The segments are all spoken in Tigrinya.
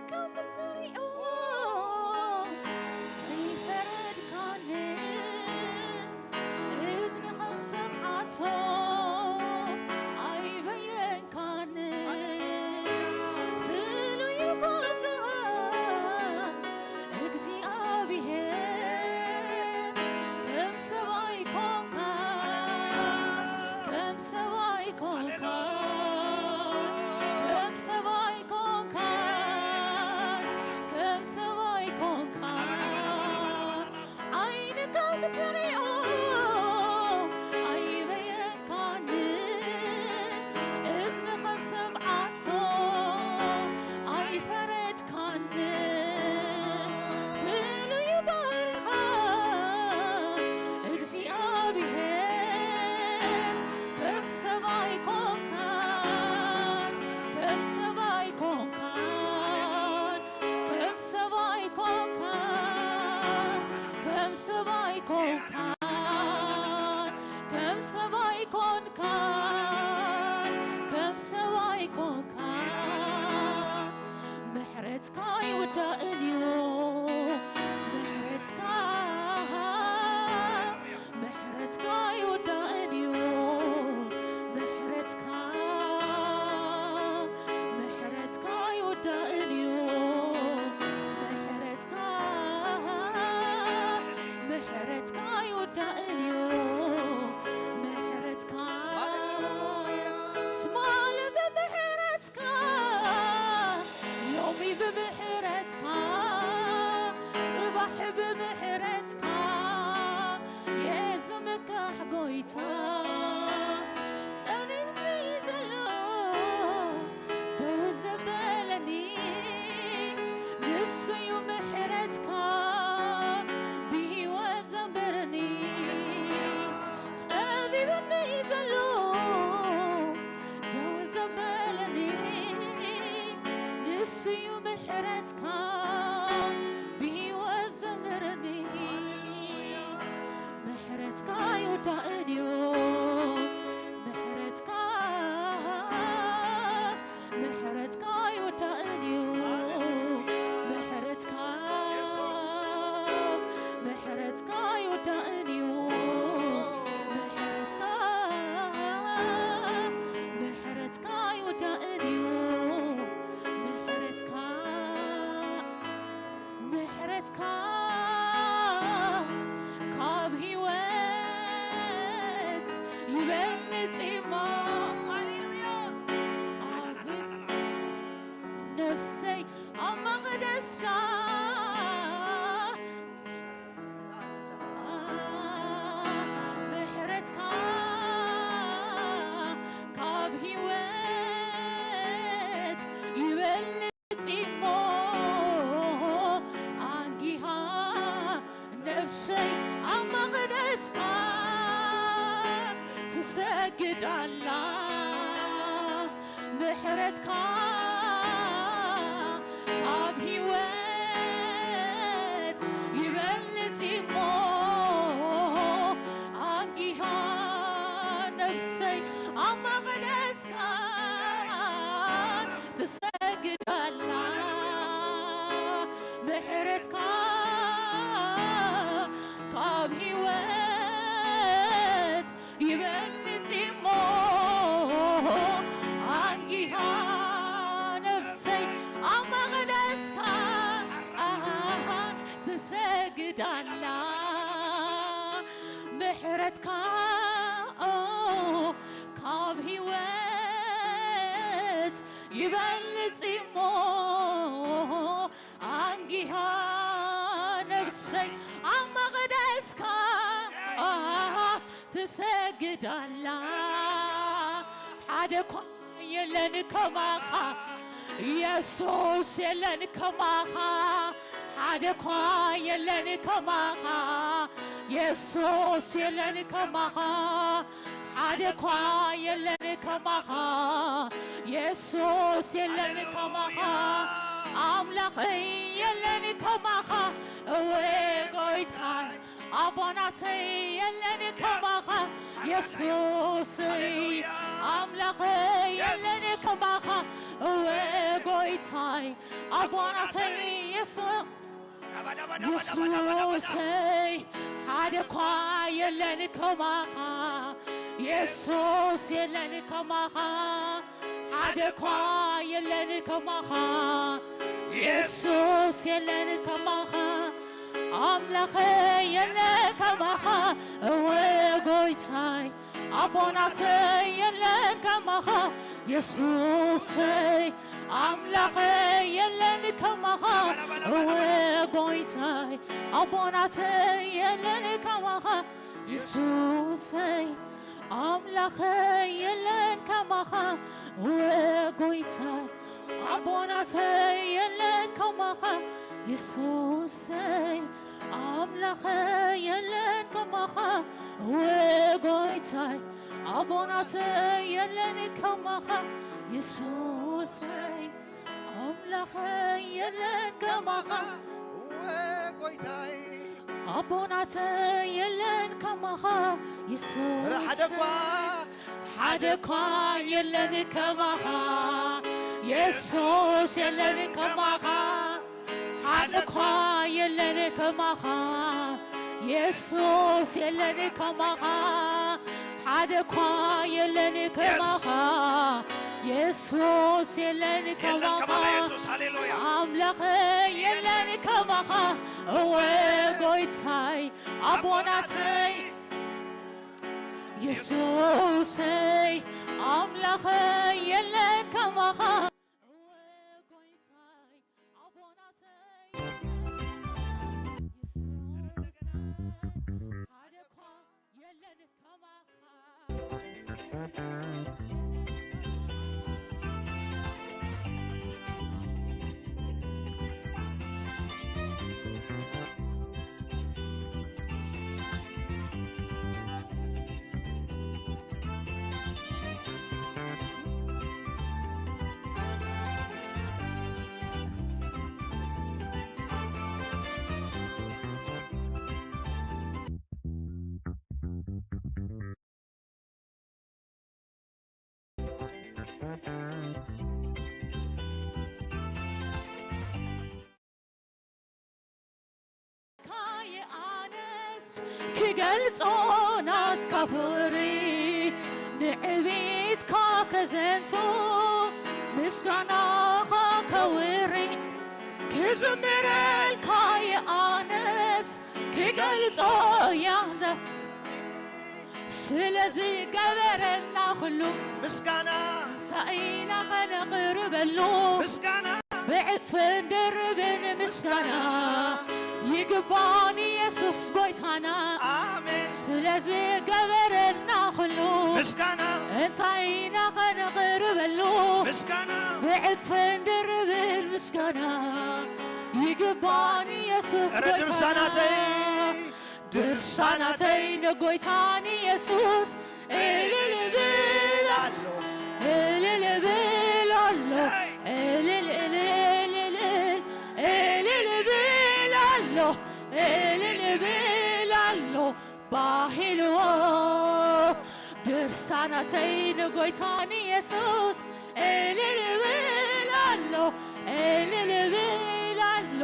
ከም ትሪኦ ኣይፈረድካንን፣ እዝኒ ከም ሰምዓቶ ኣይበየንካንን። ፍሉይ ባካ እግዚኣብሔር፣ ከም ሰብኣይ ኮንካ፣ ከም ሰብኣይ ኮንካ፣ ከም ሰብኣይ ኮንካ፣ ከም ሰብኣይ ኮንካ። ዓይኒ ከም ትሪኦ ኣይበየንካን፣ እዝኒ ከም ሰምዓቶ ኣይፈረድካን። ፍሉይ ባሪኻ እግዚኣብሔር፣ ከም ሰብኣይ ኮንካ፣ ከም ሰብኣይ ኮንካ፣ ከም ሰብኣይ ኮንካ፣ ከም ሰብኣይ ኮንካ፣ ከም ሰብኣይ ኮንካ፣ ከም ሰብኣይ ኮንካ። ምሕረትካ ኣይውዳእን እዩ፣ ምሕረትካ፣ ምሕረትካ ኣይውዳእን እዩ፣ ምሕረትካ፣ ምሕረትካ ኣይውዳእን እዩ፣ ምሕረትካ፣ ምሕረትካ ኣይውዳእን እዩ፣ ምሕረትካ። ሃሌሉያ። ትማሊ ብምሕረትካ፣ ሎሚ ብምሕረትካ፣ ጽባሕ ብምሕረትካ፣ የዝምካሕ ጎይታ። ጸኒሕኒ ዘሎ ደው ዘበለኒ ንሱዩ ምሕረትካ፣ ብህይወት ዘንበረኒ። ጸቢብኒ ዘሎ ደው ዘበለኒ ንሱዩ ምሕረትካ፣ ብህይወት ዘንበረኒ። ምሕረትካ ኣይውዳእን እዩ፣ ምሕረትካ፣ ምሕረትካ ኣይውዳእን እዩ፣ ምሕረትካ፣ የሱስ። ምሕረትካ ኣይውዳእን እዩ፣ ምሕረትካ፣ ምሕረትካ ኣይውዳእን እዩ፣ ምሕረትካ። ምሕረትካ ካብ ህይወት ይበልጽ እሞ። ሃሌሉያ። ነፍሰይ ኣብ መቕደስካ፣ ምሕረትካ ካብ ህይወት ይበልጽ እሞ። ኣንጊሃ ነፍሰይ ኣብ መቕደስካ ትሰግድ ኣላ። ምሕረትካ ካብ ህይወት ይበልጽ እሞ። ኣንጊሃ ነፍሰይ ኣብ መቕደስካ ትሰግድ ኣላ። ምሕረትካ ካብ ህይወት ይበልጽ እሞ። ኣንጊሃ ነፍሰይ ኣብ መቕደስካ ትሰግድ ኣላ። ምሕረትካ ካብ ህይወት ይበልጽ እሞ። ኣንጊሃ ነፍሰይ ኣብ መቕደስካ ትሰግድ ኣላ። ሓደ እኳ የለን ከማኻ የሱስ፣ የለን ከማኻ። ሓደ እኳ የለን ከማኻ የሱስ፣ የለን ከማኻ። ሓደ እኳ የለን ከማኻ የሱስ፣ የለን ከማኻ። ኣምላኸይ የለን ከማኻ፣ እወ ጎይታ ኣቦናተይ የለን ከማኻ የሱሰይ፣ ኣምላኸይ የለን ከማኻ እወ ጎይታይ። ኣቦናተይ የሱ የሱሰይ፣ ሓደ እኳ የለን ከማኻ የሱስ፣ የለን ከማኻ ሓደ እኳ የለን ከማኻ የሱስ፣ የለን ከማኻ ኣምላኸ የለን ከማኻ እወ ጎይታይ። ኣቦናተይ የለን ከማኻ የሱሰይ፣ ኣምላኸ የለን ከማኻ እወ ጎይታይ። ኣቦናተይ የለን ከማኻ የሱሰይ፣ ኣምላኸ የለን ከማኻ እወ ጎይታይ። ኣቦናተይ የለን ከማኻ የሱሰይ፣ ኣምላኸ የለን ከማኻ እወ ጎይታይ። ኣቦናተይ የለን ከማኻ የሱሰይ፣ ኣምላኸ የለን ከማኻ እወ ጎይታይ። ኣቦናተይ የለን ከማኻ የሱስ፣ ረ ሓደ እኳ ሓደ እኳ የለን ከማኻ የሱስ፣ የለን ከማኻ ሓደ እኳ የለን ከማኻ የሱስ፣ የለን ከማኻ ሓደ እኳ የለን ከማኻ የሱስ፣ የለን የለን ከማኻ ከማኻ የሱስ። ሃሌሉያ። ኣምላኸ የለን ከማኻ እወ ጎይታይ ኣቦናተይ የሱሰይ፣ ኣምላኸ የለን ከማኻ እወ ጎይታይ ኣቦናተይ የሱሰይ፣ ሓደ እኳ የለን ከማኻ ካየ ኣነስ ክገልጾ ናትካ ፍቕሪ ንዕቤትካ ከዘንቶ ምስጋናኻ ከውሪ ክዝምረልካየ ኣነስ ክገልጾ ያንተ ስለዝገበረልና ኩሉ ምስጋና እንታይ ኢና ኸነቕርበሉ? ምስጋና ብዕጽፍን ድርብን ምስጋና ይግባን የሱስ ጎይታና። ኣሜን። ስለዝገበረልና ኩሉ ምስጋና እንታይ ኢና ኸነቕርበሉ? ምስጋና ብዕጽፍን ድርብን ምስጋና ይግባን የሱስ ኧረ ጎይታና። ድርሳናተይ ድርሳናተይ ንጎይታ ንየሱስ እልል እብል ኣሎ፣ እልል እብል ኣሎ፣ እልል፣ እልል፣ እልል፣ እልል እብል ኣሎ፣ እልል እብል ኣሎ፣ ባሂልዎ ድርሳናተይ ንጎይታ ንየሱስ እልል እብል ኣሎ፣ እልል እብል ኣሎ፣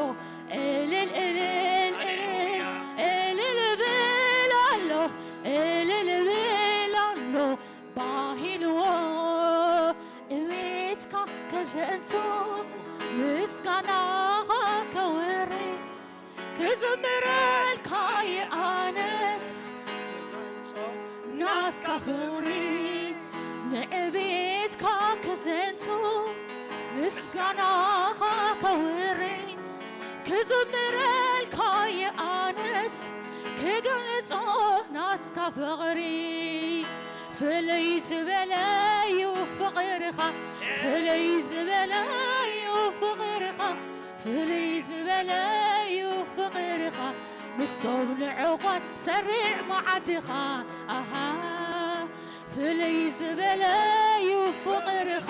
እልል፣ እልል፣ እልል፣ ሃሌሉያ። እልል እብል ኣሎ፣ እልል እብል ኣሎ፣ ባሂልዎ እቤትካ ከዘንቱ ምስጋናኻ ከውሪ ክዝምረልካ የኣነስ ክገልጾ ናትካ ክብሪ ንዕቤትካ ከዘንቱ ምስጋናኻ ከውሪ ክዝምረልካ የኣነስ ክገልጾ ናትካ ፍቕሪ ፍልይ ዝበለ እዩ ፍቕርኻ ፍልይ ዝበለ እዩ ፍቕርኻ ፍልይ ዝበለ እዩ ፍቕርኻ ምስቶም ንዕዃት ሰሪዕ መዓድኻ ኣሃ ፍልይ ዝበለ እዩ ፍቕርኻ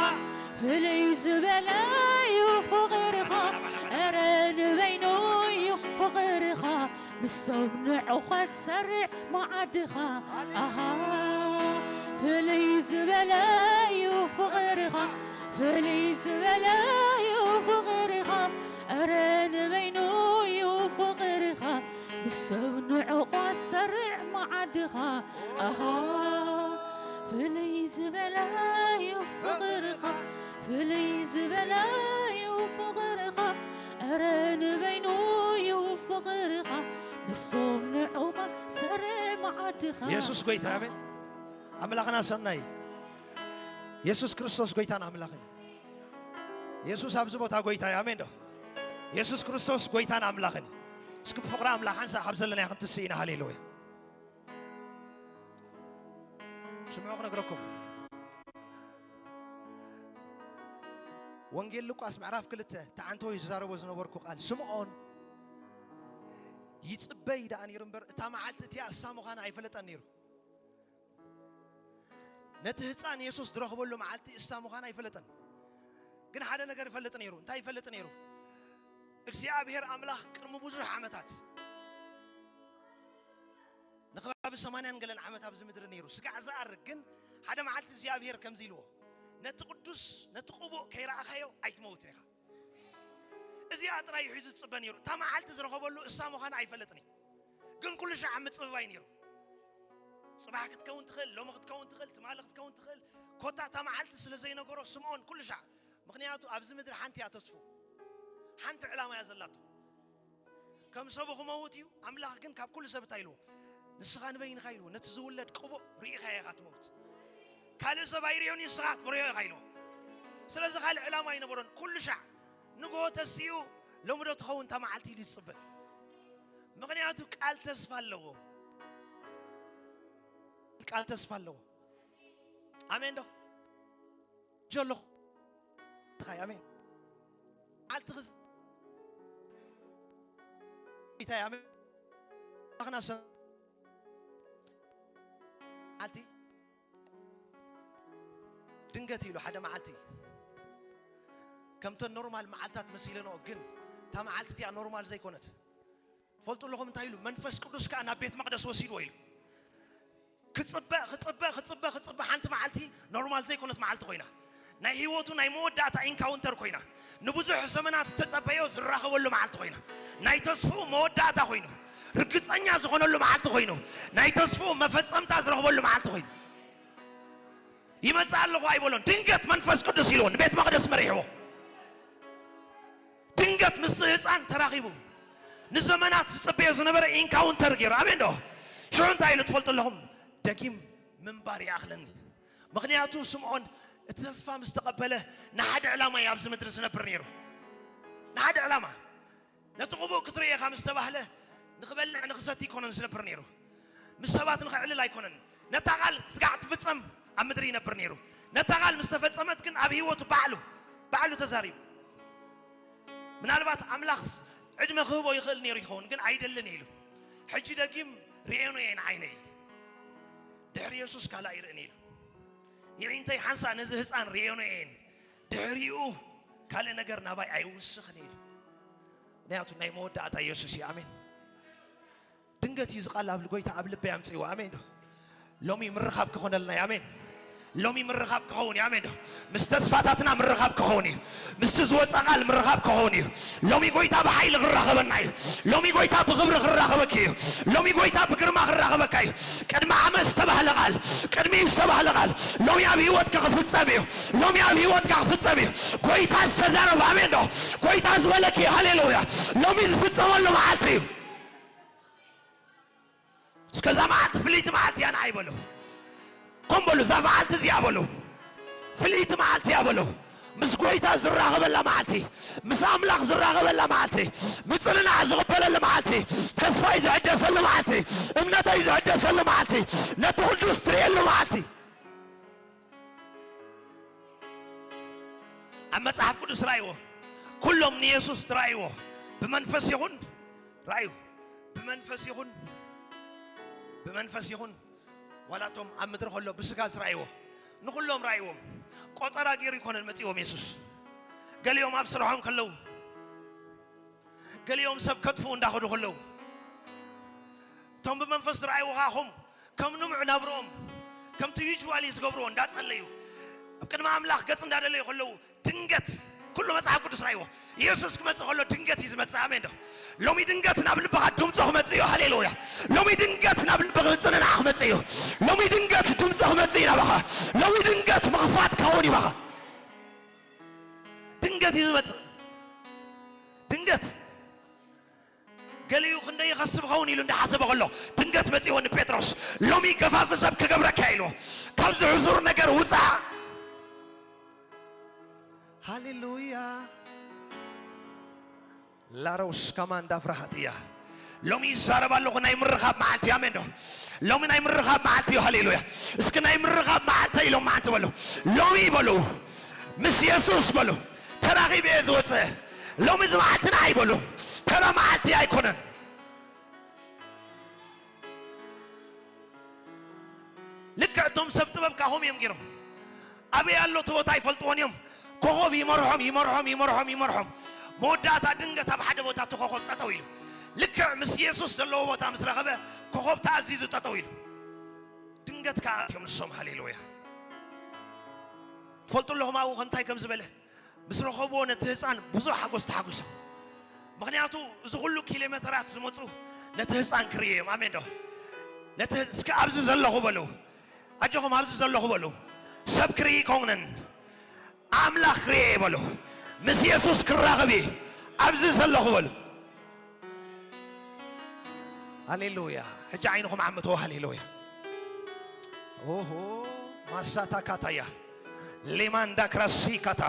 ፍልይ ዝበለ እዩ ፍቕርኻ እረ ንበይኑ እዩ ፍቕርኻ ምሶም ንዑኻ ትሰርዕ መዓድኻ። ኣሃ፣ ፍልይ ዝበለ እዩ ፍቕርኻ፣ ፍልይ ዝበለ እዩ ፍቕርኻ። እረ ንበይኑ እዩ ፍቕርኻ፣ ምሶም ንዑኻ ትሰርዕ መዓድኻ። ኣሃ፣ ፍልይ ዝበለ እዩ ፍቕርኻ፣ ፍልይ ዝበለ እዩ ፍቕርኻ። እረ ንበይኑ እዩ ፍቕርኻ፣ ምሶም ንዑኻ ትሰርዕ መዓድኻ። የሱስ ጎይታ፣ ኣሜን። ኣምላኽና ሰናይ። የሱስ ክርስቶስ ጎይታን ኣምላኽን። የሱስ ኣብዚ ቦታ ጎይታ እዩ። ኣሜን ዶ? የሱስ ክርስቶስ ጎይታን ኣምላኽን እዩ። እስኪ ብፍቕሪ ኣምላኽ ሓንሳእ ካብ ዘለናዮ ክንትስእ ኢና። ሃሌሉያ። ስምዑ ክነግረኩም። ወንጌል ሉቃስ ምዕራፍ ክልተ፣ እቲ ዓንተወይ ዝዛረቦ ዝነበርኩ ቃል፣ ስምዖን ይጽበይ ደኣ ነይሩ እምበር፣ እታ መዓልቲ እቲኣ እሳ ምዃና ኣይፈለጠን ነይሩ። ነቲ ህፃን የሱስ ዝረኽበሉ መዓልቲ እሳ ምዃና ኣይፈለጠን። ግን ሓደ ነገር ይፈልጥ ነይሩ። እንታይ ይፈልጥ ነይሩ? እግዚኣብሔር ኣምላኽ ቅድሚ ብዙሕ ዓመታት፣ ንኸባቢ ሰማንያን ገለን ዓመት ኣብዚ ምድሪ ነይሩ፣ ስጋዕ ዝኣርግ። ግን ሓደ መዓልቲ እግዚኣብሔር ከምዚ ኢልዎ፣ "ነቲ ቅዱስ፣ ነቲ ቅቡእ ከይረኣኻዮ ኣይትመውትን ኢኻ።" እዚኣ ጥራይ እዩ ሒዙ ዝጽበ ነይሩ። እታ መዓልቲ ዝረኸበሉ እሳ ምዃና ኣይፈለጥን እዩ። ግን ኩሉ ሻዕ ኣብ ምጽብባይ ነይሩ። ጽባሕ ክትከውን ትኽእል፣ ሎሚ ክትከውን ትኽእል፣ ትማሊ ክትከውን ትኽእል። ኮታ እታ መዓልቲ ስለ ዘይነገሮ ስምዖን ኩሉ ሻዕ፣ ምኽንያቱ ኣብዚ ምድሪ ሓንቲ እያ ተስፉ፣ ሓንቲ ዕላማ እያ ዘላቶ። ከም ሰቡ ክመውት እዩ። ኣምላኽ ግን ካብ ኩሉ ሰብ እንታይ ኢልዎ? "ንስኻ ንበይንኻ" ኢልዎ፣ "ነቲ ዝውለድ ቅቡእ ርኢኻዮ ኢኻ ትመውት። ካልእ ሰብ ኣይርእዮን እዩ፣ ንስኻ ክትርእዮ ኢኻ" ኢልዎ። ስለዚ ካልእ ዕላማ ኣይነበሮን። ኩሉ ሻዕ ንግሆ ተሲኡ፣ "ሎሚ ዶ ትኸውን እታ መዓልቲ?" ኢሉ ይጽበ። ምኽንያቱ ቃል ተስፋ ኣለዎ። ቃል ተስፋ ኣለዎ። ኣሜን ዶ? ጀሎ። እንታይ ኣሜን? መዓልቲ ክዝ-፣ እንታይ ኣሜን? ኣኽና ሰ-፣ መዓልቲ ድንገት ኢሉ ሓደ መዓልቲ ከምተን ኖርማል መዓልታት መሲለንኦ፣ ግን እታ መዓልቲ እቲኣ ኖርማል ዘይኮነት። ትፈልጡ ኣለኹም እንታይ ኢሉ? መንፈስ ቅዱስ ከኣ ናብ ቤት መቕደስ ወሲድዎ ኢሉ። ክጽበ፣ ክጽበ፣ ክጽበ፣ ክጽበ፣ ሓንቲ መዓልቲ ኖርማል ዘይኮነት መዓልቲ ኮይና። ናይ ህይወቱ ናይ መወዳእታ ኢንካውንተር ኮይና። ንብዙሕ ዘመናት ዝተጸበዮ ዝራኸበሉ መዓልቲ ኮይና። ናይ ተስፍኡ መወዳእታ ኮይኑ። ርግጸኛ ዝኾነሉ መዓልቲ ኮይኑ። ናይ ተስፍኡ መፈጸምታ ዝረኽበሉ መዓልቲ ኮይኑ። "ይመጽእ ኣለኹ" ኣይበሎን። ድንገት መንፈስ ቅዱስ ኢልዎ ንቤት መቕደስ መሪሕዎ። ድንገት ምስ ህፃን ተራኺቡ ንዘመናት ዝጽበዮ ዝነበረ ኢንካውንተር ገይሩ። ኣሜን ዶ? ሽዑ እንታይ ኢሉ ትፈልጡ ኣለኹም? "ደጊም ምንባር ይኣኽለኒ።" ምኽንያቱ ስምዖን እቲ ተስፋ ምስ ተቐበለ ንሓደ ዕላማ እዩ ኣብዚ ምድሪ ዝነብር ነይሩ። ንሓደ ዕላማ። ነቲ ቅቡእ ክትርኢ ኢኻ ምስ ተባህለ ንኽበልዕ ንኽሰቲ ኣይኮነን ዝነብር ነይሩ። ምስ ሰባት ንኸዕልል ኣይኮነን። ነታ ቃል ስጋዕ ትፍጸም ኣብ ምድሪ ይነብር ነይሩ። ነታ ቃል ምስ ተፈጸመት ግን ኣብ ህይወቱ ባዕሉ፣ ባዕሉ ተዛሪቡ። ምናልባት ኣምላኽ ዕድመ ክህቦ ይኽእል ነይሩ ይኸውን፣ ግን ኣይደልን ኢሉ። "ሕጂ ደጊም ርእየኖ እየ ንዓይነይ፣ ድሕሪ የሱስ ካልእ ኣይርእን" ኢሉ። "የዒንተይ ሓንሳእ ነዚ ህፃን ርእየኖ እየን፣ ድሕሪኡ ካልእ ነገር ናባይ ኣይውስኽን" ኢሉ። ምኽንያቱ ናይ መወዳእታ የሱስ እዩ። ኣሜን። ድንገት እዩ እዚ ቃል ኣብ ጎይታ ኣብ ልበይ ኣምጽእዎ። ኣሜን ዶ? ሎሚ ምርኻብ ክኾነልና እዩ። ኣሜን። ሎሚ ምርኻብ ክኸውን እዩ። ኣሜን ዶ? ምስ ተስፋታትና ምርኻብ ክኸውን እዩ። ምስቲ ዝወጸ ቃል ምርኻብ ክኸውን እዩ። ሎሚ ጎይታ ብሓይሊ ክራኸበና እዩ። ሎሚ ጎይታ ብኽብሪ ክራኸበኪ እዩ። ሎሚ ጎይታ ብግርማ ክራኸበካ እዩ። ቅድሚ ዓመት ዝተባህለ ቃል፣ ቅድሚ ዝተባህለ ቃል ሎሚ ኣብ ህይወትካ ክፍጸም እዩ። ሎሚ ኣብ ህይወትካ ክፍጸም እዩ። ጎይታ ዝተዛረበ፣ ኣሜን ዶ? ጎይታ ዝበለኪ፣ ሃሌሉያ። ሎሚ ዝፍጸመሉ መዓልቲ እዩ። እስከ እዛ መዓልቲ ፍልይቲ መዓልቲ እያ ንዓይ በሉ። ኮም በሉ፣ እዛ መዓልቲ እዚኣ በሉ። ፍልይቲ መዓልቲ እያ በሉ። ምስ ጎይታ ዝራኸበላ መዓልቲ፣ ምስ ኣምላኽ ዝራኸበላ መዓልቲ፣ ምጽንናዕ ዝቕበለሉ መዓልቲ፣ ተስፋይ ዝሕደሰሉ መዓልቲ፣ እምነተይ ዝሕደሰሉ መዓልቲ፣ ነቲ ቅዱስ ትርእየሉ መዓልቲ። ኣብ መጽሓፍ ቅዱስ ራእይዎ፣ ኩሎም ንየሱስ ትራእይዎ፣ ብመንፈስ ይኹን ራእዩ፣ ብመንፈስ ይኹን፣ ብመንፈስ ይኹን፣ ዋላ እቶም ኣብ ምድሪ ከሎ ብስጋ ዝራእይዎ፣ ንኹሎም ራእይዎም። ቆጸራ ገይሩ ይኮነን መጺዎም የሱስ። ገሊኦም ኣብ ስርሖም ከለዉ፣ ገሊኦም ሰብ ከጥፍኡ እንዳኸዱ ከለዉ፣ እቶም ብመንፈስ ዝረኣይዎ ኸዓ ኹም ከም ንሙዕ ናብርኦም ከምቲ ዩጅዋሊ ዝገብርዎ እንዳጸለዩ ኣብ ቅድሚ ኣምላኽ ገጽ እንዳደለዩ ከለዉ ድንገት ኩሉ መጽሓፍ ቅዱስ ረኣይዎ። ኢየሱስ ክመጽእ ከሎ ድንገት እዩ ዝመጽእ። ኣሜን ዶ? ሎሚ ድንገት ናብ ልብኻ ድምፁ ክመጽእ እዩ። ሃሌሉያ። ሎሚ ድንገት ናብ ልብኻ ምጽንናዕ ክመጽእ እዩ። ሎሚ ድንገት ድምፁ ክመጽእ እዩ ናባኻ። ሎሚ ድንገት ምኽፋት ክኸውን እዩ ባኻ። ድንገት እዩ ዝመጽእ። ድንገት ገሊኡ ክንደይ ይኸስብ ኸውን ኢሉ እንዳሓሰበ ከሎ ድንገት መጺዎ ንጴጥሮስ፣ "ሎሚ ገፋፊ ሰብ ክገብረካ" ኢልዎ። "ካብዚ ሕሱር ነገር ውጻእ!" ሃሌሉያ። ላሮስ ከማንዳ ፍርሃት እያ። ሎሚ ይዛረብ ኣለኹ፣ ናይ ምርኻብ መዓልቲ። ኣሜን ዶ? ሎሚ ናይ ምርኻብ መዓልቲ እዩ። ሃሌሉያ። እስኪ ናይ ምርኻብ መዓልቲ ኢሎም መዓልቲ በሉ። ሎሚ በሉ፣ ምስ የሱስ በሉ፣ ተራኺበ እየ ዝወፅእ። ሎሚ እዚ መዓልቲ ንዓይ በሉ፣ ተራ መዓልቲ ኣይኮነን። ልክዕ እቶም ሰብ ጥበብ ካኹም እዮም ገይሮም። ኣበይ ኣሎ እቲ ቦታ ኣይፈልጥዎን እዮም። ኮኾብ ይመርሖም፣ ይመርሖም፣ ይመርሖም፣ ይመርሖም። መወዳእታ ድንገት ኣብ ሓደ ቦታ እቲ ኮኾብ ጠጠው ኢሉ። ልክዕ ምስ የሱስ ዘለዎ ቦታ ምስ ረኸበ ኮኾብ ተኣዚዙ ጠጠው ኢሉ። ድንገት ከኣ እዮም ንሶም። ሃሌሉያ። ትፈልጡ ኣለኹም ኣብኡ ከምታይ ከም ዝበለ? ምስ ረኸብዎ ነቲ ህፃን ብዙሕ ሓጎስ ተሓጒሶም። ምኽንያቱ እዚ ኩሉ ኪሎ ሜተራት ዝመፁ ነቲ ህፃን ክርእዩ እዮም። ኣሜን ዶ? ነቲ ህፃ-፣ እስኪ ኣብዚ ዘለኹ በሉ። ኣጆኹም ኣብዚ ዘለኹ በሉ። ሰብ ክርኢ ይኮንን፣ ኣምላኽ ክርኢ በሉ። ምስ የሱስ ክራኸብ እየ ኣብዚ ዘለኹ በሉ። ሃሌሉያ። ሕጂ ዓይንኹም ዓምትዎ። ሃሌሉያ። ኦሆ፣ ማሳታ ካታያ፣ ሌማንዳ ክራሲ ካታ።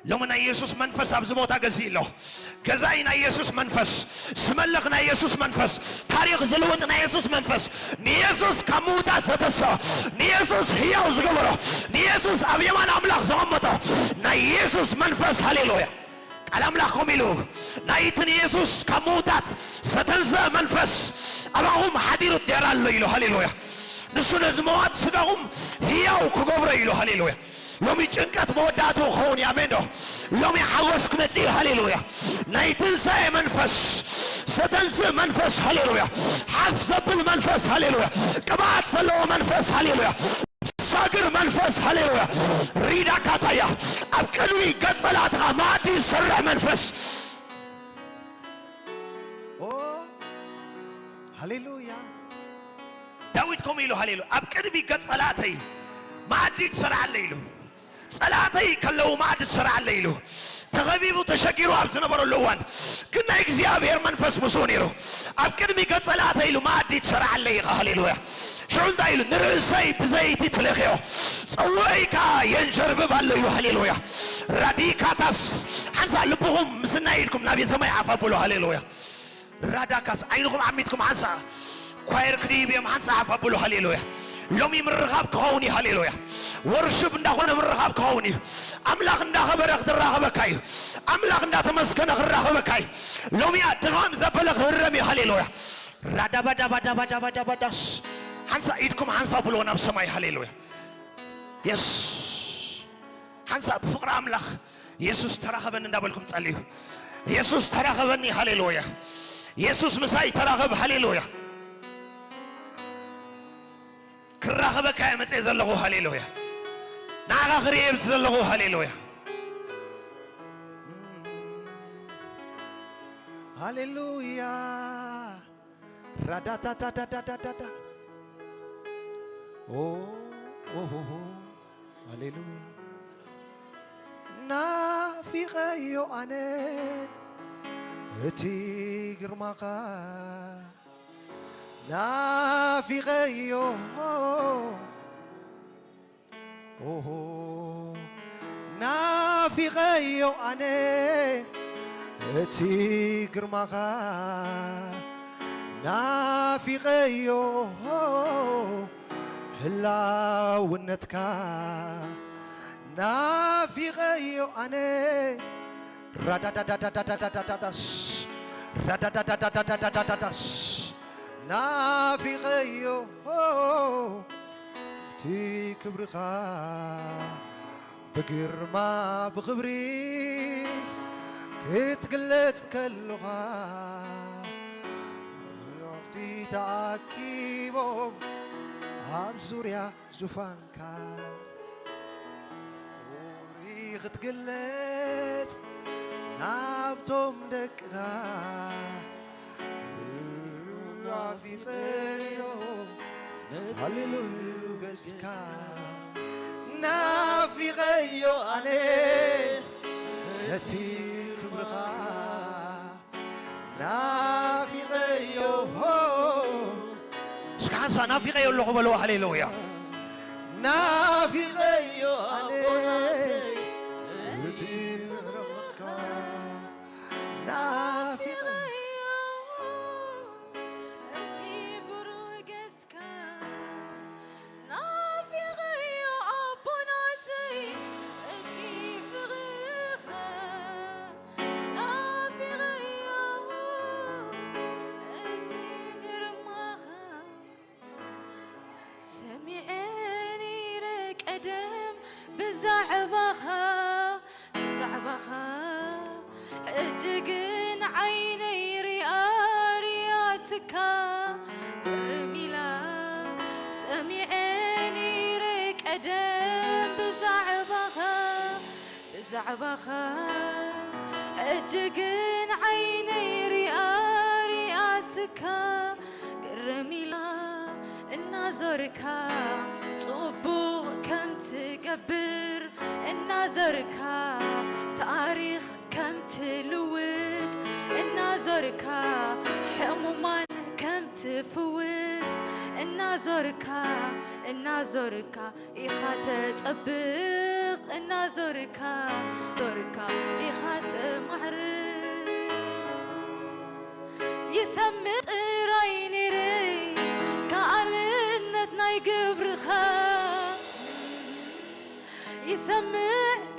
ሎሚ ናይ የሱስ መንፈስ ኣብዚ ቦታ ገዝእ ኣሎ። ገዛኢ ናይ የሱስ መንፈስ፣ ዝመልኽ ናይ የሱስ መንፈስ፣ ታሪኽ ዝልውጥ ናይ የሱስ መንፈስ፣ ንየሱስ ካብ ምውታት ዘተስኦ፣ ንየሱስ ህያው ዝገበሮ፣ ንየሱስ ኣብ የማን ኣምላኽ ዘቐመጦ ናይ የሱስ መንፈስ። ሃሌሉያ። ቃል ኣምላኽ ከምኡ ኢሉ፣ ናይቲ ንየሱስ ካብ ምውታት ዘተንስአ መንፈስ ኣባኹም ሓዲሩ ዴራ ኣሎ ኢሉ። ሃሌሉያ። ንሱ ነዚ መዋት ስጋኹም ህያው ክገብሮ ኢሉ። ሃሌሉያ። ሎሚ ጭንቀት መወዳእትኡ ክኸውን እዩ። ኣሜን ዶ? ሎሚ ሓጎስ ክመጽእ እዩ። ሃሌሉያ። ናይ ትንሳኤ መንፈስ፣ ዘተንስእ መንፈስ። ሃሌሉያ። ሓፍ ዘብል መንፈስ። ሃሌሉያ። ቅብኣት ዘለዎ መንፈስ። ሃሌሉያ። ሳግር መንፈስ። ሃሌሉያ። ሪዳ ካታያ፣ ኣብ ቅድሚ ገጽ ጸላእትኻ መኣዲ ዝሰርዕ መንፈስ። ኦ፣ ሃሌሉያ። ዳዊት ከምኡ ኢሉ፣ ሃሌሉያ፣ ኣብ ቅድሚ ገጽ ጸላእተይ መኣዲ ትሰርዓለይ ኢሉ። ጸላእተይ ከለዉ መኣዲ ትሰርዓለይ ኢሉ። ተኸቢቡ ተሸጊሩ ኣብ ዝነበረሉ እዋን ግን ናይ እግዚኣብሔር መንፈስ ምስኡ ነይሩ። ኣብ ቅድሚ ገጽ ጸላእተይ ኢሉ መኣዲ ትሰርዓለይ ኢኻ። ሃሌሉያ። ሽዑ እንታይ ኢሉ? "ንርእሰይ ብዘይቲ ትለኽዮ፣ ጸውዒ ከኣ የንሸርብብ ኣሎ" ኢሉ። ሃሌሉያ። ራዲካታስ፣ ሓንሳእ ልብኹም ምስናይ ኢድኩም ናብ ሰማይ ዓፍ ኣብሉ። ሃሌሉያ። ራዳካስ፣ ዓይንኹም ዓሚትኩም ሓንሳእ ኳየር ክድይብ እዮም። ሓንሳእ ዓፍ ኣብሉ። ሃሌሉያ። ሎሚ ምርኻብ ክኸውን እዩ። ሃሌሉያ። ወርሽፕ እንዳኾነ ምርኻብ ክኸውን እዩ። ኣምላኽ እንዳኸበረ ክትራኸበካ እዩ። ኣምላኽ እንዳተመስገነ ክራኸበካ እዩ። ሎሚ ድኻም ዘበለ ክህረም እዩ። ሃሌሉያ። ራዳባዳባዳባዳባዳባዳስ፣ ሓንሳእ ኢድኩም ሓንሳእ ኣብልዎ ናብ ሰማይ። ሃሌሉያ። የስ፣ ሓንሳእ ብፍቕሪ ኣምላኽ፣ "የሱስ ተራኸበኒ" እንዳበልኩም ጸልዩ። "የሱስ ተራኸበኒ።" ሃሌሉያ። "የሱስ ምሳይ ተራኸብ።" ሃሌሉያ። ክራኸበካ እየ መጽየ ዘለኹ። ሃሌሉያ። ንዓኻ ክርእየ ምስ ዘለኹ። ሃሌሉያ። ሃሌሉያ። ራዳታታታታታታታ። ኦ፣ ኦሆሆ። ሃሌሉያ። ናፊቐዮ ኣነ እቲ ግርማኻ። ናፊቐዮ። ኦሆ፣ ናፊቐዮ ኣነ እቲ ግርማኻ፣ ናፊቐዮ ህላውነትካ፣ ናፊቐዮ ኣነ። ራዳዳዳዳዳዳዳዳዳስ፣ ራዳዳዳዳዳዳዳዳስ፣ ናፊቐዮ እቲ ክብርኻ ብግርማ ብኽብሪ ክትግለጽ ከሎኻ፣ ተኣኪቦም ኣብ ዙርያ ዙፋንካ፣ ክብሪ ክትግለጽ ናብቶም ደቅኻ ናፊቐዮ። ሃሌሉያ ገጽካ ናፊቐዮ ኣነ ነቲ ክብርኻ ናፊቐዮ። እስከ ሓንሳ ናፊቐዮ ኣለኹ በልዎ። ሃሌሉያ ናፊቐዮ ኣነ ነቲ ክብርኻ ናፊቐዮ። እቲ ብሩህ ገጽካ ናፊቐዮ ኣቦናተይ እቲ ፍቕርኻ ናፊቐዮ እቲ ግርማኻ ሰሚዐ ነይረ ቀደም ብዛዕባኻ ብዛዕባኻ ሕጂ ግን ዓይነይ ሪኣ ሪኣትካ ግርም ኢላ ሰሚዐ ነይረ ቀደም ብዛዕባኻ ብዛዕባኻ ሕጂ ግን ዓይነይ ሪኣ ሪኣትካ ግርም ኢላ እናዞርካ ጽቡቕ ከም ትገብር እናዞርካ ታሪኽ ከም ትልውጥ እናዞርካ ሕሙማን ከም ትፍውስ እናዞርካ እናዞርካ ኢኻ ተጸብቕ እናዞርካ ዞርካ ኢኻ ተማዕርግ ይሰምዕ ጥራይ ነይረ ከኣልነት ናይ ግብርኻ ይሰምዕ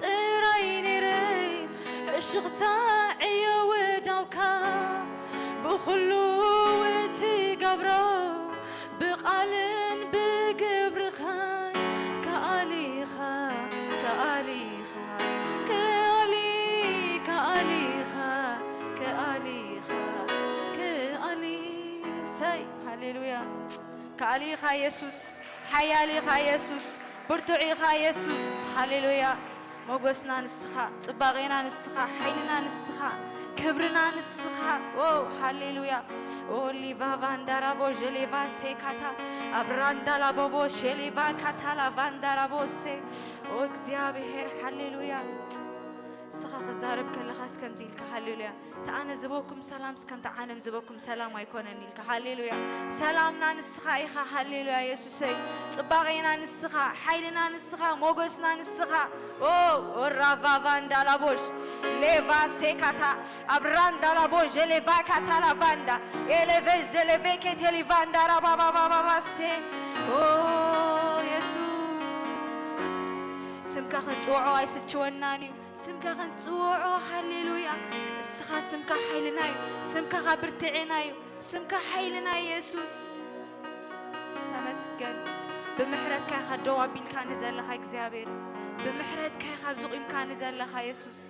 ጥራይ ነይረ ሕሹኽታ ዕዮ ውዳውካ ብኹሉ እትገብሮ ብቓልን ብግብርኻን ከኣሊኻ ከኣሊኻ ከኣሊ ከኣሊኻ ከኣሊኻ ከኣሊ ሰይ ሃሌሉያ ከኣሊ ኢኻ የሱስ ሓያል ኢኻ የሱስ ብርቱዕ ኢኻ የሱስ ሃሌሉያ ሞጎስና ንስኻ ጽባቄና ንስኻ ሓይልና ንስኻ ክብርና ንስኻ ኦ ሃሌሉያ ኦ ሊቫ ቫንዳራቦ ጀሌቫ ሴካታ ኣብራንዳላቦቦ ሸሌቫ ካታላ ቫንዳራቦሴ ኦ እግዚኣብሔር ሃሌሉያ ንስኻ ክዛረብ ከለኻስ ከምዚ ኢልካ ሃሌሉያ እቲ ኣነ ዝበኩም ሰላምስ ከምቲ ዓለም ዝበኩም ሰላም ኣይኮነን ኢልካ ሃሌሉያ ሰላምና ንስኻ ኢኻ ሃሌሉያ የሱሰይ ጽባቄና ንስኻ ሓይልና ንስኻ ሞጎስና ንስኻ ኦ ራቫቫ እንዳላቦሽ ሌቫ ሴካታ ኣብራ እንዳላቦ ጀሌቫ ካታላ ቫንዳ ኤሌቬ ጀሌቬ ኬቴሊ ቫንዳ ራባባባባባሴ ኦ የሱስ ስምካ ክንጽውዖ ኣይስልችወናን እዩ ስምካ ክንጽውዖ ሃሌሉያ እስኻ ስምካ ሓይልና እዩ ስምካ ብርትዕና እዩ ስምካ ሓይልና የሱስ ተመስገን ብምሕረትካ ኢኻ ደው ኣቢልካኒ ዘለኻ እግዚኣብሔር ብምሕረትካ ኢኻ ኣብዚ ቁምካኒ ዘለኻ የሱስ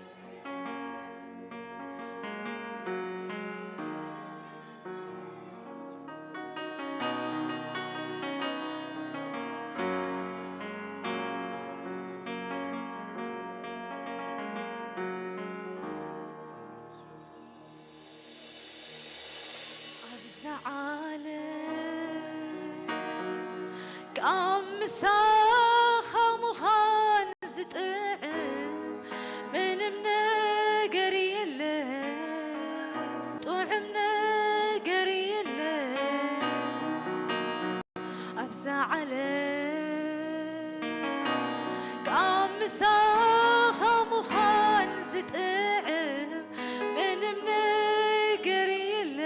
ኣብዛ ዓለም ካብ ምሳኻ ምዃን ዝጥዕም ምንም ነገር የለ ጥዑም ነገር የለ ኣብዛ ዓለም ካብ ምሳኻ ምዃን ዝጥዕም ምንም ነገር የለ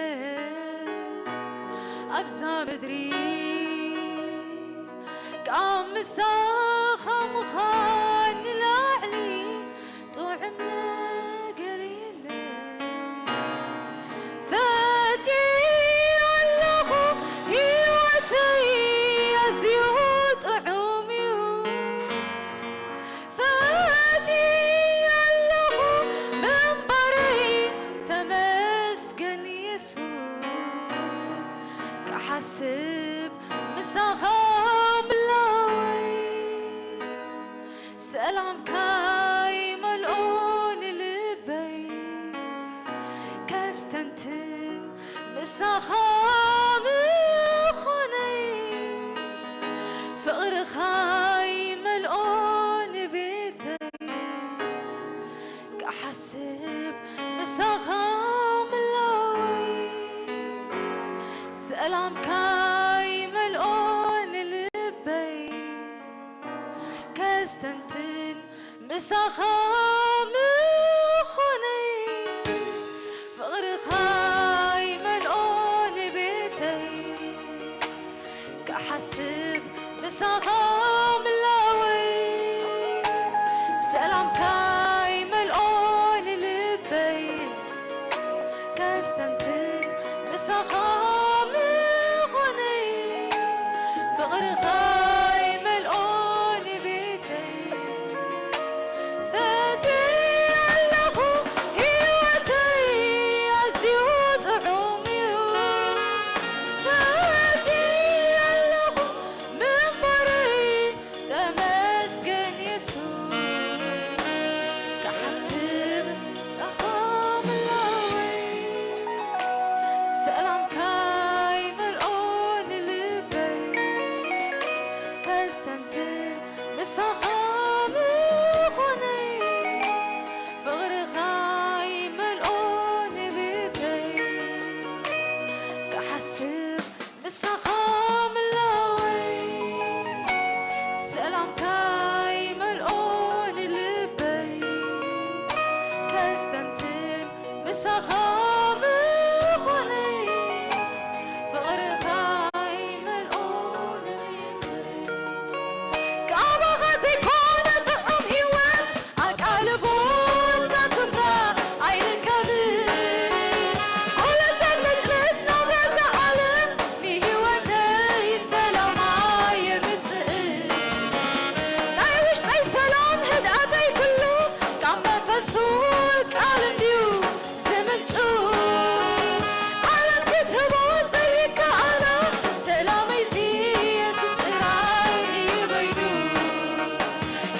ኣብዛ ምድሪ ካብ ምሳኻ ምዃን ንላዕሊ ጥዑም ነገር የለ ፈትየ ኣለኹ ህይወተይ ኣዝዩ ጥዑም እዩ ፈትየ ኣለኹ ምንባረይ ተመስገን የሱስ ክሓስብ ምሳኻ ምላወይ፣ ሰላምካ ይመልኦ ንልበይ፣ ከስተንትን ምሳኻ ምኾነይ፣ ፍቕርኻ ይመልኦ ንቤተይ። ክሓስብ ምሳኻ ምላወይ፣ ሰላምካ ይመልኦ ንልበይ፣ ከስተንትን ምሳኻ ምኾነይ፣ ፍቕርኻ ይመልኦ ንቤተይ። ክሓስብ ምሳኻ ምላወይ፣ ሰላምካ ይመልኦ ንልበይ፣ ከስተንትን ምሳኻ ምኾነይ፣ ፍቕርኻ ይመልኦ ንቤተይ። ፈትየ ኣለኹ ህይወተይ ኣዝዩ ጥዑም እዩ። ፈትየ ኣለኹ ምንባረይ ተመስገን የሱስ። ክሓስብ ምሳኻ ምላወይ፣ ሰላምካ ይመልኦ ንልበይ፣ ከስተንትን ምሳኻ ምኾነይ፣ ፍቕርኻ ይመልኦ ንቤተይ። ክሓስብ ምሳኻ ምላወይ፣ ሰላምካ ይመልኦ ንልበይ፣ ከስተንትን ምሳኻ ምኾነይ፣ ፍቕርኻ ይመልኦ ንልበይ። ካባኻ ዘይኮነ ጥዑም ህይወት ኣቃልቦ እታ ስፍራ ኣይርከብን። ኩሉ ዘብለጭልጭ ናብራ እዛ ዓለም ንህይወተይ ሰላማ የምጽእ። ናይ ውሽጠይ ሰላም ህድኣተይ ኩሉ ካብ መንፈሱ ቃል እንድዩ ዝምንጩ። ዓለም ክትህቦ ዘይከኣላ ሰላመይሲ የሱስ ጥራይ እዩ በይኑ።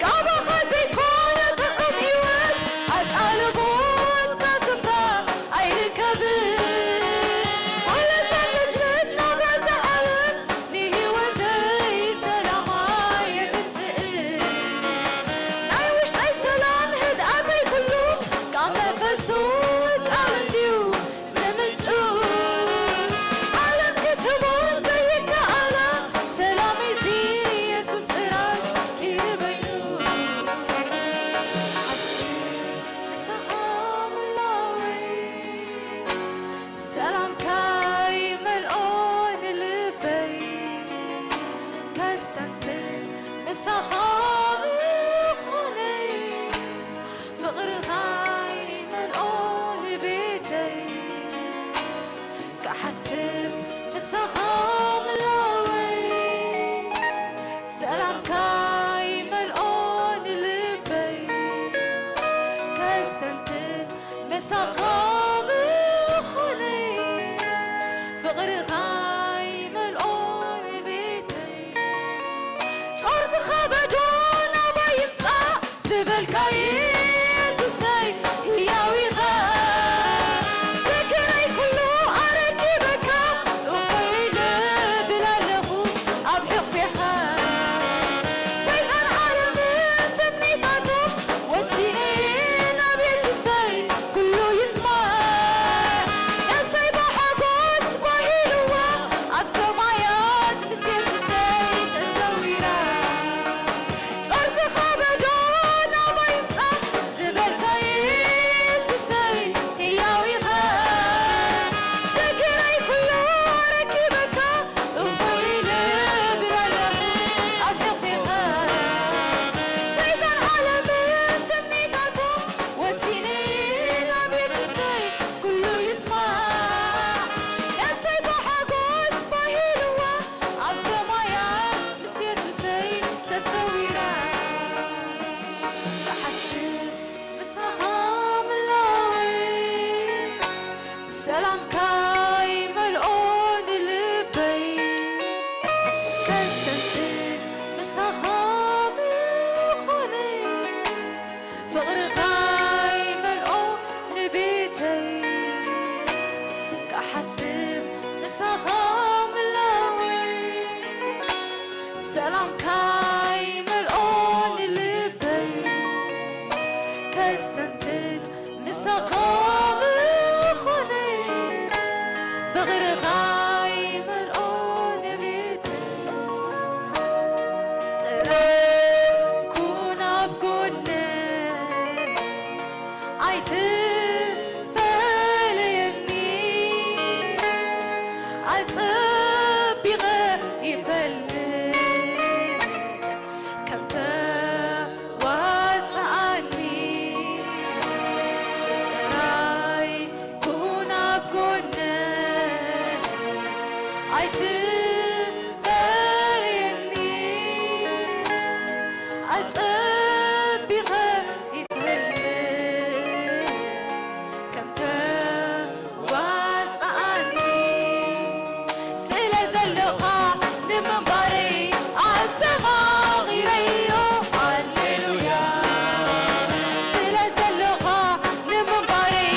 ካባኻ ዘይኮነ ጥዑም ህይወት ኣቃልቦ እታ ስፍራ ኣይርከብን። ኩሉ ዘብለጭልጭ ናብራ እዛ ዓለም ንህይወተይ ሰላማ የምጽእ። ናይ ውሽጠይ ሰላም ህድኣተይ ኩሉ ካብ መንፈሱ ቃል እንድዩ ዝምንጩ። ዓለም ክትህቦ ዘይከኣላ ሰላመይሲ የሱስ ጥራይ እዩ በይኑ። ክሓስብ ምሳኻ ምላወይ፣ ሰላምካ ይመልኦ ንልበይ፣ ከስተንትን ምሳኻ ምኾነይ፣ ፍቕርኻ ይመልኦ ንቤተይ። ክሓስብ ምሳኻ ምላወይ፣ ሰላምካ ይመልኦ ንልበይ፣ ከስተንትን ምሳኻ ምኾነይ፣ ፍቕርኻ ይመልኦ ንቤተይ። ጾር ዝኸበዶ ናባይ ይምጻእ ዝበልካ የሱሰይ ህያው ኢኻ። ሽግረይ ኩሉ ኣረኪበካ እፎይ ኢለ ብል ኣለኹ ኣብ ሕቕፊኻ። ሰይጣን ዓለምን ትምኒታቱ ወሲነ ናብ የሱሰይ ኩሉ ይስማዕ። ነብሰይ ብሓጎስ ባሂልዋ ኣብ ሰማያት ምስ የሱሰይ ተሰዊራ። ጾር ዝኸበዶ ናባይ ይምጻእ ዝበልካ የሱሰይ ህያው ኢኻ። ሽግረይ ኩሉ ኣረኪበካ እፎይ ኢለ ብል ኣለኹ ኣብ ሕቕፊኻ። ሰይጣን ዓለምን ትምኒታቱ ወሲነ ናብ የሱሰይ ኩሉ ይስማዕ። ነብሰይ ብሓጎስ ባሂልዋ ኣብ ሰማያት ምስ የሱሰይ ተሰዊራ። ክሓስብ ምሳኻ ምላወይ፣ ሰላምካ ይመልኦ ንልበይ፣ ሓስብ ምሳኻ ምላወይ፣ ሰላምካ ይመልኦ ንልበይ። ከስተንትን ምሳኻ ምኾነይ፣ ፍቕርኻ ይመልኦ ንቤተይ። ጥራይ ኩን ኣብ ጎነይ፣ ኣይትፈለየኒ፣ ኣጸቢቐ ይፈልጥ ከም ተዋጽኣኒ። ጥራይ ኩን ኣብ ጎነይ፣ ኣይትፈለየኒ፣ ኣጸቢቐ ይፈልጥ ከም ተዋጽኣኒ። ስለ ዘለኻ ንምንባረይ ኣስተማቒረዮ። ሃሌሉያ። ስለ ዘለኻ ንምንባረይ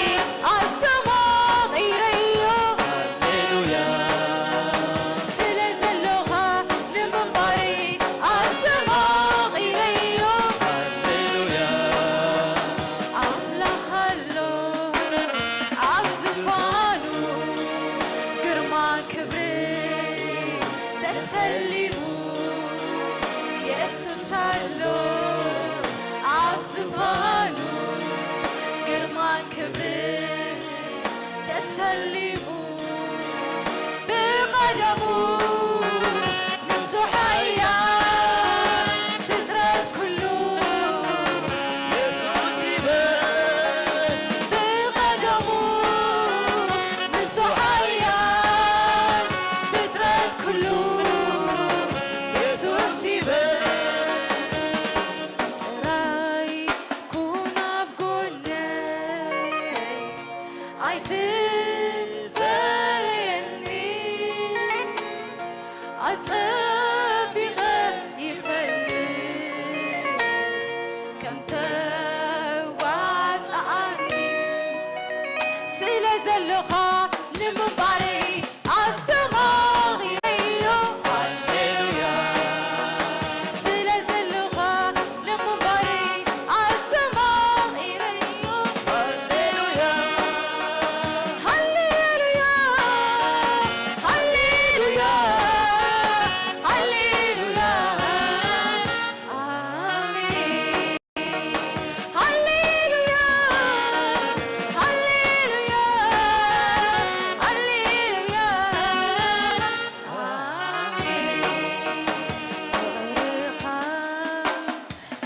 ኣስተማቒረዮ። ሃሌሉያ። ስለ ዘለኻ ንምንባረይ ኣስተማቒረዮ። ሃሌሉያ። ኣምላኽ ኣሎ ኣብ ዝፋኑ፣ ግርማ ክብሪ ተሰሊሙ። የሱስ ኣሎ ኣብ ዝፋኑ፣ ግርማ ክብሪ ተሰሊሙ። ብቐደሙ ንሱ ሓያል፣ ፍጥረት ኩሉ የሱስ ይበል። ብቐደሙ ንሱ ሓያል፣ ፍጥረት ኩሉ የሱስ ይበል። ጥራይ ኩን ኣብ ጎነይ፣ ኣይትፈለየኒ፣ ኣጸቢቐ ይፈልጥ ከም ተዋጽኣኒ። ስለ ዘለኻ ንምንባረይ ኣስተማቒረዮ። ሃሌሉያ። ስለ ዘለኻ ንምንባረይ ኣስተማቒረዮ። ሃሌሉያ። ሃሌሉያ። ሃሌሉያ። ሃሌሉያ። ኣሜን። ሃሌሉያ፣ ሃሌሉያ፣ ሃሌሉያ። ኣሜን። ፍቕርኻ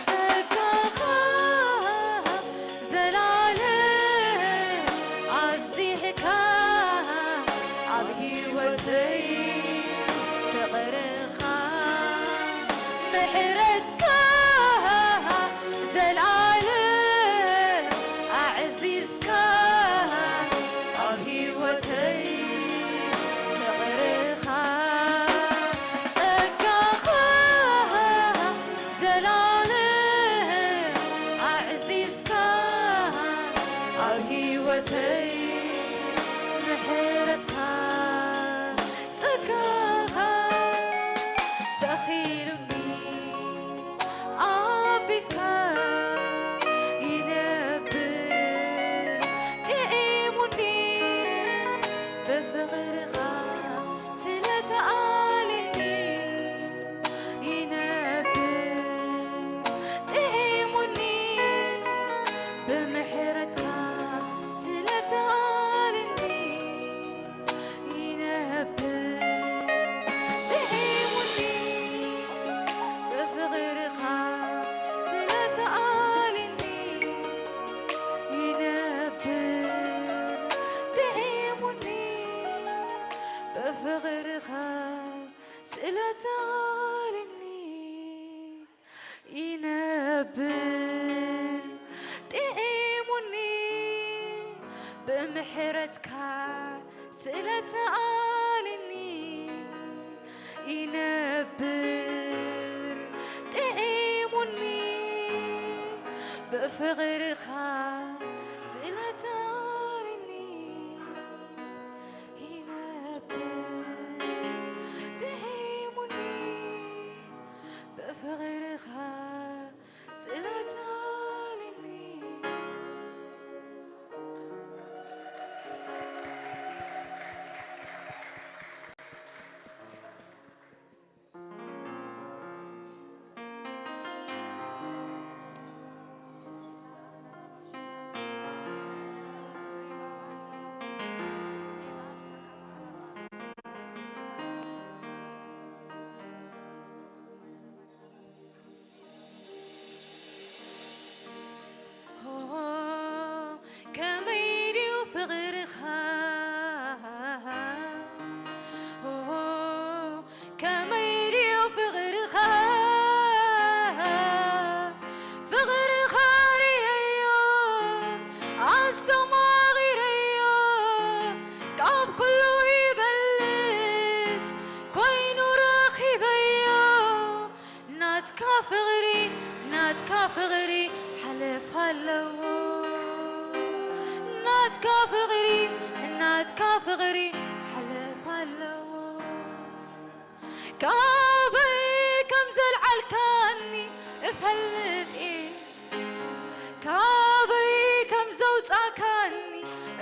ጸጋኻ ዘላለም ኣብዚሕካ ኣብ ህይወተይ ፍቕርኻ ምሕረትካ ዘላለም ኣዕዚዝካ ኣብ ህይወተይ ፍቕርኻ ጸጋኻ ዘላለም ኣዕዚዝካ ኣብ ህይወተይ ምሕረትካ ጸጋኻ ተኺሉኒ ኣብ ቤትካ ይነብር ጥዒሙኒ ብፍቕርኻ ስለተኣልኒ ይነብር ጥዒሙኒ ብምሕረትካ ስለተኣልኒ ይነብር ጥዒሙኒ ብፍቕርኻ ስለተኣልኒ ይነብር ጥዒሙኒ ብፍቕርኻ ስለተኣልኒ ይነብር ጥዒሙኒ ብምሕረትካ ስለተኣልኒ ይነብር ጥዒሙኒ ብፍቕርኻ ስለተኣልኒ ፍቕሪ ሓለፍ ኣለዎ። ናትካ ፍቕሪ፣ ናትካ ፍቕሪ ሓለፍ ኣለዎ። ካበይ ከም ዘልዓልካኒ እፈልጥ እየ። ካበይ ከም ዘውጻእካኒ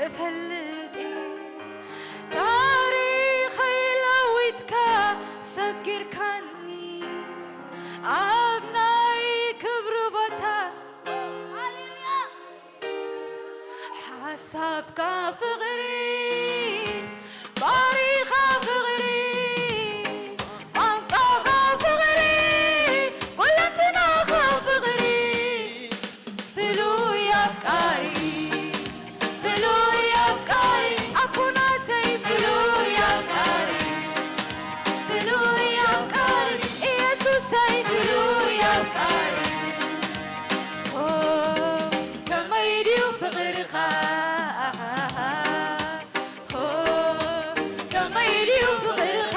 እፈልጥ እየ። ታሪኸይ ለዊጥካ ሰብ ጌርካኒ። ኣብ ናይ ክብሪ ቦታ። ሃሌሉያ። ሓሳብካ ፍቕሪ፣ ባህሪኻ ፍቕሪ፣ ቋንቋኻ ፍቕሪ፣ ኩለንትናኻ ፍቕሪ። ፍሉይ ኣፍቃሪ፣ ፍሉይ ኣፍቃሪ፣ ኣቦናተይ ፍሉይ ኣፍቃሪ፣ ፍሉይ ኣፍቃሪ፣ ኢየሱሰይ ፍሉይ ኣፍቃሪ። ኦ፣ ከመይ ድዩ ፍቕርኻ? ኦ፣ ከመይ ድዩ ፍቕርኻ?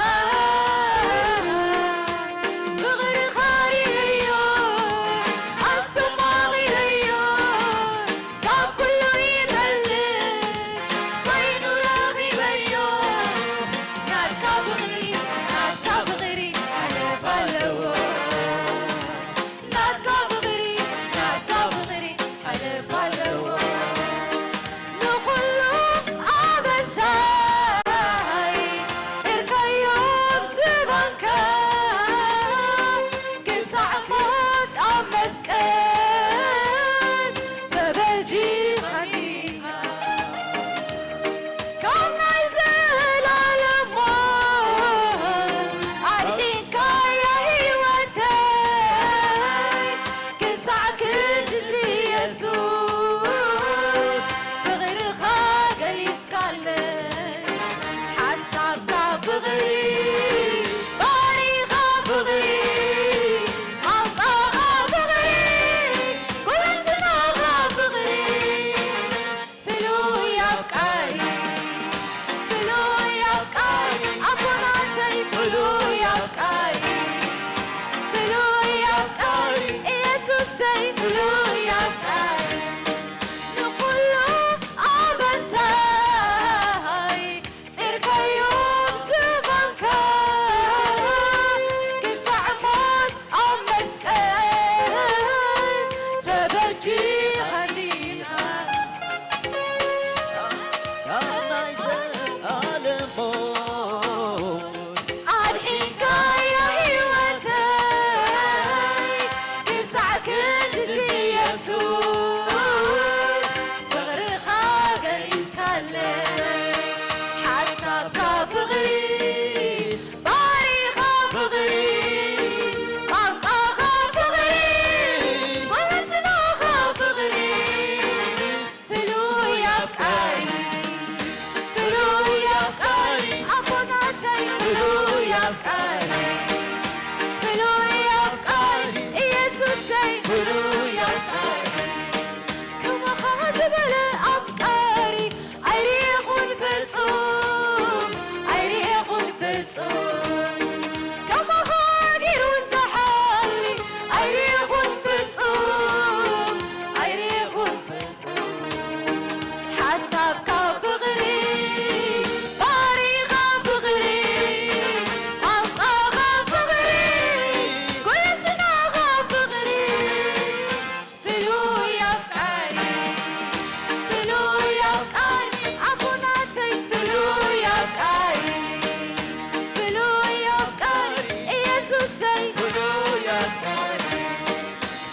ፍቕርኻ ሪኤዮ፣ ኣስተማቒረዮ፣ ካብ ኩሉ ይበልጽ፣ ኮይኑ ረኺበዮ። ናትካ ፍቕሪ፣ ናትካ ፍቕሪ ሓለፍ ኣለዎ። ናትካ ፍቕሪ፣ ናትካ ፍቕሪ ሓለፍ ኣለዎ። ንኹሉ ኣበሳይ ጺርካዮ ብዝባንካ፣ ክሳዕ ሞት ኣብ መስቀል ተበጂኻኒ። ካብ ናይ ዘላለም ሞት ኣድሒንካያ ህይወተይ፣ ክሳዕ ክንድዚ የሱስ ፍቕርኻ ገሊጽካለይ። ሓሳብካ ፍቕሪ፣ ባህሪኻ ፍቕሪ፣ ቋንቋኻ ፍቕሪ፣ ኩለንትናኻ ፍቕሪ። ፍሉይ ኣፍቃሪ፣ ፍሉይ ኣፍቃሪ፣ ኣቦናተይ ፍሉይ ኣፍቃሪ፣ ፍሉይ ኣፍቃሪ፣ ኢየሱሰይ ፍሉይ ኣፍቃሪ። ንኹሉ ኣበሳይ ጺርካዮ ብዝባንካ፣ ክሳዕ ሞት ኣብ መስቀል ተበጂኻኒኻ። ካብ ናይ ዘላለም ሞት ኣድሒንካያ ህይወተይ፣ ክሳዕ ክንድዚ የሱስ ፍቕርኻ ገሊጽካለይ። ሓሳብካ ፍቕሪ፣ ባህሪኻ ፍቕሪ፣ ቋንቋኻ ፍቕሪ፣ ኩለንትናኻ ፍቕሪ። ፍሉይ ኣፍቃሪ፣ ፍሉይ ኣፍቃሪ፣ ኣቦናተይ ፍሉይ ኣፍቃሪ፣ ፍሉይ ኣፍቃሪ፣ ኢየሱሰይ ፍሉይ ኣፍቃሪ። ከማኻ ዝበለ ኣፍቃሪ ኣይርኤኹን ፍጹም፣ ኣይርኤኹን ፍጹም። ከማኻ ገይሩ ዝሓሊ ኣይርኤኹን ፍጹም፣ ኣይርኤኹን ፍጹም። ሓሳብካ ፍቕሪ፣ ባህሪኻ ፍቕሪ፣ ቋንቋኻ ፍቕሪ፣ ኩለንትናኻ ፍቕሪ። ፍሉይ ኣፍቃሪ፣ ፍሉይ ኣፍቃሪ፣ ኣቦናተይ ፍሉይ ኣፍቃሪ፣ ፍሉይ ኣፍቃሪ፣ ኢየሱሰይ ፍሉይ ኣፍቃሪ።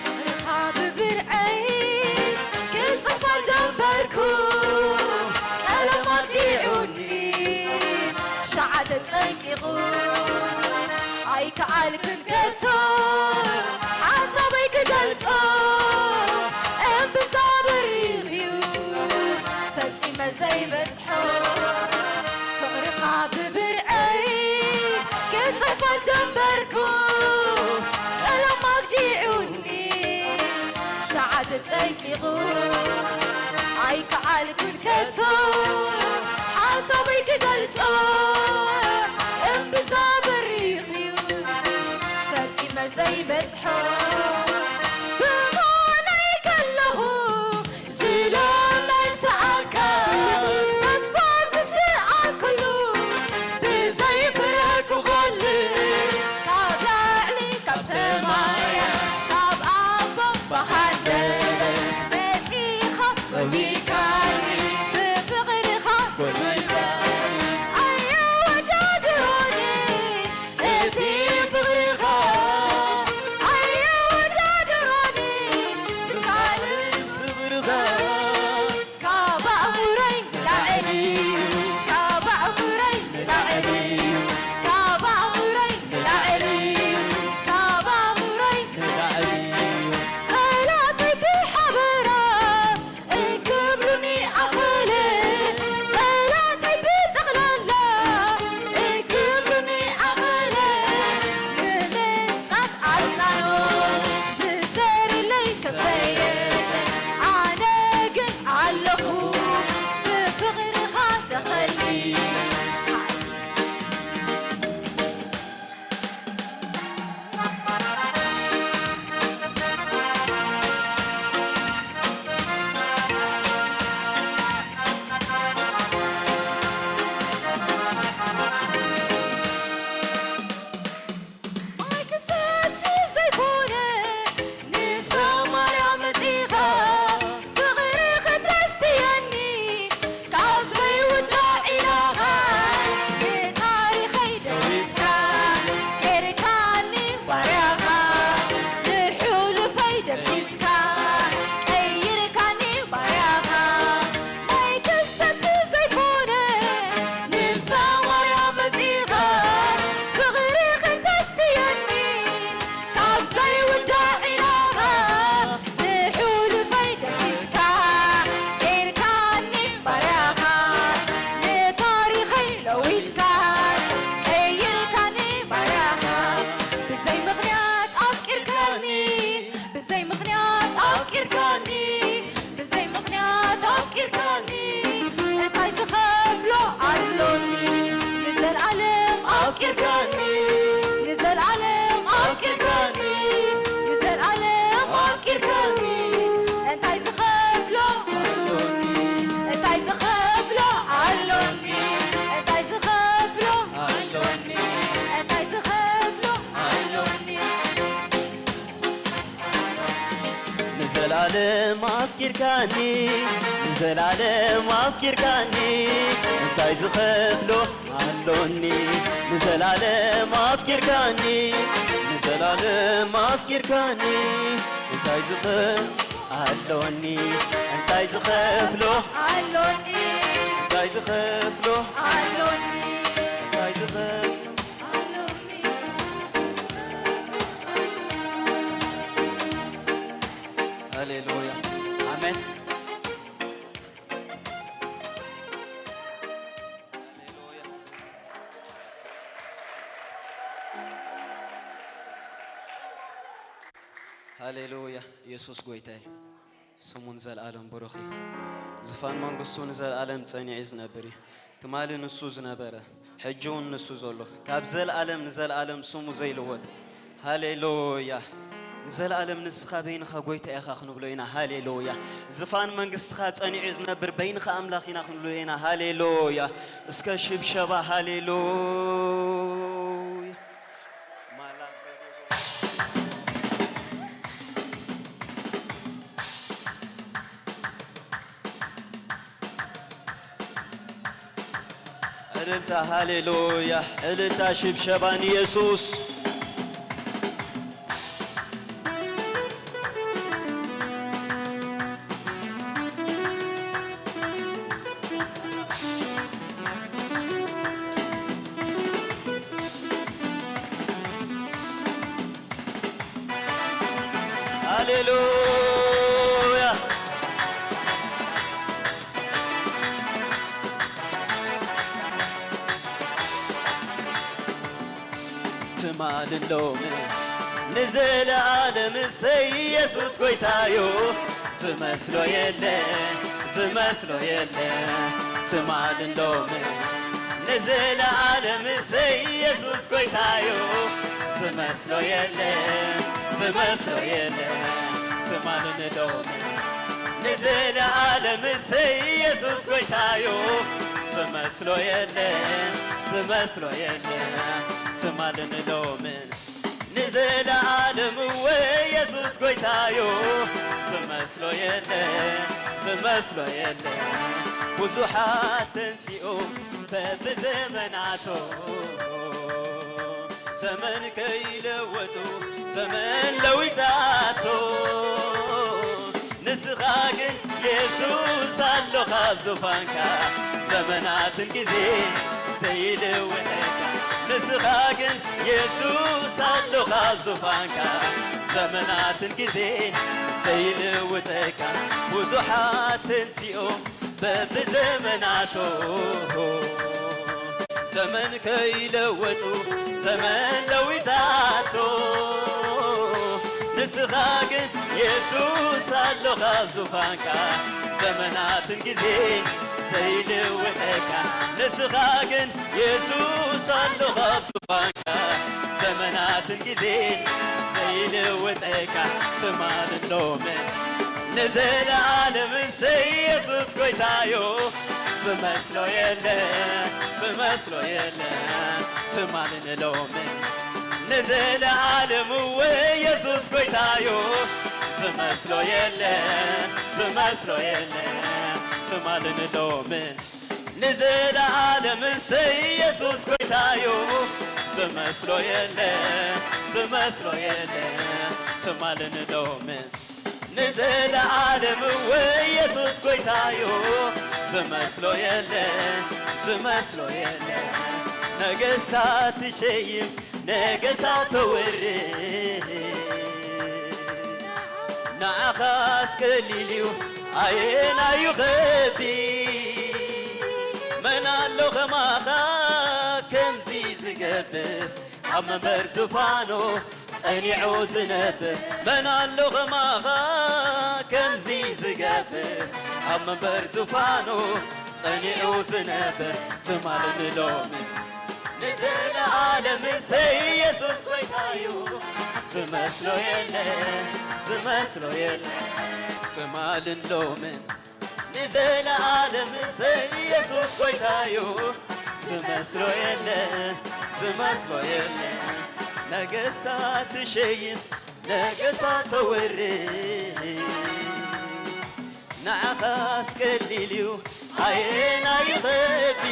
ፍቕርኻ ብብርዐይ ክጽሕፋ ጀመርኩ፣ ቀለም ኣግዲዑኒ፣ ሸዓ ተጸንቂቑ። ኣይከኣልኩን ከቶ ሓሳበይ ክገልጾ፣ እምብዛ በሪኽ'ዩ ፈጺመ ዘይበጽሖ። ፍቕርኻ ብብርዐይ ክጽሕፋ ጀመርኩ፣ ቀለም ኣግዲዑኒ፣ ሸዓ ተጸንቂቑ። ኣይከኣልኩን ከቶ ሓሳበይ ክገልጾ፣ እምብዛ በሪኽ'ዩ ፈጺመ ዘይበጽሖ። ብሞ ንዘላለም ኣፍቂርካኒ፣ ንዘላለም ኣፍቂርካኒ፣ እንታይ ዝኸፍሎ ኣሎኒ? ንዘላለም ኣፍቂርካኒ፣ ንዘላለም ኣፍቂርካኒ፣ እንታይ ዝኸፍሎ ኣሎኒ? እንታይ ዝኸፍሎ ኣሎኒ? እንታይ ዝኸፍሎ ኣሎኒ? እንታይ ዝኸፍሎ ኣሎኒ? ሃሌሉያ። ኣሜን። ሃሌሉያ። ሃሌሉያ። ኢየሱስ ጎይታ እዩ። ስሙ ንዘለኣለም ብሩኽ እዩ። ዝፋን መንግስቱ ንዘለኣለም ጸኒዑ ዝነብር እዩ። ትማሊ ንሱ ዝነበረ፣ ሕጂ እውን ንሱ ዘሎ፣ ካብ ዘለኣለም ንዘለኣለም ስሙ ዘይልወጥ። ሃሌሉያ። ንዘለኣለም ንስኻ በይንኻ ጎይታ ኢኻ ክንብሎ ኢና። ሃሌሉያ። ዝፋን መንግስትኻ ጸኒዑ ዝነብር በይንኻ ኣምላኽ ኢና ክንብሎ ኢና። ሃሌሉያ። እስከ ሽብሸባ ሃሌሉያ። እልልታ፣ ሃሌሉያ፣ እልልታ፣ ሽብሸባ ንየሱስ። ሃሌሉያ። ትማልን ሎምን ንዘለኣለም እሰይ ኢየሱስ ጎይታዩ ዝመስሎ የለ፣ ዝመስሎ የለ። ትማልን ሎምን ንዘለኣለም እሰይ ኢየሱስ ጎይታዩ ዝመስሎ የለ፣ ዝመስሎ የለ። ትማልን ሎምን ንዘለኣለም እሰይ ኢየሱስ ጎይታዩ ዝመስሎ የለ፣ ዝመስሎ የለ። ትማልን ሎምን ንዘለኣለም እወ ኢየሱስ ጎይታዩ ዝመስሎ የለ፣ ዝመስሎ የለ። ብዙሓት ተንሲኦም በብዘመናቶም ዘመን ከይለወጡ ዘመን ለዊጣቶ። ንስኻ ግን የሱስ ኣሎኻ ኣብ ዙፋንካ ዘመናትን ግዜ ዘይልውጠካ። ንስኻ ግን የሱስ ኣሎኻ ኣብ ዙፋንካ ዘመናትን ግዜ ዘይልውጠካ። ብዙሓት ተንሲኦም በብዘመናቶ ዘመን ከይለወጡ ዘመን ለዊጣቶ። ንስኻ ግን የሱስ ኣሎኻ ኣብ ዙፋንካ ዘመናትን ግዜ ዘይልውጠካ። ንስኻ ግን የሱስ ኣሎኻ ኣብ ዙፋንካ ዘመናትን ግዜ ዘይልውጠካ። ትማልን ሎምን ንዘለኣለምን ሰይ የሱስ ጎይታዮ። ዝመስሎ የለ፣ ዝመስሎ የለ። ትማልን ሎምን ንዘለኣለም እወ የሱስ ጎይታዮ። ዝመስሎ የለ፣ ዝመስሎ የለ። ትማልን ሎምን ንዘለኣለምን ሰይ የሱስ ጎይታዮ። ዝመስሎ የለ፣ ዝመስሎ የለ። ትማልን ሎምን ንዘለኣለም እወ የሱስ ጎይታዮ። ዝመስሎ የለ፣ ዝመስሎ የለ። ነገስታት ትሸይም ነገስታት ተወርድ። ንዓኻስ ቀሊል እዩ ኣየናዩ ኸቢድ? መን ኣሎ ኸማኻ ከምዚ ዝገብር? ኣብ መንበር ዙፋኑ ጸኒዑ ዝነብር መን ኣሎ ኸማኻ ከምዚ ዝገብር? ኣብ መንበር ዙፋኑ ጸኒዑ ዝነብር ትማልን ሎሚ ንዘለኣለም እሰይ ኢየሱስ ጎይታዩ። ዝመስሎ የለ፣ ዝመስሎ የለ። ትማልን ሎምን ንዘለኣለም እሰይ ኢየሱስ ጎይታዩ። ዝመስሎ የለ፣ ዝመስሎ የለ። ነገስታት ትሸይም ነገስታት ተወርድ። ንዓኻስ ቀሊል እዩ ኣየናይ ይኸቢድ?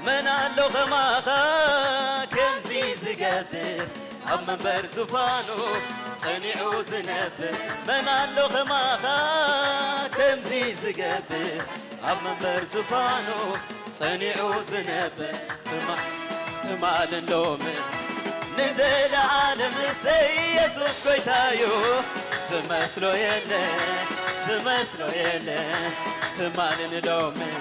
መን ኣሎ ኸማኻ ከምዚ ዝገብር? ኣብ መንበር ዙፋኑ ጸኒዑ ዝነብር። መን ኣሎ ኸማኻ ከምዚ ዝገብር? ኣብ መንበር ዙፋኑ ጸኒዑ ዝነብር። ትማ-፣ ትማልን ሎምን ንዘለዓለም እሰይ ኢየሱስ ጎይታዩ። ዝመስሎ የለ፣ ዝመስሎ የለ። ትማልን ሎምን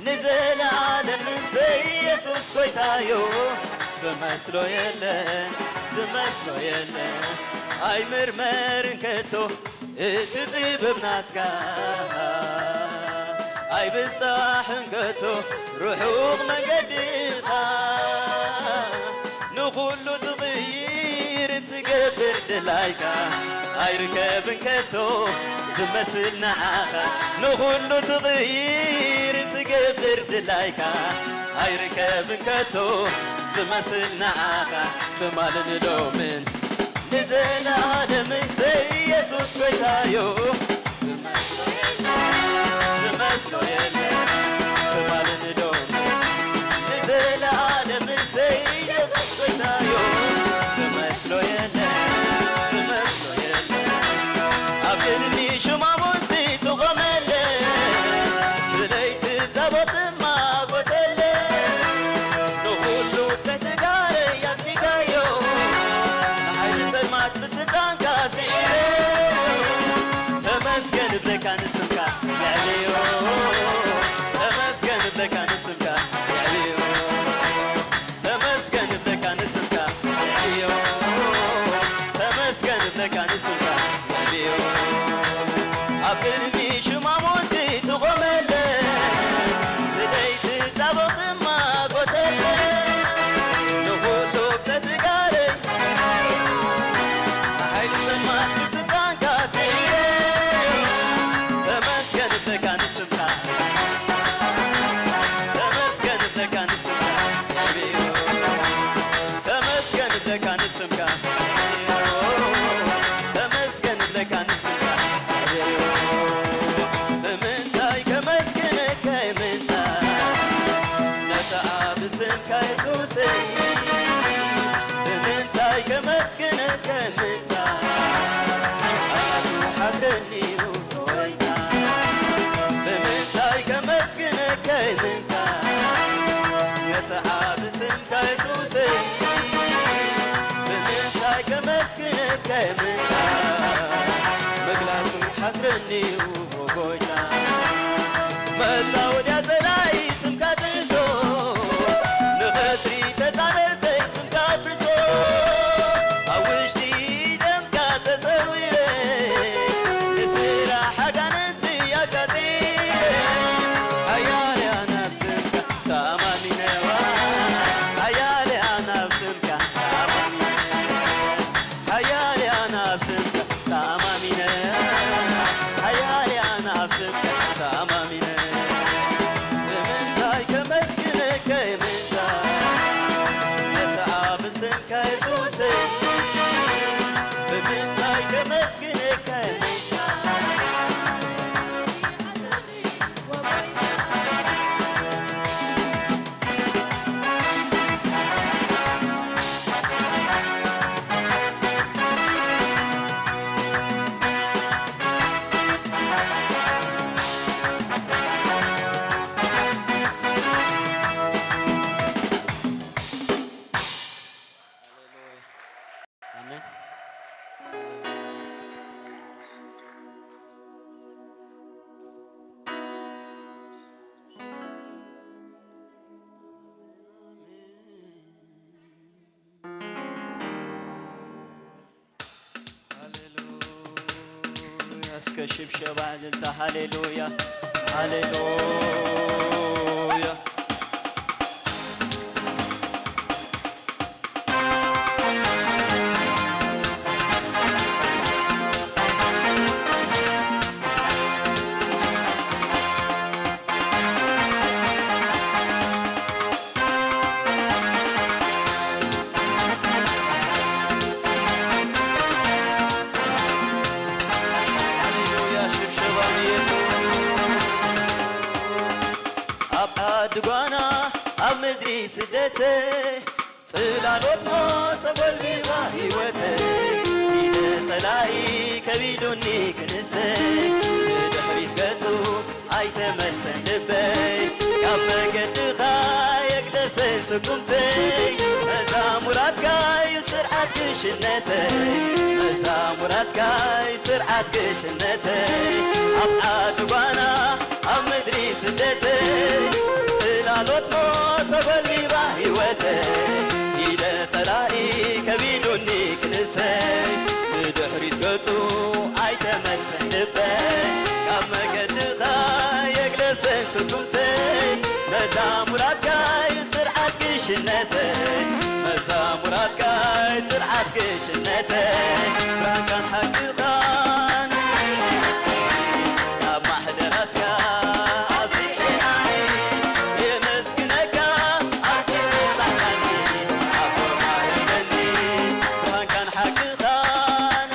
ንዘለዓለም እሰይ ኢየሱስ ጎይታዩ። ዝመስሎ የለ፣ ዝመስሎ የለ። ኣይምርመርን ከቶ እቲ ጥበብ ናትካ ኣይብጻሕን ከቶ ርሑቕ መንገድኻ። ንኹሉ ትቕይር ትገብር ድላይካ ኣይርከብን ከቶ ዝመስል ንዓኻ። ንኹሉ ትቕይር ትገብር ድላይካ ኣይርከብን ከቶ ዝመስል ንዓኻ። ትማልን ሎምን ንዘለዓለም እሰይ ኢየሱስ ጎይታዩ። ዝመስሎ የለ፣ ዝመስሎ የለ። ትማልን ሎምን ንዘለዓለም እሰይ ኢየሱስ ጎይታዩ። ዝመስሎ የለ፣ ዝመስሎ የለ። ኣብ ቅድሚ ሹማሙንቲ ትቖመለ ስለይቲ ታቦት ማጎተለ ንኹሉ ተትጋረ ያግዚጋዮ ንሓይሊ ጸልማት ብስልጣንካ ስዒረ። ተመስገን እብለካ ንስምካ የዕልዮ። ተመስገን እብለካ ንስምካ የዕልዮ። ተመስገን እብለካ ንስምካ የዕልዮ። ተመስገን እብለካ ንስምካ የዕልዮ። ኣብ ቅድሚ ሽማሙንቲ ትቖመለ ስለይቲ ታቦት ማጎተለ ንኹሉ ተትጋረይ ሓይሊ ጸልማት ብስልጣንካ ስዒረ። ተመስገን እብለካ ንስምካ ተመስገን እብለካ ንስምካ የዕልዮ። ተመስገን እብለካ ንስምካ የዕልዮ። ተመስገን እብለካ ንስምካ የዕልዮ። ብምንታይ ከመስግነካ ምንታይ ነታ ኣብ ስምካ የሱሰይ ብምንታይ ከመስግነካ ምንታይ ኣቱ ሓዘኒ ጎይታ ብምንታይ ከመስግነካ ምንታይ ነቲ ዓቢ ስምካ የሱሰይ ብምንታይ ከመስግነካ ምንታይ ምግላጹ ሓስረኒ እዩ ጎይታ መጻወድያ ጸላኢ ስምካ ጥሕሶ ንቐጽሪ ተጻረርተይ ስምካ ኣፍርሶ ኣብ ውሽጢ ደምካ ተሰዊረ ንስራሕ ኣጋንንቲ ኣጋጺረ ሓያል እያ ናብ ስምካ ተኣማሚነዋ ሓያል እያ ናብ ስምካ ተኣማሚነ ሓያል እያ ናብ ስምካ ተኣማሚነ ሓያል እያ ናብ ስምካ ተኣማሚነ ብምንታይ ከመስግነካ ምንታይ ነቲ ኣብ ስምካ የሱሰይ ብምንታይ ከመስግነካ ምንታይ ኣሜን። ሃሌሉያ። እስከ ሽብሸባ እልልታ። ሃሌሉያ፣ ሃሌሉያ። ጓና ኣብ ምድሪ ስደተይ ጽላሎት ሞት ተጎልቢባ ህይወተይ ኢደ ጸላኢ ከቢዱኒ ክንሰይ ብድሕሪት ገጹ ኣይተመልሰን ልበይ ካብ መገድኻ የግደሰን ስጉምተይ መዛሙራትካዩ ስርዓት ግሽነተይ መዛሙራትካዩ ስርዓት ግሽነተይ ኣብ ዓዲ ጓና ኣብ ምድሪ ስደተይ ጽላሎት ሞት ተጎልቢባ ህይወተይ ኢደ ጸላኢ ከቢዱኒ ክንሰይ ብድሕሪት ገጹ ኣይተመልሰን ልበይ ካብ መገድኻ የግለሰን ስጉምተይ መዛሙራትካዩ ስርዓት ግሽነተይ መዛሙራትካዩ ስርዓት ግሽነተይ ብራንካን ሓቅኻን ኣብ ማሕደራትካ ኣብዚሐ የመስግነካ ኣብዚ ምብጻሕካኒ ኣብ ጎማ ሂበኒ ብርሃንካን ሓቅኻን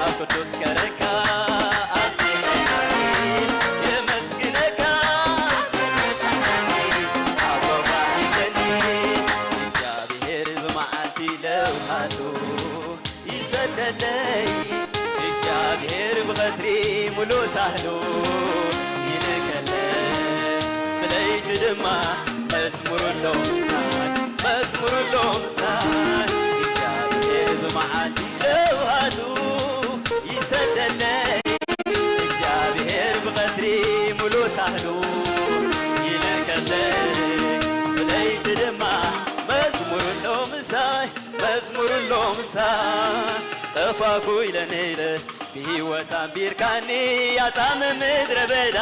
ኣብ ቅዱስ ከረንካ ኣብዚሐ የመስግነካ ኣብዚ ምብጻሕካኒ ኣብ ጎማ ሂበኒ እግዚኣብሔር ብመዓልቲ ለውሃቱ ይሰደለይ እግዚኣብሔር ብቐትሪ ሙሉ ሳህሉ ይልከለይ ብለይቲ ድማ መዝሙር ኣሎ ምሳይ መዝሙር ኣሎ ምሳይ እግዚኣብሔር ብመዓልቲ ለውሃቱ ይሰደለይ እግዚኣብሔር ብቐትሪ ሙሉ ሳህሉ ይልከለይ ብለይቲ ድማ መዝሙር ኣሎ ምሳይ መዝሙር ኣሎ ምሳይ ጠፋኩ ኢለ ነይረ ብህይወት ኣንቢርካኒ ኣጻምእ ምድረ በዳ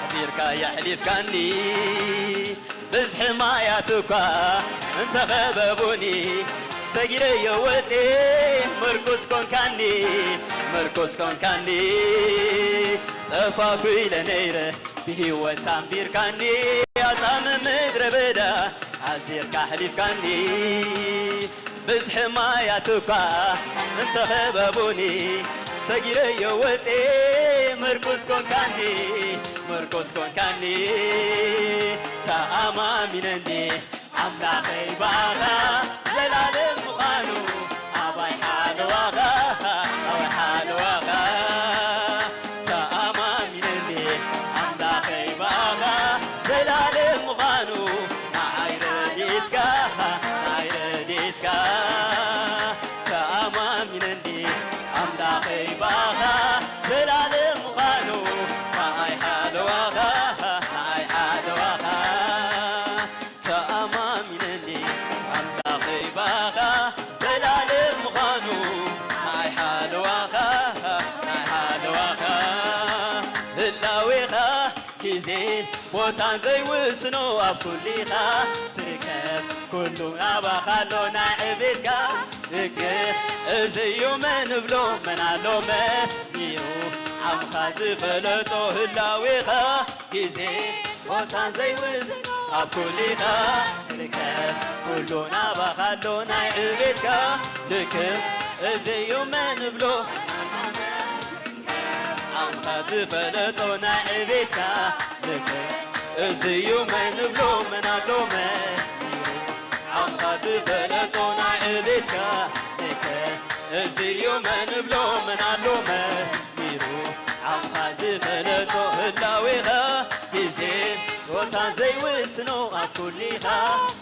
ኣሲርካ የሕሊፍካኒ ብዝሒ ማያት እኳ እንተኸበቡኒ ሰጊረዮ ወፅየ ምርኩስ ኮንካኒ ምርኩስ ኮንካኒ ጠፋኩ ኢለ ነይረ ብህይወት ኣንቢርካኒ ኣጻምእ ምድረ በዳ ኣዚርካ ኣሕሊፍካኒ ብዝሒ ማያት እኳ እንተኸበቡኒ ሰጊረዮ ወፅየ ምርኩስ ኮንካኒ ምርኩስ ኮንካኒ ተኣማሚነ እንዲ ኣምላኸይ ብኣኻ ዘላለም ምዃኑ ኣባይ ሓለዋኻ ኣባይ ሓለዋኻ ተኣማሚነ እንዲ ኣምላኸይ ብኣኻ ዘላለም ምዃኑ ንዓይ ረድኤትካ ንዓይ ረድኤትካ ተኣማሚነ እንዲ ኣምላኸይ ብኣኻ ዘላለም ምዃኑ ንዓይ ሓለዋኻ ንዓይ ሓለዋኻ ተኣማሚነ እንዲ ኣምላኸይ ብኣኻ ዘላለም ምዃኑ ንዓይ ሓለዋኻ ንዓይ ሓለዋኻ ህላዌኻ ግዜን ቦታን ዘይውስኖ ኣብ ኩሊኻ ትርከብ ኩሉ ናባኻ ኣሎ ናይ ዕቤትካ ልክዕ እዚ እዩ መንብሎ መን ኣሎ መሚሩ ዓምኻ ዝፈለጦ ህላዌኻ ግዜ ቦታን ዘይውስኖ ኣብ ኩሊኻ ትርከብ ኩሉ ናባኻ ኣሎ ናይ ዕቤትካ ልክዕ እዚ እዩ መንብሎ ዓምኻ ዝፈለጦ ናይ ዕቤትካ ልክዕ እዚ እዩ መንብሎ መን ኣሎ መሚሩ ዓምኻ ዝፈለጦ ናይ ዕቤትካ ልክዕ እዚ እዩ መንብሎ መን ኣሎ መሚሩ ዓምኻ ዝፈለጦ ህላዌኻ ግዜ ቦታ ዘይውስኖ ኣብ ኩሊኻ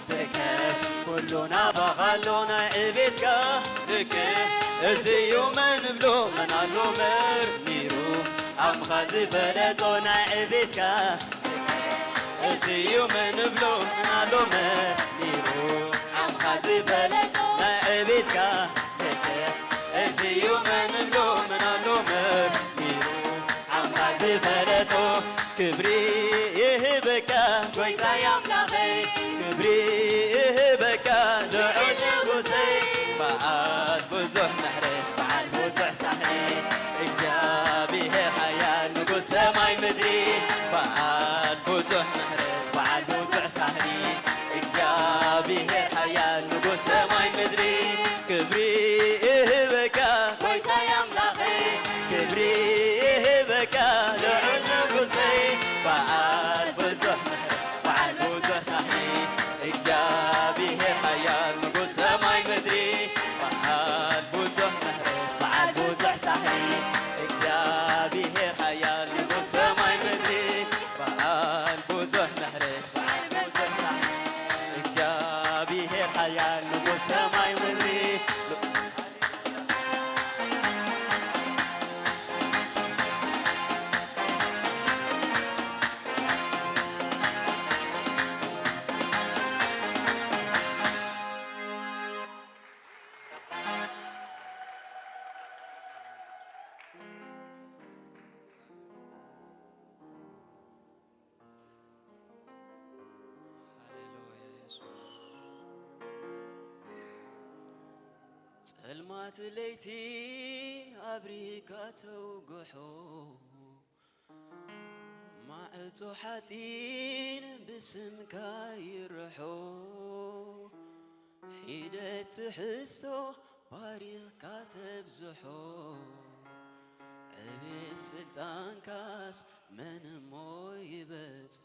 ትርከብ ኩሉ ናባኻ ኣሎ ናይ ዕቤትካ ልክዕ እዚ እዩ መንብሎ መን ኣሎ መርሚሩ ዓቕምኻ ዝፈለጦ ናይ ዕቤትካ እዚ እዩ መንብሎ መን ኣሎ መርሚሩ ዓቕምኻ ዝፈለጦ ናይ ዕቤትካ ልክዕ እዚ እዩ መንብሎ መን ኣሎ መርሚሩ ዓቕምኻ ዝፈለጦ ክብሪ ይህበካ ጎይታይ ኣምላኸይ ክብሪ ይህበካ ልዑል ንጉሰይ በዓል ብዙሕ ምሕረት በዓል ብዙሕ ሳህሪ እግዚኣብሔር ሓያል ንጉስ ሰማይ ምድሪ በዓል ብዙሕ ምሕረት በዓል ብዙሕ ሳህሪ እግዚኣብሔር ሓያል ንጉስ ሰማይ ምድሪ ክብሪ ይህበካ ጎይታይ ኣምላኸይ ክብሪ ይህበካ ልዑል ንጉሰይ በዓል ብዙሕ ጸልማት ለይቲ ኣብሪካ ተውግሖ፣ ማዕጾ ሓጺን ብስምካ ይርሖ፣ ሒደት ትሕዝቶ ባሪኽካ ተብዝሖ፣ ዕቤት ስልጣንካስ መን እሞ ይበጽሖ?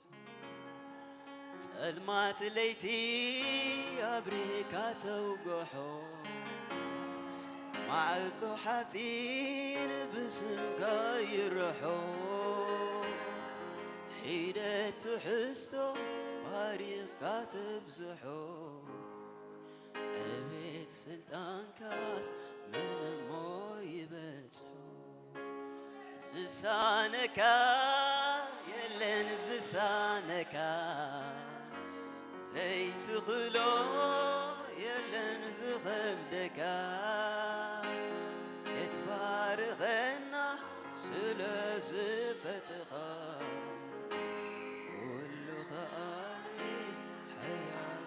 ጸልማት ለይቲ ኣብሪካ ተውግሖ፣ ማዕጾ ሓጺን ብስምካ ይርሖ፣ ሒደት ትሕዝቶ ባሪኽካ ተብዝሖ፣ ዕቤት ስልጣንካስ መን እሞ ይበጽሖ? ዝሳነካ የለን ዝሳነካ፣ ዘይትኽሎ የለን ዝኸብደካ፣ ክትባርኸና ስለ ዝፈተኻ፣ ኩሉ ኸኣሊ ሓያል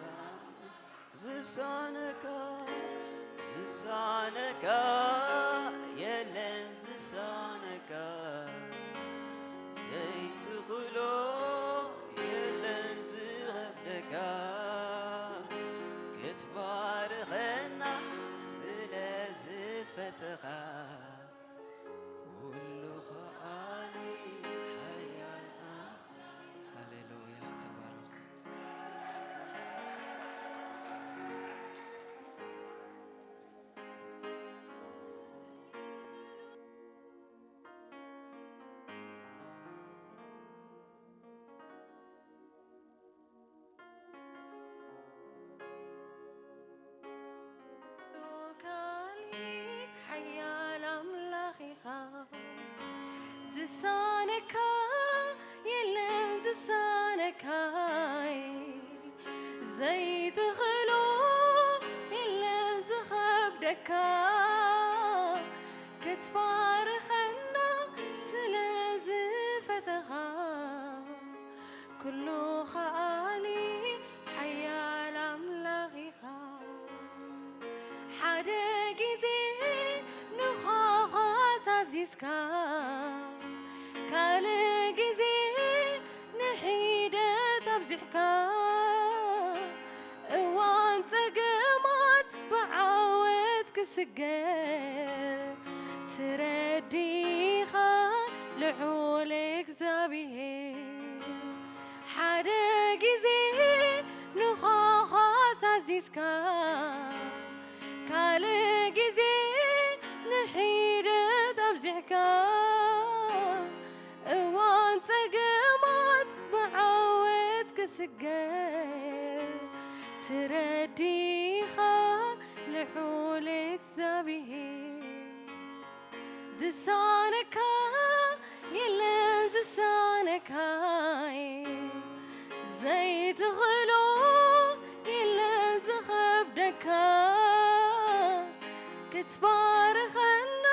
ዝሳነካ፣ ዝሳነካ የለን ዝሳነካ፣ ዘይትኽሎ የለን ዝኸብደካ፣ ክትባርኸና ስለ ዝፈተኻ፣ ኩሉ ኸኣሊ ሓያል ኣምላኽ። ሃሌሉያ፣ ተባረኹ። ሉካሊ ሓያል ኣምላኽ ኢኻ፣ ዝሳነካ የለን ዝሳነካይ፣ ዘይትኽሎ የለን ዝኸብደካ፣ ክትባርኸና ስለ ዝፈተኻ፣ ኩሉ ኸኣሊ ሓያል ኣምላኽ ኢኻ። ሓደ ግዜ ንዃዃት ኣዚዝካ፣ ካልእ ግዜ ንሒደት ኣብዚሕካ፣ እዋን ጸገማት ብዓወት ክስገር ትረዲኻ ልዑል እግዚኣብሔር። ሓደ ግዜ ንዃዃት ኣዚዝካ፣ ካልእ ግዜ ንሒደት ኣብዚሕካ፣ እዋን ጸገማት ብዓወት ክስገር ትረዲኻ ልዑል እግዚኣብሔር። ዝሳነካ የለን ዝሳነካይ፣ ዘይትኽእሎ የለን ዝኸብደካ፣ ክትባርኸና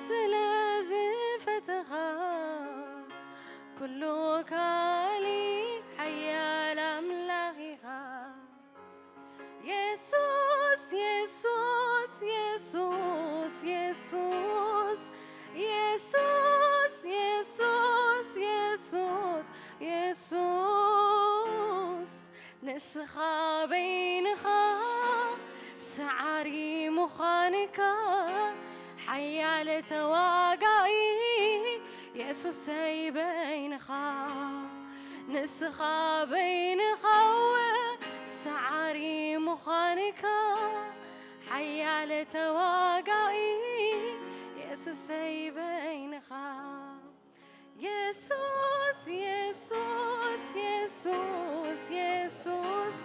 ስለ ዝፈተኻ፣ ኩሉ ካሊ ሓያል ኣምላኽ ኢኻ። የሱስ፣ የሱስ፣ የሱስ፣ የሱስ፣ የሱስ፣ የሱስ፣ የሱስ፣ ንስኻ በይንኻ ሰዓሪ ምዃንካ፣ ሓያል ተዋጋኢ የሱሰይ በይንኻ፣ ንስኻ በይንኻ እወ ሰዓሪ ምዃንካ፣ ሓያል ተዋጋኢ የሱሰይ በይንኻ። የሱስ፣ የሱስ፣ የሱስ፣ የሱስ፣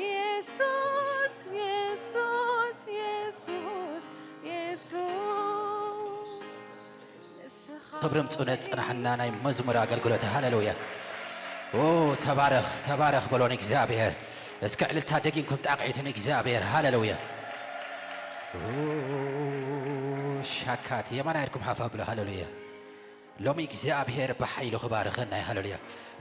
የሱስ፣ የሱስ፣ የሱስ፣ የሱስ። ክብሪ ምጽኡ ነጽናሕና ናይ መዝሙር ኣገልግሎት። ሃሌሉያ። ኦ፣ ተባረኽ፣ ተባረኽ በሎ ንእግዚኣብሔር። እስከ ዕልልታ ደጊምኩም ጣቕዒት ንእግዚኣብሔር። ሃሌሉያ። ኦ፣ ሻካት የማና ኢድኩም ሓፍ ኣብሉ። ሃሌሉያ። ሎሚ እግዚኣብሔር ብሓይሉ ክባርኸና እዩ። ሃሌሉያ።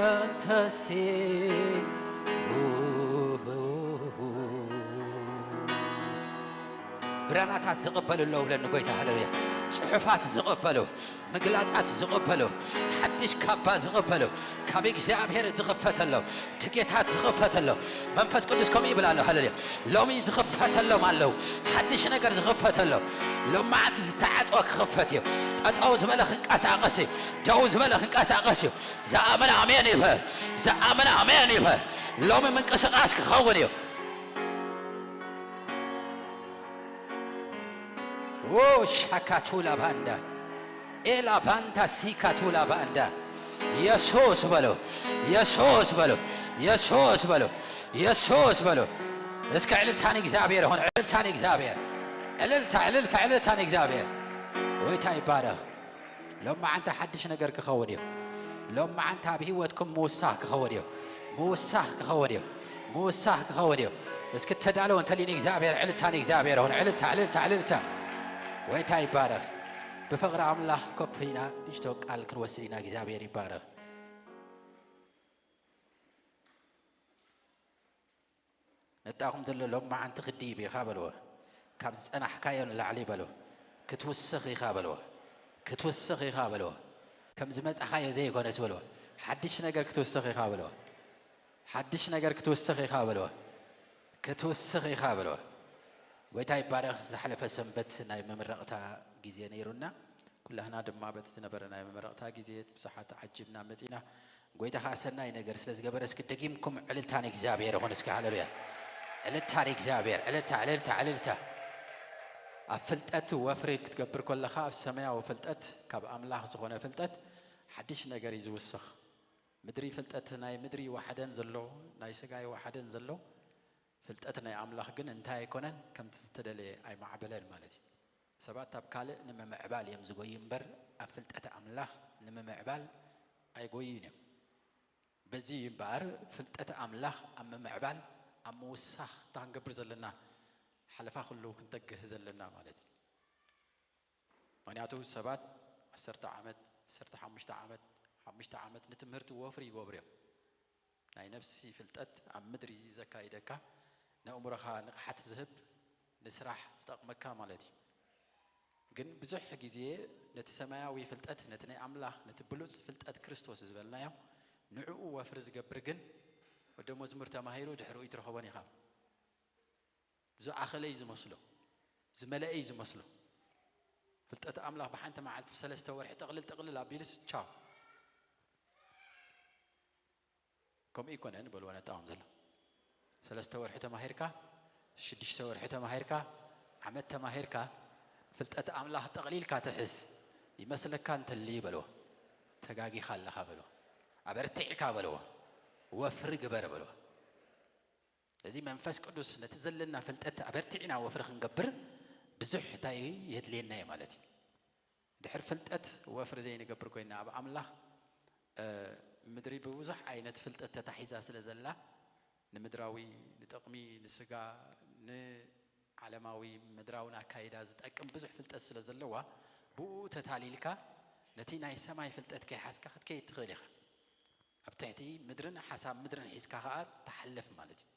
መንተሲ ብራናታት ዝቕበል ኣለዉ ብለኒ ጎይታ። ሃሌሉያ። ጽሑፋት ዝቕበሉ፣ ምግላጻት ዝቕበሉ፣ ሓድሽ ካባ ዝቕበሉ፣ ካብ እግዚኣብሔር ዝኽፈተሎም ድጌታት ዝኽፈተሎም መንፈስ ቅዱስ ከምኡ ይብል ኣሎ። ሃሌሉያ። ሎሚ ዝኽፈተሎም ኣለዉ። ሓድሽ ነገር ዝኽፈተሎም። ሎማዓንቲ ዝተዓጽወ ክኽፈት እዩ። ጠጠው ዝበለ ክንቀሳቐስ እዩ። ደው ዝበለ ክንቀሳቐስ እዩ። ዝኣመነ ኣሜን ይበል። ዝኣመነ ኣሜን ይበል። ሎሚ ምንቅስቃስ ክኸውን እዩ። ዎ ሻካቱ ላባንዳ ኤላ ባንታ ሲካቱ ላባንዳ የሱስ በሎ። የሱስ በሎ። የሱስ በሎ። የሱስ በሎ። እስከ ዕልልታ ንእግዚኣብሔር ይኹን። ዕልልታ ንእግዚኣብሔር። ዕልልታ፣ ዕልልታ፣ ዕልልታ ንእግዚኣብሔር። ጎይታ ይባረኽ። ሎማዓንቲ ሓድሽ ነገር ክኸውን እዩ። ሎማዓንቲ ኣብ ህይወትኩም ምውሳኽ ክኸውን እዩ። ምውሳኽ ክኸውን እዩ። ምውሳኽ ክኸውን እዩ። እስኪ ተዳለዉ እንተልዩ ንእግዚኣብሔር ዕልልታ ንእግዚኣብሔር ይኹን። ዕልልታ፣ ዕልልታ፣ ዕልልታ። ጎይታ ይባረኽ። ብፍቕሪ ኣምላኽ ኮፍ ኢና ንእሽቶ ቃል ክንወስድ ኢና። እግዚኣብሔር ይባረኽ። ነጣኹም ዘሎ ሎማዓንቲ ክድይብ ኢኻ በልዎ። ካብ ዝጸናሕካዮ ንላዕሊ በልዎ። ክትውስኽ ኢኻ በልዎ። ክትውስኽ ኢኻ በልዎ። ከም ዝመጻኻዮ ዘይኮነስ በልዎ። ሓድሽ ነገር ክትውስኽ ኢኻ በልዎ። ሓድሽ ነገር ክትውስኽ ኢኻ በልዎ። ክትውስኽ ኢኻ በልዎ። ጎይታ ይባረኽ። ዝሓለፈ ሰንበት ናይ መመረቕታ ግዜ ነይሩና። ኩላህና ድማ በቲ ዝነበረ ናይ መመረቕታ ግዜ ብዙሓት ተዓጂብና መጺና። ጎይታ ኸዓ ሰናይ ነገር ስለ ዝገበረ፣ እስኪ ደጊምኩም ዕልልታ ንእግዚኣብሔር ይኹን። እስኪ ሃሌሉያ። ዕልልታ ንእግዚኣብሔር። ዕልልታ፣ ዕልልታ፣ ዕልልታ። ኣብ ፍልጠት ወፍሪ ክትገብር ከለኻ፣ ኣብ ሰማያዊ ፍልጠት፣ ካብ ኣምላኽ ዝኾነ ፍልጠት፣ ሓድሽ ነገር እዩ ዝውስኽ። ምድሪ ፍልጠት ናይ ምድሪ ይወሓደን ዘሎ፣ ናይ ስጋ ይወሓደን ዘሎ፣ ፍልጠት ናይ ኣምላኽ ግን እንታይ ኣይኮነን፣ ከምቲ ዝተደለየ ኣይማዕበለን ማለት እዩ። ሰባት ኣብ ካልእ ንምምዕባል እዮም ዝጎዩ እምበር፣ ኣብ ፍልጠት ኣምላኽ ንምምዕባል ኣይጎዩን እዮም። በዚ እዩ እምበኣር ፍልጠት ኣምላኽ ኣብ ምምዕባል፣ ኣብ ምውሳኽ እታ ክንገብር ዘለና ሓለፋ ኩሉ ክንተግህ ዘለና ማለት እዩ። ምኽንያቱ ሰባት ዓሰርተ ዓመት፣ ዓሰርተ ሓሙሽተ ዓመት፣ ሓሙሽተ ዓመት ንትምህርቲ ወፍሪ ይገብሩ እዮም። ናይ ነፍሲ ፍልጠት ኣብ ምድሪ ዘካይደካ፣ ነእምሮኻ ንቕሓት ዝህብ፣ ንስራሕ ዝጠቕመካ ማለት እዩ። ግን ብዙሕ ግዜ ነቲ ሰማያዊ ፍልጠት፣ ነቲ ናይ ኣምላኽ፣ ነቲ ብሉጽ ፍልጠት ክርስቶስ ዝበልናዮ፣ ንዕኡ ወፍሪ ዝገብር ግን ወደ መዝሙር ተማሂሩ ድሕሪኡ ይትረኸቦን ኢኻ። ዝኣኸለ እዩ ዝመስሎ፣ ዝመለአ እዩ ዝመስሎ። ፍልጠት ኣምላኽ ብሓንቲ መዓልቲ ብሰለስተ ወርሒ ጥቕልል ጥቕልል ኣቢሉስ ቻው። ከምኡ ይኮነን በልዎ ነጣኦም ዘሎ። ሰለስተ ወርሒ ተማሂርካ፣ ሽዱሽተ ወርሒ ተማሂርካ፣ ዓመት ተማሂርካ፣ ፍልጠት ኣምላኽ ጠቕሊልካ ትሕዝ ይመስለካ እንተልዩ በልዎ። ተጋጊኻ ኣለኻ በልዎ። ኣበርቲዕካ በልዎ። ወፍሪ ግበር በልዎ። እዚ መንፈስ ቅዱስ ነቲ ዘለና ፍልጠት ኣበርቲዕና ወፍሪ ክንገብር ብዙሕ እንታይ የድልየና እዩ ማለት እዩ። ድሕር ፍልጠት ወፍሪ ዘይንገብር ኮይና ኣብ ኣምላኽ፣ እ፣ ምድሪ ብብዙሕ ዓይነት ፍልጠት ተታሒዛ ስለ ዘላ፣ ንምድራዊ፣ ንጥቕሚ፣ ንስጋ፣ ንዓለማዊ ምድራውን ኣካይዳ ዝጠቅም ብዙሕ ፍልጠት ስለ ዘለዋ፣ ብኡ ተታሊልካ ነቲ ናይ ሰማይ ፍልጠት ከይሓዝካ ክትከይድ ትኽእል ኢኻ። ኣብ ትሕቲ ምድርን ሓሳብ ምድርን ሒዝካ ኸኣ ትሓልፍ ማለት እዩ።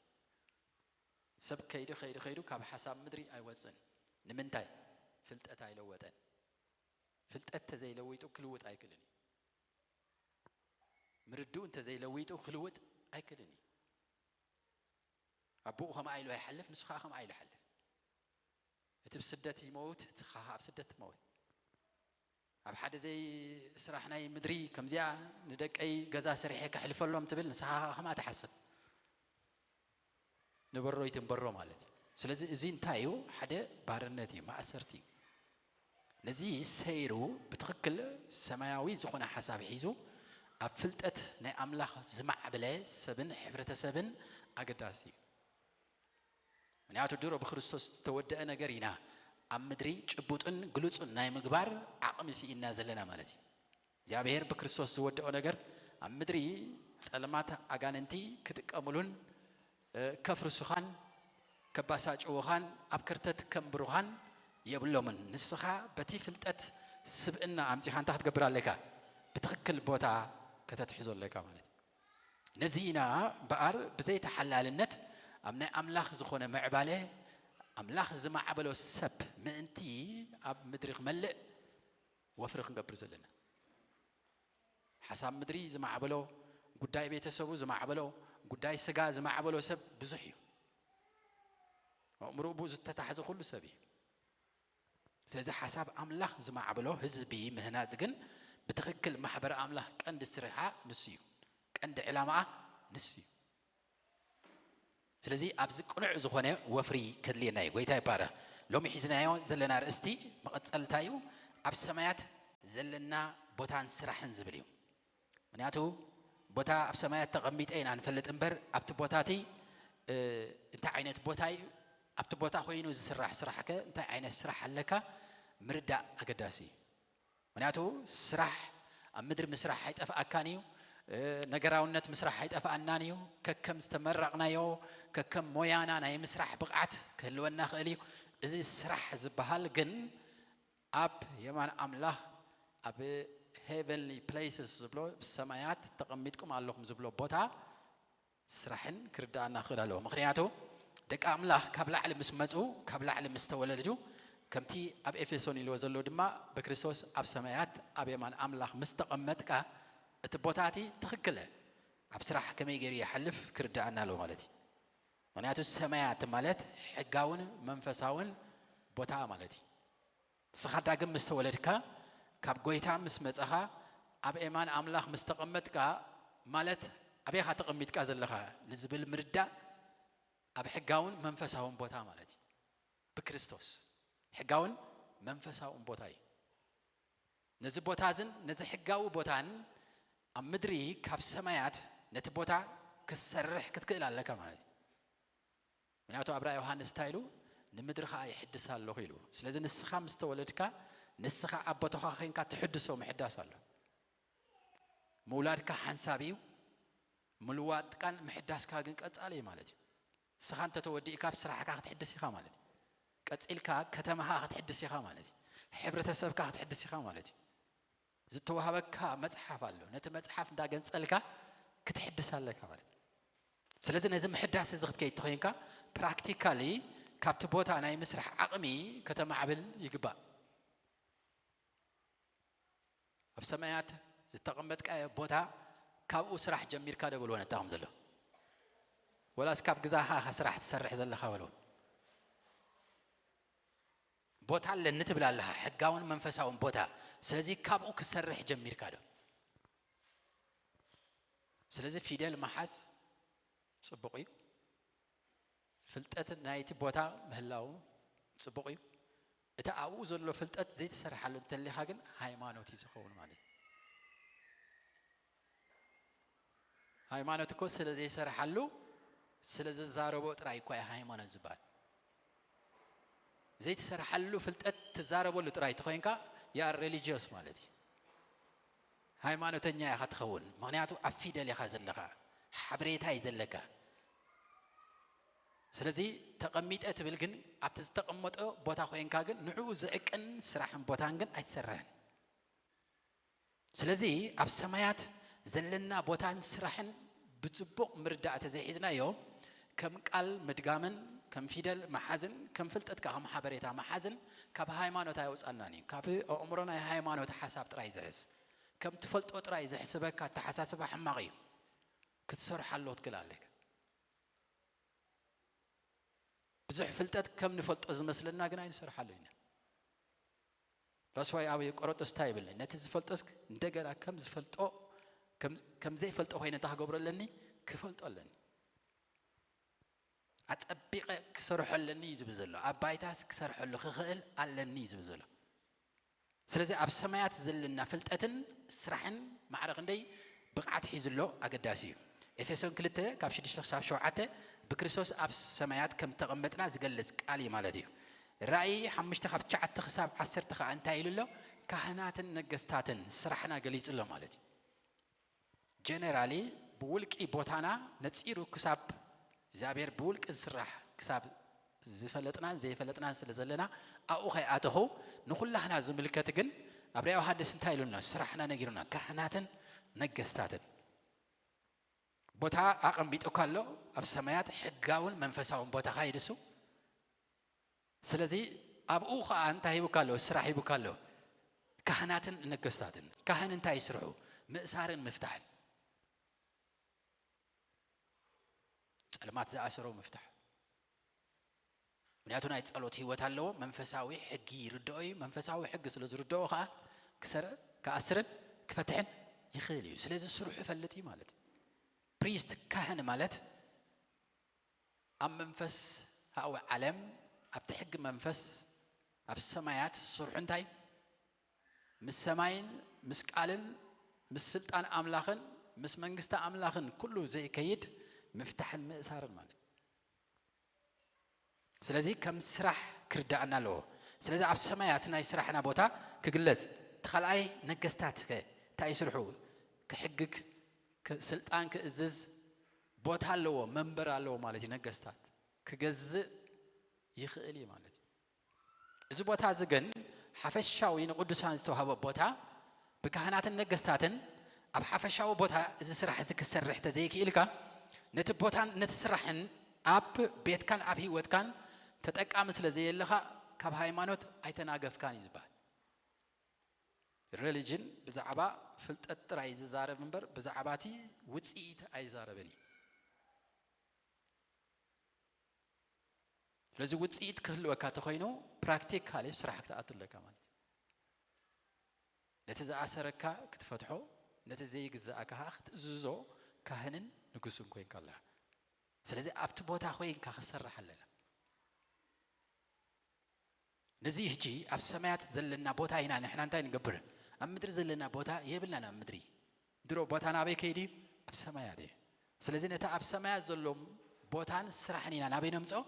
ሰብ ከይዱ፣ ከይዱ፣ ከይዱ ካብ ሓሳብ ምድሪ ኣይወጽእን። ንምንታይ? ፍልጠት ኣይለወጠን። ፍልጠት ተዘይለዊጡ ክልውጥ ኣይክእልን እዩ። ምርድኡ እንተዘይለዊጡ ክልውጥ ኣይክእልን እዩ። ኣቦኡ ከምኣ ኢሉ ኣይሓልፍ፣ ንሱ ኸዓ ከምኣ ኢሉ ይሓልፍ። እቲ ብስደት ይመውት፣ እቲ ኸዓ ኣብ ስደት ትመውት። ኣብ ሓደ ዘይስራሕ ናይ ምድሪ ከምዚኣ ንደቀይ ገዛ ሰሪሐ ከሕልፈሎም ትብል፣ ንስኻ ኸዓ ከምኣ ትሓስብ። ንበሮ ይትንበሮ ማለት እዩ። ስለዚ እዚ እንታይ እዩ? ሓደ ባርነት እዩ፣ ማእሰርቲ እዩ። ነዚ ሰይሩ ብትኽክል ሰማያዊ ዝኾነ ሓሳብ ሒዙ ኣብ ፍልጠት ናይ ኣምላኽ ዝማዕበለ ሰብን ሕብረተሰብን ኣገዳሲ እዩ። ምኽንያቱ ድሮ ብክርስቶስ ዝተወደአ ነገር ኢና ኣብ ምድሪ ጭቡጥን ግሉጽን ናይ ምግባር ዓቕሚ ስኢንና ዘለና ማለት እዩ። እግዚኣብሔር ብክርስቶስ ዝወደኦ ነገር ኣብ ምድሪ ጸልማት ኣጋንንቲ ክጥቀሙሉን፣ እ፣ ከፍርሱኻን ከባሳጭውኻን ኣብ ከርተት ከንብሩኻን የብሎምን። ንስኻ በቲ ፍልጠት ስብእና ኣምጺኻ እንታይ ክትገብር ኣለካ? ብትኽክል ቦታ ከተትሕዞ ኣለካ ማለት እዩ። ነዚ ኢና እምበኣር ብዘይተሓላልነት ኣብ ናይ ኣምላኽ ዝኾነ ምዕባለ፣ ኣምላኽ ዝማዕበሎ ሰብ ምእንቲ ኣብ ምድሪ ክመልእ ወፍሪ ክንገብር ዘለና። ሓሳብ ምድሪ ዝማዕበሎ፣ ጉዳይ ቤተሰቡ ዝማዕበሎ፣ ጉዳይ ስጋ ዝማዕበሎ ሰብ ብዙሕ እዩ። ኣእምሮኡ ብኡ ዝተታሕዘ ኩሉ ሰብ እዩ። ስለዚ ሓሳብ ኣምላኽ ዝማዕበሎ ህዝቢ ምህናጽ ግን ብትኽክል ማሕበር ኣምላኽ ቀንዲ ስርሓ ንሱ እዩ። ቀንዲ ዕላማኣ ንሱ እዩ። ስለዚ ኣብዚ ቅኑዕ ዝኾነ ወፍሪ ከድልየና እዩ። ጎይታ ይባረኽ። ሎሚ ሒዝናዮ ዘለና ኣርእስቲ መቐጸልታ እዩ። ኣብ ሰማያት ዘለና ቦታን ስራሕን ዝብል እዩ። ምክንያቱ ቦታ ኣብ ሰማያት ተቐሚጠ ኢና ንፈልጥ እምበር ኣብቲ ቦታ እቲ እንታይ ዓይነት ቦታ እዩ፣ ኣብቲ ቦታ ኮይኑ ዝስራሕ ስራሕ ከ እንታይ ዓይነት ስራሕ ኣለካ ምርዳእ ኣገዳሲ እዩ። ምክንያቱ ስራሕ ኣብ ምድሪ ምስራሕ ኣይጠፍኣካን እዩ። ነገራውነት ምስራሕ ኣይጠፍኣናን እዩ። ከከም ዝተመረቕናዮ ከከም ሞያና ናይ ምስራሕ ብቕዓት ክህልወና ክእል እዩ። እዚ ስራሕ ዝበሃል ግን ኣብ የማን ኣምላኽ ኣብ heavenly places ዝብሎ ብሰማያት ተቐሚጥኩም ኣለኹም ዝብሎ ቦታ ስራሕን ክርዳኣና ክእል ኣለዎ። ምክንያቱ ደቂ ኣምላኽ ካብ ላዕሊ ምስ መፁ፣ ካብ ላዕሊ ምስ ተወለዱ፣ ከምቲ ኣብ ኤፌሶን ኢልዎ ዘሎ ድማ ብክርስቶስ ኣብ ሰማያት ኣብ የማን ኣምላኽ ምስ ተቐመጥካ እቲ ቦታ እቲ ትኽክለ ኣብ ስራሕ ከመይ ገይሩ ይሓልፍ ክርዳኣና ኣለዎ ማለት እዩ። ምክንያቱ ሰማያት ማለት ሕጋውን መንፈሳውን ቦታ ማለት እዩ። ንስኻ ዳግም ምስ ተወለድካ ካብ ጎይታ ምስ መጸኻ ኣብ ኤማን ኣምላኽ ምስ ተቐመጥካ ማለት ኣበይኻ ተቐሚጥካ ዘለኻ ንዝብል ምርዳእ ኣብ ሕጋውን መንፈሳውን ቦታ ማለት እዩ። ብክርስቶስ ሕጋውን መንፈሳውን ቦታ እዩ። ነዚ ቦታ እዝን ነዚ ሕጋዊ ቦታን ኣብ ምድሪ ካብ ሰማያት ነቲ ቦታ ክትሰርሕ ክትክእል ኣለካ ማለት እዩ። ምክንያቱ ኣብራ ዮሃንስ እንታይ ኢሉ? ንምድሪ ኸዓ ይሕድስ ኣለኹ ኢሉ። ስለዚ ንስኻ ምስ ተወለድካ ንስኻ ኣብ ቦታኻ ኸይንካ ትሕድሶ ምሕዳስ ኣሎ። ምውላድካ ሓንሳብ እዩ፣ ምልዋጥካን ምሕዳስካ ግን ቀጻሊ እዩ ማለት እዩ። ንስኻ እንተተወዲእካ ኣብ ስራሕካ ክትሕድስ ኢኻ ማለት እዩ። ቀጺልካ ከተማኻ ክትሕድስ ኢኻ ማለት እዩ። ሕብረተሰብካ ክትሕድስ ኢኻ ማለት እዩ። ዝተዋህበካ መጽሓፍ ኣሎ። ነቲ መጽሓፍ እንዳገንጸልካ ክትሕድስ ኣለካ ማለት እዩ። ስለዚ ነዚ ምሕዳስ እዚ ክትከይድ ተኾይንካ ፕራክቲካሊ ካብቲ ቦታ ናይ ምስራሕ ዓቕሚ ከተማዕብል ይግባእ። ኣብ ሰማያት ዝተቐመጥካዮ ቦታ ካብኡ ስራሕ ጀሚርካ ዶ በልዎ ነታ ከም ዘሎ ወላስ ካብ ግዛኻ ኢኻ ስራሕ ትሰርሕ ዘለኻ በልዎ። ቦታ ኣለኒ ትብል ኣለኻ፣ ሕጋውን መንፈሳውን ቦታ። ስለዚ ካብኡ ክትሰርሕ ጀሚርካ ዶ? ስለዚ ፊደል ምሓዝ ጽቡቕ እዩ። ፍልጠት ናይቲ ቦታ ምህላው ጽቡቕ እዩ። እቲ ኣብኡ ዘሎ ፍልጠት ዘይትሰርሓሉ እንተሊኻ ግን ሃይማኖት እዩ ዝኸውን ማለት እዩ። ሃይማኖት እኮ ስለ ዘይሰርሓሉ ስለ ዝዛረቦ ጥራይ እኳ እዩ ሃይማኖት ዝበሃል። ዘይትሰርሓሉ ፍልጠት ትዛረበሉ ጥራይ ተኾይንካ you are religious ማለት እዩ። ሃይማኖተኛ ኢኻ ትኸውን፣ ምኽንያቱ ኣብ ፊደል ኢኻ ዘለኻ፣ ሓበሬታ እዩ ዘለካ። ስለዚ ተቐሚጠ ትብል ግን ኣብቲ ዝተቐመጦ ቦታ ኮይንካ ግን ንዕኡ ዝዕቅን ስራሕን ቦታን ግን ኣይትሰርሕን። ስለዚ ኣብ ሰማያት ዘለና ቦታን ስራሕን ብጽቡቕ ምርዳእ ተዘይሒዝናዮ ከም ቃል ምድጋምን ከም ፊደል መሓዝን ከም ፍልጠት ከኣ ከም ሓበሬታ መሓዝን ካብ ሃይማኖት ኣየውጻናን እዩ። ካብ ኣእምሮ ናይ ሃይማኖት ሓሳብ ጥራይ ዝሕዝ ከም ትፈልጦ ጥራይ ዘሕስበካ ኣተሓሳስባ ሕማቕ እዩ። ክትሰርሖ ኣለዎ ትክእል ኣለካ። ብዙሕ ፍልጠት ከም ንፈልጦ ዝመስለና ግን ኣይንሰርሓሉ ኢና። ራስዋይ ኣብ ቆሮንቶስ እንታይ ይብል? ነቲ ዝፈልጦስ እንደገና ከም ዝፈልጦ ከም ዘይፈልጦ ኮይነ እንታይ ክገብሮ ኣለኒ? ክፈልጦ ኣለኒ። ኣጸቢቐ ክሰርሖ ኣለኒ እዩ ዝብል ዘሎ። ኣብ ባይታስ ክሰርሐሉ ክኽእል ኣለኒ እዩ ዝብል ዘሎ። ስለዚ ኣብ ሰማያት ዘለና ፍልጠትን ስራሕን ማዕረ ክንደይ ብቕዓት ሒዙ ኣሎ ኣገዳሲ እዩ። ኤፌሶን ክልተ ካብ ሽዱሽተ ክሳብ ሸውዓተ ብክርስቶስ ኣብ ሰማያት ከም ተቐመጥና ዝገልጽ ቃል እዩ ማለት እዩ። ራእይ ሓሙሽተ ካብ ትሽዓተ ክሳብ ዓሰርተ ከኣ እንታይ ኢሉ ኣሎ? ካህናትን ነገስታትን ስራሕና ገሊጹ ኣሎ ማለት እዩ። ጀነራሊ ብውልቂ ቦታና ነጺሩ ክሳብ እግዚኣብሔር ብውልቂ ዝስራሕ ክሳብ ዝፈለጥናን ዘይፈለጥናን ስለ ዘለና ኣብኡ ከይኣተኹ ንኹላህና ዝምልከት ግን ኣብርያ ዮሃንስ እንታይ ኢሉና? ስራሕና ነጊሩና ካህናትን ነገስታትን ቦታ ኣቐሚጡካ ኣሎ። ኣብ ሰማያት ሕጋውን መንፈሳውን ቦታኻ እዩ ንሱ። ስለዚ ኣብኡ ኸዓ እንታይ ሂቡካ ኣሎ? ስራሕ ሂቡካ ኣሎ። ካህናትን ነገስታትን። ካህን እንታይ ስርሑ? ምእሳርን ምፍታሕን። ጸልማት ዝኣሰሮ ምፍታሕ። ምክንያቱ ናይ ጸሎት ህይወት ኣለዎ። መንፈሳዊ ሕጊ ይርድኦ እዩ። መንፈሳዊ ሕጊ ስለ ዝርድኦ ኸዓ ክሰር-፣ ክኣስርን ክፈትሕን ይኽእል እዩ። ስለዚ ስርሑ ይፈልጥ እዩ ማለት እዩ። ፕሪስት፣ ካህን ማለት ኣብ መንፈሳዊ ዓለም፣ ኣብቲ ሕጊ መንፈስ፣ ኣብ ሰማያት ስርሑ እንታይ? ምስ ሰማይን ምስ ቃልን ምስ ስልጣን ኣምላኽን ምስ መንግስቲ ኣምላኽን ኩሉ ዘይከይድ ምፍታሕን ምእሳርን ማለት። ስለዚ ከም ስራሕ ክርዳእና ኣለዎ። ስለዚ ኣብ ሰማያት ናይ ስራሕና ቦታ ክግለጽ፣ እቲ ካልኣይ ነገስታት ከ እንታይ ይስርሑ? ክሕግግ፣ ክ-፣ ስልጣን ክእዝዝ ቦታ ኣለዎ፣ መንበር ኣለዎ ማለት እዩ። ነገስታት ክገዝእ ይኽእል እዩ ማለት እዩ። እዚ ቦታ እዚ ግን ሓፈሻዊ ንቅዱሳን ዝተዋህበ ቦታ፣ ብካህናትን ነገስታትን ኣብ ሓፈሻዊ ቦታ እዚ ስራሕ እዚ ክሰርሕ ተዘይክኢልካ፣ ነቲ ቦታን ነቲ ስራሕን ኣብ ቤትካን ኣብ ህይወትካን ተጠቃሚ ስለ ዘየለኻ፣ ካብ ሃይማኖት ኣይተናገፍካን እዩ ዝበሃል። ሪሊጅን ብዛዕባ ፍልጠት ጥራይ ዝዛረብ እምበር፣ ብዛዕባ እቲ ውጽኢት ኣይዛረብን እዩ። ስለዚ ውጽኢት ክህልወካ ተኾይኑ፣ ፕራክቲካሊ ስራሕ ክትኣቱ ኣለካ ማለት እዩ። ነቲ ዝኣሰረካ ክትፈትሖ፣ ነቲ ዘይግዛእካ ኸዓ ክትእዝዞ ካህንን ንጉስን ኮይንካ ኣለኻ። ስለዚ ኣብቲ ቦታ ኮይንካ ክትሰርሕ ኣለካ። ነዚ ሕጂ ኣብ ሰማያት ዘለና ቦታ ኢና ንሕና እንታይ ንገብር? ኣብ ምድሪ ዘለና ቦታ የብልናን። ኣብ ምድሪ ድሮ ቦታ ናበይ ከይዱ እዩ? ኣብ ሰማያት እዩ። ስለዚ ነቲ ኣብ ሰማያት ዘሎ ቦታን ስራሕን ኢና ናበይ ነምፅኦ?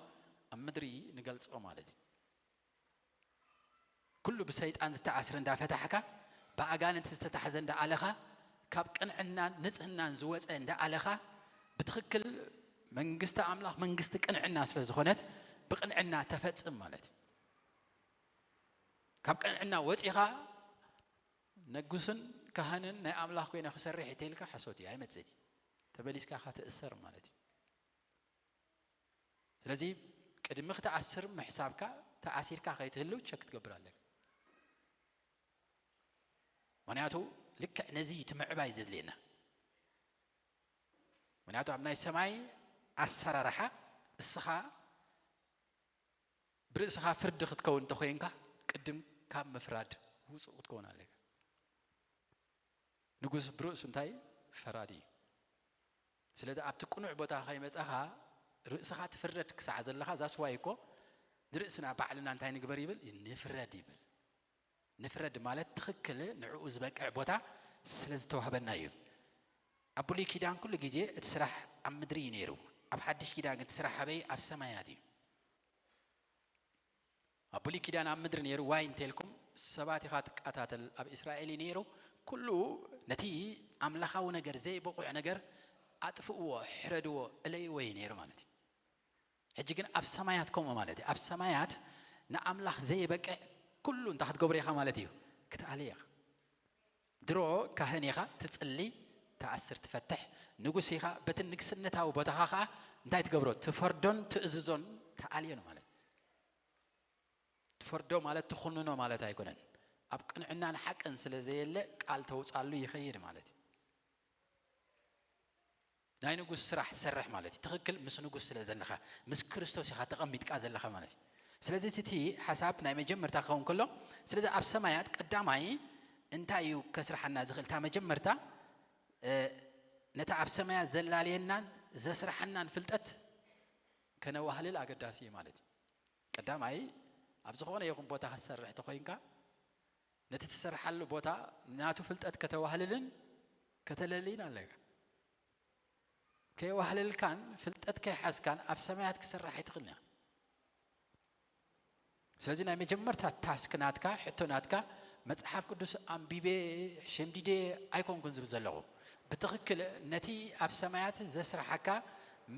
ኣብ ምድሪ ንገልፆ ማለት እዩ። ኩሉ ብሰይጣን ዝተኣስረ እንዳፈታሕካ፣ ብኣጋንንቲ ዝተታሕዘ እንዳኣለኻ፣ ካብ ቅንዕናን ንጽህናን ዝወጸ እንዳኣለኻ፣ ብትኽክል መንግስቲ ኣምላኽ መንግስቲ ቅንዕና ስለ ዝኾነት፣ ብቅንዕና ተፈጽም ማለት እዩ። ካብ ቅንዕና ወጺኻ፣ ነጉስን ካህንን ናይ ኣምላኽ ኮይነ ክሰርሕ እየ ተልካ፣ ሓሶት እዩ፣ ኣይመጽእን እዩ። ተመሊስካ ኢኻ ትእሰር ማለት እዩ። ስለዚ ቅድሚ ክትኣስር ምሕሳብካ፣ ተኣሲርካ ከይትህልው ቸክ ክትገብር ኣለካ። ምኽንያቱ ልክዕ ነዚ እቲ ምዕባይ ዘድልየና። ምኽንያቱ ኣብ ናይ ሰማይ ኣሰራርሓ እስኻ ብርእስኻ ፍርዲ ክትከውን እንተኾይንካ፣ ቅድም ካብ ምፍራድ ውጹእ ክትከውን ኣለካ። ንጉስ ብርእሱ እንታይ? ፈራዲ እዩ። ስለዚ ኣብቲ ቅኑዕ ቦታ ከይመጻኻ ርእስኻ ትፍረድ ክሳዕ ዘለኻ፣ that's why እኮ ንርእስና ባዕልና እንታይ ንግበር ይብል? ንፍረድ ይብል። ንፍረድ ማለት ትኽክል ንዕኡ ዝበቅዕ ቦታ ስለ ዝተዋህበና እዩ። ኣብ ብሉይ ኪዳን ኩሉ ግዜ እቲ ስራሕ ኣብ ምድሪ እዩ ነይሩ። ኣብ ሓድሽ ኪዳን ግን እቲ ስራሕ ኣበይ? ኣብ ሰማያት እዩ። ኣብ ብሉይ ኪዳን ኣብ ምድሪ ነይሩ፣ ዋይ እንተልኩም ሰባት ኢኻ ትቃታተል፣ ኣብ እስራኤል እዩ ነይሩ። ኩሉ ነቲ ኣምላኻዊ ነገር ዘይብቑዕ ነገር ኣጥፍእዎ፣ ሕረድዎ፣ እለይዎ እዩ ነይሩ ማለት እዩ። ሕጂ ግን ኣብ ሰማያት ከምኡ ማለት እዩ። ኣብ ሰማያት ንኣምላኽ ዘይበቅዕ ኩሉ እንታይ ክትገብሮ ኢኻ ማለት እዩ? ክትኣሊ ኢኻ። ድሮ ካህን ኢኻ፣ ትጽሊ፣ ትኣስር፣ ትፈትሕ፣ ንጉስ ኢኻ። በቲ ንግስነታዊ ቦታኻ ኸኣ እንታይ ትገብሮ? ትፈርዶን ትእዝዞን ትኣልዮን ማለት እዩ። ትፈርዶ ማለት ትኹንኖ ማለት ኣይኮነን። ኣብ ቅንዕናን ሓቅን ስለ ዘየለ ቃል ተውጻሉ ይኸይድ ማለት እዩ። ናይ ንጉስ ስራሕ ትሰርሕ ማለት እዩ። ትኽክል ምስ ንጉስ ስለ ዘለኻ፣ ምስ ክርስቶስ ኢኻ ተቐሚጥካ ዘለኻ ማለት እዩ። ስለዚ እቲ ሓሳብ ናይ መጀመርታ ክኸውን ከሎ፣ ስለዚ ኣብ ሰማያት ቀዳማይ እንታይ እዩ ከስርሓና ዝኽእል? እታ መጀመርታ፣ እ፣ ነታ ኣብ ሰማያት ዘላልየናን ዘስርሓናን ፍልጠት ከነዋህልል ኣገዳሲ እዩ ማለት እዩ። ቀዳማይ ኣብ ዝኾነ ይኹን ቦታ ክትሰርሕ ተኾይንካ፣ ነቲ ትሰርሓሉ ቦታ ናቱ ፍልጠት ከተዋህልልን ከተለልይን ኣለካ። ከየዋህለልካን ፍልጠት ከይሓዝካን ኣብ ሰማያት ክስራሕ ኣይትኽእልን ኢኻ። ስለዚ ናይ መጀመርታ ታስክ ናትካ፣ ሕቶ ናትካ፣ መጽሓፍ ቅዱስ ኣንቢበ ሸምዲደ ኣይኮንኩን ዝብል ዘለኹ። ብትኽክል ነቲ ኣብ ሰማያት ዘስርሓካ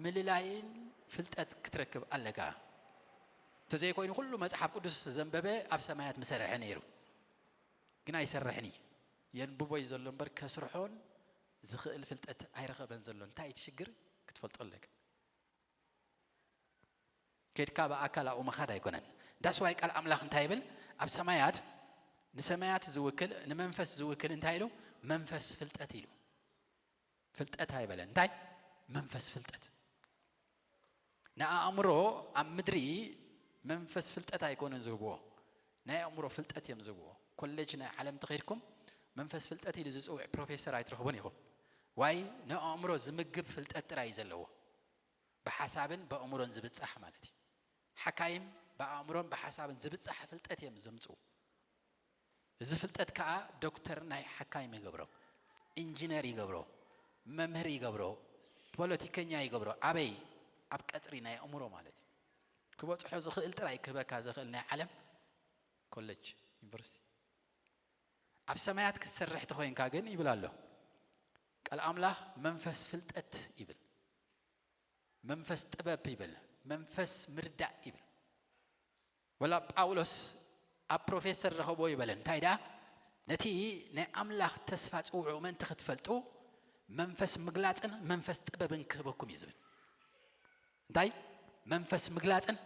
ምልላይን ፍልጠት ክትረክብ ኣለካ። እንተዘይኮይኑ ኩሉ መጽሓፍ ቅዱስ ዘንበበ ኣብ ሰማያት ምሰርሐ ነይሩ። ግን ኣይሰርሕን እዩ። የንብቦ እዩ ዘሎ እምበር ከስርሖን ዝኽእል ፍልጠት ኣይረኸበን ዘሎ። እንታይ እቲ ሽግር ክትፈልጦ ኣለካ። ከድካ ብኣካል ኣብኡ ምኻድ ኣይኮነን። ዳስዋይ ቃል ኣምላኽ እንታይ ይብል? ኣብ ሰማያት፣ ንሰማያት ዝውክል፣ ንመንፈስ ዝውክል እንታይ ኢሉ? መንፈስ ፍልጠት ኢሉ። ፍልጠት ኣይበለን። እንታይ? መንፈስ ፍልጠት። ንኣእምሮ ኣብ ምድሪ መንፈስ ፍልጠት ኣይኮኑን ዝህብዎ፣ ናይ ኣእምሮ ፍልጠት እዮም ዝህብዎ። ኮሌጅ ናይ ዓለም ተኸድኩም መንፈስ ፍልጠት ኢሉ ዝፅውዕ ፕሮፌሰር ኣይትረኽቡን ኢኹም። ዋይ? ንኣእምሮ ዝምግብ ፍልጠት ጥራይ እዩ ዘለዎ። ብሓሳብን ብኣእምሮን ዝብጻሕ ማለት እዩ። ሓካይም ብኣእምሮን ብሓሳብን ዝብጻሕ ፍልጠት እዮም ዝምጽኡ። እዚ ፍልጠት ከኣ ዶክተር ናይ ሓካይም ይገብሮ፣ ኢንጂነር ይገብሮ፣ መምህር ይገብሮ፣ ፖለቲከኛ ይገብሮ። ኣበይ? ኣብ ቀጽሪ ናይ ኣእምሮ ማለት እዩ። ክበጽሖ ዝኽእል ጥራይ ክህበካ ዝኽእል ናይ ዓለም ኮለጅ፣ ዩኒቨርሲቲ። ኣብ ሰማያት ክትሰርሕ ተኾይንካ ግን ይብል ኣሎ ቃል ኣምላኽ፣ መንፈስ ፍልጠት ይብል፣ መንፈስ ጥበብ ይብል፣ መንፈስ ምርዳእ ይብል። ወላ ጳውሎስ ኣብ ፕሮፌሰር ረኸቦ ይበለን። እንታይ ደኣ? ነቲ ናይ ኣምላኽ ተስፋ ጽውዑ ምእንቲ ክትፈልጡ መንፈስ ምግላጽን መንፈስ ጥበብን ክህበኩም እዩ ዝብል። እንታይ? መንፈስ ምግላጽን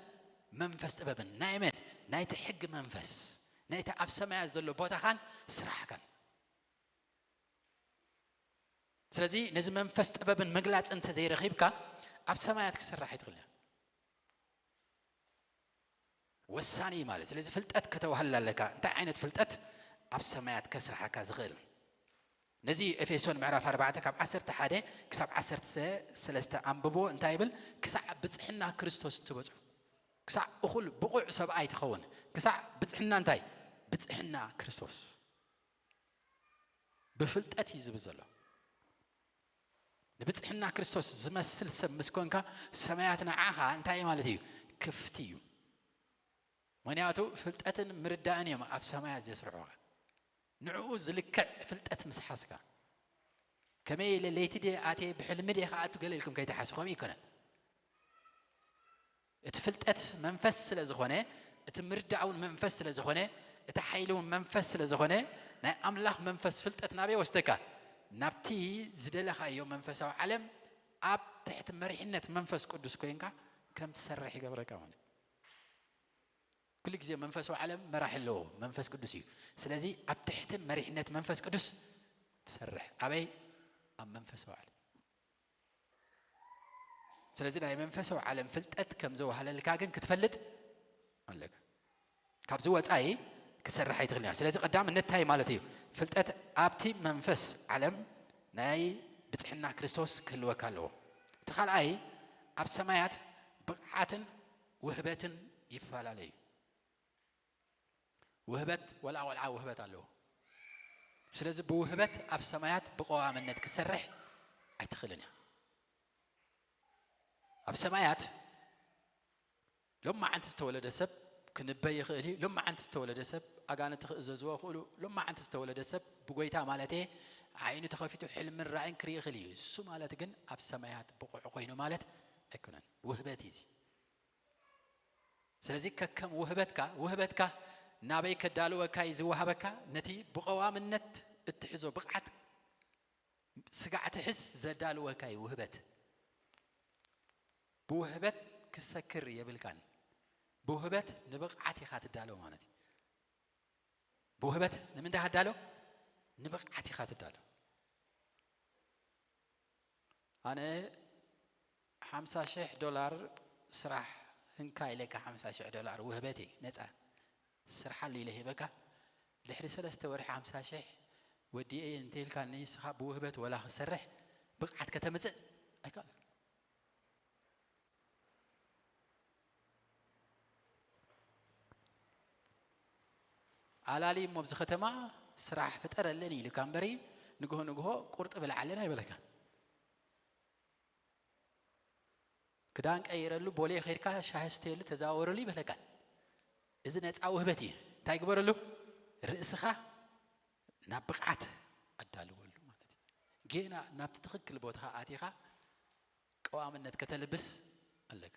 መንፈስ ጥበብን። ናይ መን? ናይቲ ሕጊ መንፈስ፣ ናይቲ ኣብ ሰማያት ዘሎ ቦታኻን ስራሕካን። ስለዚ ነዚ መንፈስ ጥበብን ምግላጽን እንተዘይረኺብካ ኣብ ሰማያት ክስራሕ ኣይትኽእልን። ወሳኒ እዩ ማለት። ስለዚ ፍልጠት ከተዋህላ ኣለካ። እንታይ ዓይነት ፍልጠት? ኣብ ሰማያት ከስርሓካ ዝኽእል። ነዚ ኤፌሶን ምዕራፍ ኣርባዕተ ካብ ዓሰርተ ሓደ ክሳብ ዓሰርተ ሰለስተ ኣንብቦ። እንታይ ይብል? ክሳዕ ብጽሕና ክርስቶስ ትበጽሑ፣ ክሳዕ እኹል ብቑዕ ሰብኣይ ትኸውን፣ ክሳዕ ብጽሕና እንታይ? ብጽሕና ክርስቶስ። ብፍልጠት እዩ ዝብል ዘሎ። ንብጽሕና ክርስቶስ ዝመስል ሰብ ምስ ኮንካ፣ ሰማያት ንዓኻ እንታይ ማለት እዩ? ክፍቲ እዩ። ምኽንያቱ ፍልጠትን ምርዳእን እዮም ኣብ ሰማያት ዘስርሑኻ። ንዕኡ ዝልክዕ ፍልጠት ምስ ሓዝካ፣ ከመይ ኢለ ለይቲ ድየ ኣትየ ብሕልሚ ድየ ክኣቱ ገለ ኢልኩም ከይትሓስቡ፣ ከምኡ ኣይኮነን። እቲ ፍልጠት መንፈስ ስለ ዝኾነ፣ እቲ ምርዳእ እውን መንፈስ ስለ ዝኾነ፣ እቲ ሓይሊ እውን መንፈስ ስለ ዝኾነ፣ ናይ ኣምላኽ መንፈስ ፍልጠት ናበይ ወስደካ? ናብቲ ዝደለኻዮ መንፈሳዊ ዓለም ኣብ ትሕቲ መሪሕነት መንፈስ ቅዱስ ኮይንካ ከም ትሰርሕ ይገብረካ ማለት። ኩሉ ግዜ መንፈሳዊ ዓለም መራሒ ኣለዎ፣ መንፈስ ቅዱስ እዩ። ስለዚ ኣብ ትሕቲ መሪሕነት መንፈስ ቅዱስ ትሰርሕ። ኣበይ? ኣብ መንፈሳዊ ዓለም። ስለዚ ናይ መንፈሳዊ ዓለም ፍልጠት ከም ዘዋህለልካ ግን ክትፈልጥ ኣለካ። ካብዚ ወጻኢ ክትሰርሕ ኣይትኽእልን ኢኻ። ስለዚ ቀዳምነት እንታይ ማለት እዩ? ፍልጠት ኣብቲ መንፈስ ዓለም ናይ ብጽሕና ክርስቶስ ክህልወካ ኣለዎ። እቲ ካልኣይ፣ ኣብ ሰማያት ብቕዓትን ውህበትን ይፈላለዩ። ውህበት፣ ወላ ቆልዓ ውህበት ኣለዎ። ስለዚ ብውህበት ኣብ ሰማያት ብቐዋምነት ክትሰርሕ ኣይትኽእልን እያ። ኣብ ሰማያት ሎማዓንቲ ዝተወለደ ሰብ ክንበ ይኽእል እዩ። ሎማዓንቲ ዝተወለደ ሰብ ኣጋንንቲ ክእዘዝዎ ይኽእሉ። ሎማዓንቲ ዝተወለደ ሰብ ብጎይታ ማለት እየ ዓይኑ ተኸፊቱ ሕልምን ራእይን ክርኢ ይኽእል እዩ። እሱ ማለት ግን ኣብ ሰማያት ብቑዕ ኮይኑ ማለት ኣይኮነን። ውህበት እዩ እዚ። ስለዚ ከከም ውህበትካ፣ ውህበትካ ናበይ ከዳልወካ እዩ ዝወሃበካ? ነቲ ብቐዋምነት እትሕዞ ብቕዓት ስጋዕ ትሕዝ ዘዳልወካ እዩ ውህበት። ብውህበት ክሰክር የብልካን። ብውህበት ንብቕዓት ኢኻ ትዳሎ ማለት እዩ። ብውህበት ንምንታይ ሃዳሎ? ንብቕዓት ኢኻ ትዳሎ። ኣነ ሓምሳ ሽሕ ዶላር ስራሕ ህንካ ኢለካ፣ ሓምሳ ሽሕ ዶላር ውህበት እዩ፣ ነፃ ስርሓሉ ኢለ ሂበካ። ድሕሪ ሰለስተ ወርሒ ሓምሳ ሽሕ ወዲኤ እንተኢልካ፣ ንስኻ ብውህበት ወላ ክሰርሕ ብቕዓት ከተምፅእ ኣይከኣልካ። ኣላሊ እሞ ኣብዚ ከተማ ስራሕ ፍጠረለን ኢሉካ እምበሪ፣ ንግሆ ንግሆ ቁርጢ ብልዓለን ኣይበለካን። ክዳን ቀይረሉ፣ ቦሌ ኸይድካ ሻሂ ስተየሉ፣ ተዛወረሉ ይበለካን። እዚ ነፃ ውህበት እዩ። እንታይ ግበረሉ? ርእስኻ ናብ ብቕዓት ኣዳልወሉ ማለት እዩ። ጌና ናብቲ ትኽክል ቦታኻ ኣቲኻ ቀዋምነት ከተልብስ ኣለካ።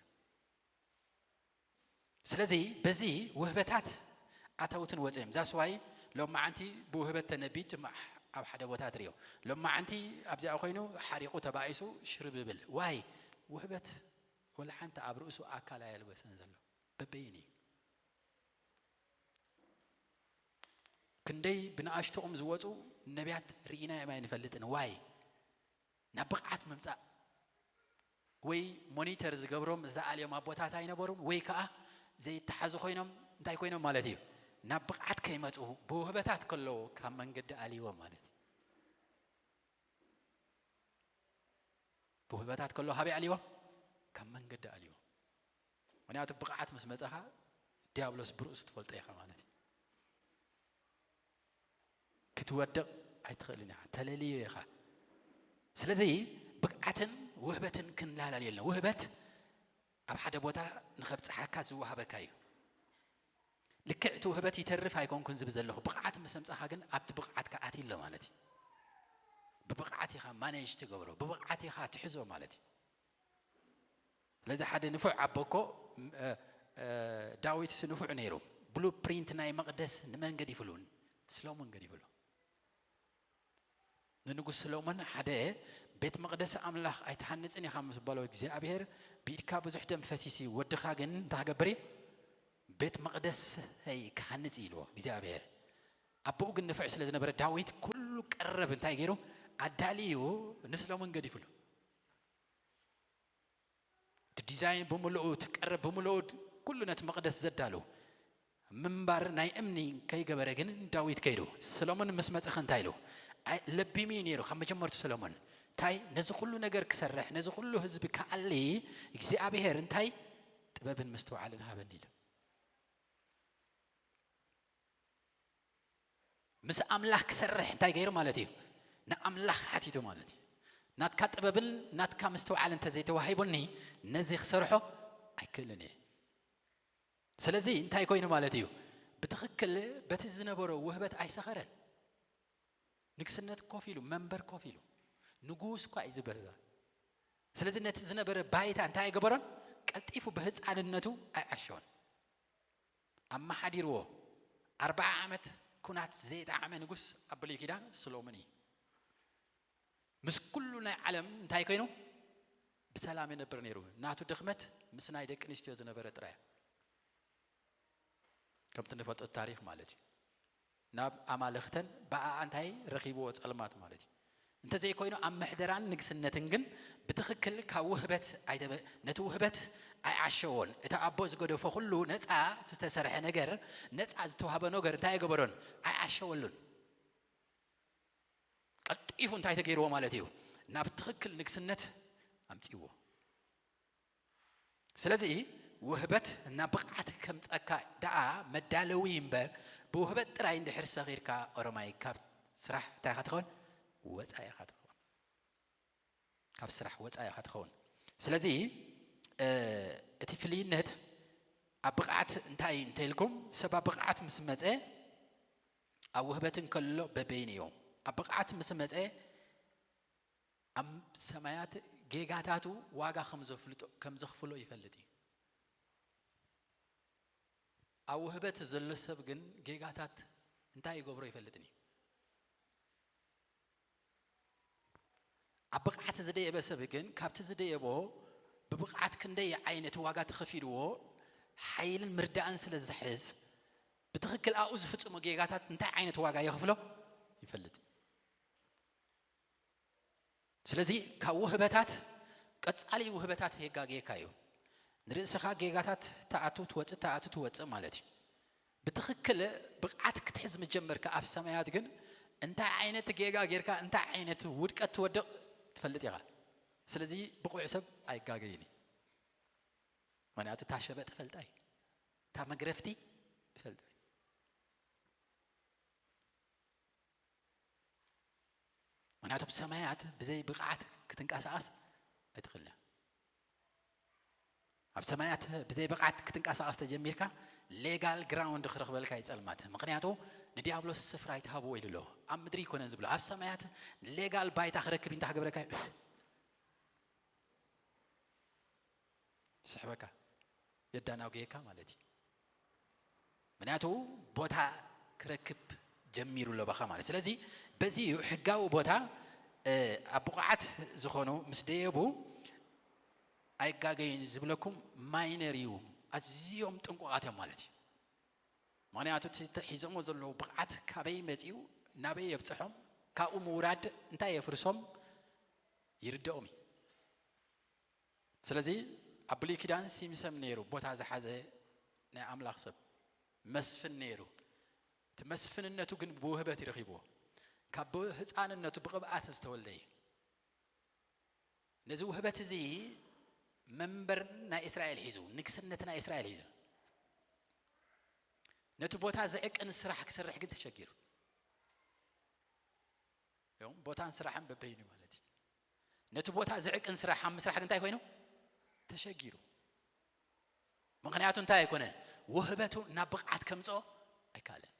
ስለዚ በዚ ውህበታት ኣተውትን ወፅኦም። ዛስዋይ ሎማዓንቲ ብውህበት ተነቢ ትም-፣ ኣብ ሓደ ቦታ ትርእዮ። ሎማዓንቲ ኣብዚኣ ኮይኑ ሓሪቑ ተባኢሱ ሽርብ ይብል። ዋይ? ውህበት ወላ ሓንቲ ኣብ ርእሱ ኣካል ኣየልበሰን ዘሎ። በበይን እዩ። ክንደይ ብንኣሽቶኦም ዝወፁ ነቢያት ርኢናዮም ኣይንፈልጥን። ዋይ? ናብ ብቕዓት ምምፃእ ወይ ሞኒተር ዝገብሮም ዝኣልዮም ኣቦታት ኣይነበሩን፣ ወይ ከዓ ዘይተሓዙ ኮይኖም እንታይ ኮይኖም ማለት እዩ? ናብ ብቕዓት ከይመፁ ብውህበታት ከለዉ ካብ መንገዲ ኣልይዎም ማለት እዩ። ብውህበታት ከለዉ ሃበይ ኣልይዎም? ካብ መንገዲ ኣልይዎም። ምክንያቱ ብቕዓት ምስ መፀኻ ዲያብሎስ ብርእሱ ትፈልጦ ኢኻ ማለት እዩ። ክትወድቕ ኣይትኽእልን ኢኻ፣ ተለልዮ ኢኻ። ስለዚ ብቕዓትን ውህበትን ክንላላል የለን። ውህበት ኣብ ሓደ ቦታ ንኸብፅሓካ ዝወሃበካ እዩ። ልክዕ እቲ ውህበት ይተርፍ ኣይኮንኩን ዝብል ዘለኹ፣ ብቕዓት ምስ ኣምፃኻ ግን ኣብቲ ብቕዓትካ ኣትዩ ኣሎ ማለት እዩ። ብብቕዓት ኢኻ ማኔጅ ትገብሮ፣ ብብቕዓት ኢኻ ትሕዞ ማለት እዩ። ስለዚ ሓደ ንፉዕ ኣቦ እኮ፣ እ፣ እ፣ ዳዊትስ ንፉዕ ነይሩ። ብሉ ፕሪንት ናይ መቕደስ ንመን ገዲፍሉ? ንስሎሞን ገዲፍሉ። ንንጉስ ሰሎሞን ሓደ ቤት መቕደስ ኣምላኽ ኣይትሃንጽን ኢኻ ምስ በሎ እግዚኣብሔር፣ ብኢድካ ብዙሕ ደም ፈሲሲ፣ ወድኻ ግን እንታይ ክገብር እዩ? ቤት መቕደሰይ ክሃንጽ እዩ ኢልዎ እግዚኣብሔር። ኣቦኡ ግን ንፉዕ ስለ ዝነበረ ዳዊት ኩሉ ቀረብ እንታይ ገይሩ? ኣዳልዩ ንስሎሞን ገዲፍሉ። እቲ ዲዛይን ብምልኡ፣ እቲ ቀረብ ብምልኡ፣ ኩሉ ነቲ መቕደስ ዘዳሉ ምንባር ናይ እምኒ ከይገበረ ግን ዳዊት ከይዱ። ሰሎሞን ምስ መጸኸ እንታይ ኢሉ? ኣይ፣ ለቢሙ እዩ ነይሩ ካብ መጀመርቱ ሰሎሞን። እንታይ? ነዚ ኩሉ ነገር ክሰርሕ፣ ነዚ ኩሉ ህዝቢ ክኣሊ እግዚኣብሔር እንታይ? ጥበብን ምስትውዓልን ሃበኒ ኢሉ። ምስ ኣምላኽ ክሰርሕ እንታይ ገይሩ ማለት እዩ? ንኣምላኽ ሓቲቱ ማለት እዩ። ናትካ ጥበብን ናትካ ምስትውዓል እንተዘይተዋሂቡኒ ነዚ ክሰርሖ ኣይክእልን እየ። ስለዚ እንታይ ኮይኑ ማለት እዩ? ብትኽክል በቲ ዝነበሮ ውህበት ኣይሰኸረን። ንግስነት ኮፍ ኢሉ፣ መንበር ኮፍ ኢሉ፣ ንጉስ እኳ እዩ ዝበዛ። ስለዚ ነቲ ዝነበረ ባይታ እንታይ ኣይገበሮን? ቀልጢፉ ብህፃንነቱ ኣይዓሸወን። ኣመሓዲርዎ። ኣርብዓ ዓመት ኩናት ዘይጠዓመ ንጉስ ኣብ ብሉይ ኪዳን ሰሎሞን እዩ። ምስ ኩሉ ናይ ዓለም እንታይ ኮይኑ? ብሰላም ይነብር ነይሩ። ናቱ ድኽመት ምስ ናይ ደቂ ኣንስትዮ ዝነበረ ጥራይ። ከምቲ ንፈልጦ ታሪኽ ማለት እዩ። ናብ ኣማልኽተን ብኣኣ እንታይ ረኺብዎ? ጸልማት ማለት እዩ። እንተዘይኮይኑ ኣብ ምሕደራን ንግስነትን ግን ብትኽክል ካብ ውህበት ኣይተበ-፣ ነቲ ውህበት ኣይዓሸዎን። እቲ ኣቦ ዝገደፎ ኩሉ ነፃ ዝተሰርሐ ነገር፣ ነፃ ዝተዋህበ ነገር እንታይ ኣይገበሮን? ኣይዓሸወሉን። ቀልጢፉ እንታይ ተገይርዎ ማለት እዩ? ናብ ትኽክል ንግስነት ኣምጺዎ። ስለዚ ውህበት ናብ ብቕዓት ከምፀካ ደኣ መዳለዊ እምበር፣ ብውህበት ጥራይ እንድሕር ሰኺርካ ኦሮማይ ካብ ስራሕ እንታይ ኢኻ ትኸውን? ወፃኢ ኢኻ ትኸውን። ካብ ስራሕ ወፃኢ ኢኻ ትኸውን። ስለዚ፣ እ፣ እቲ ፍልይነት ኣብ ብቕዓት እንታይ እንተኢልኩም፣ ሰብ ኣብ ብቕዓት ምስ መፀ ኣብ ውህበት እንከሎ በበይኑ እዮም። ኣብ ብቕዓት ምስ መፀ ኣብ ሰማያት ጌጋታቱ ዋጋ ከም ዘፍልጦ፣ ከም ዘኽፍሎ ይፈልጥ እዩ። ኣብ ውህበት ዘሎ ሰብ ግን ጌጋታት እንታይ ይገብሮ ይፈልጥን እዩ። ኣብ ብቕዓት ዝደየበ ሰብ ግን ካብቲ ዝደየቦ ብብቕዓት ክንደይ ዓይነት ዋጋ ተኸፊልዎ ሓይልን ምርዳእን ስለ ዝሕዝ ብትኽክል ኣብኡ ዝፍጽሞ ጌጋታት እንታይ ዓይነት ዋጋ የኽፍሎ ይፈልጥ። ስለዚ ካብ ውህበታት ቀጻሊ ውህበታት የጋግየካ እዩ። ንርእስኻ ጌጋታት ትኣቱ ትወጽእ፣ ትኣቱ ትወጽእ ማለት እዩ። ብትኽክል ብቕዓት ክትሕዝ ምጀመርካ ኣብ ሰማያት ግን እንታይ ዓይነት ጌጋ ጌርካ እንታይ ዓይነት ውድቀት ትወድቕ ትፈልጥ ኢኻ። ስለዚ ብቑዕ ሰብ ኣይጋገይን እዩ። ምኽንያቱ እታ ሸበጥ ይፈልጣ እዩ። እታ መግረፍቲ ይፈልጣ እዩ። ምኽንያቱ ኣብ ሰማያት ብዘይ ብቕዓት ክትንቀሳቐስ ኣይትኽእልን። ኣብ ሰማያት ብዘይ ብቕዓት ክትንቀሳቐስ ተጀሚርካ ሌጋል ግራውንድ ክረኽበልካ እዩ ጸልማት። ምኽንያቱ ንዲያብሎስ ስፍራ ኣይትሃብዎ ኢሉ ኣሎ። ኣብ ምድሪ ኣይኮነን ዝብሎ። ኣብ ሰማያት ሌጋል ባይታ ክረክብ እንታይ ክገብረካ እዩ? ስሕበካ፣ የዳናጉየካ ማለት እዩ። ምክንያቱ ቦታ ክረክብ ጀሚሩ ኣሎ ባኻ ማለት። ስለዚ በዚ እዩ ሕጋዊ ቦታ ኣብ ብቑዓት ዝኾኑ ምስ ደየቡ ኣይጋገዩን ዝብለኩም ማይነር እዩ። ኣዝዮም ጥንቁቓት እዮም ማለት እዩ። ምኽንያቱ እቲ ሒዞሞ ዘለዉ ብቕዓት ካበይ መፂኡ፣ ናበይ የብፅሖም፣ ካብኡ ምውራድ እንታይ የፍርሶም ይርድኦም እዩ። ስለዚ ኣብ ብሉይ ኪዳን ሲምሰም ነይሩ፣ ቦታ ዝሓዘ ናይ ኣምላኽ ሰብ መስፍን ነይሩ። እቲ መስፍንነቱ ግን ብውህበት ይረኺብዎ። ካብ ህፃንነቱ ብቕብኣት ዝተወልደ እዩ። ነዚ ውህበት እዚ መንበር ናይ እስራኤል ሒዙ፣ ንግስነት ናይ እስራኤል ሒዙ፣ ነቲ ቦታ ዝዕቅን ስራሕ ክሰርሕ ግን ተሸጊሩ። ቦታን ስራሕን በበይኑ ማለት እዩ። ነቲ ቦታ ዝዕቅን ስራሕ ኣብ ምስራሕ ግን እንታይ ኮይኑ ተሸጊሩ። ምኽንያቱ እንታይ ኣይኮነ፣ ውህበቱ ናብ ብቕዓት ከምፅኦ ኣይካለን።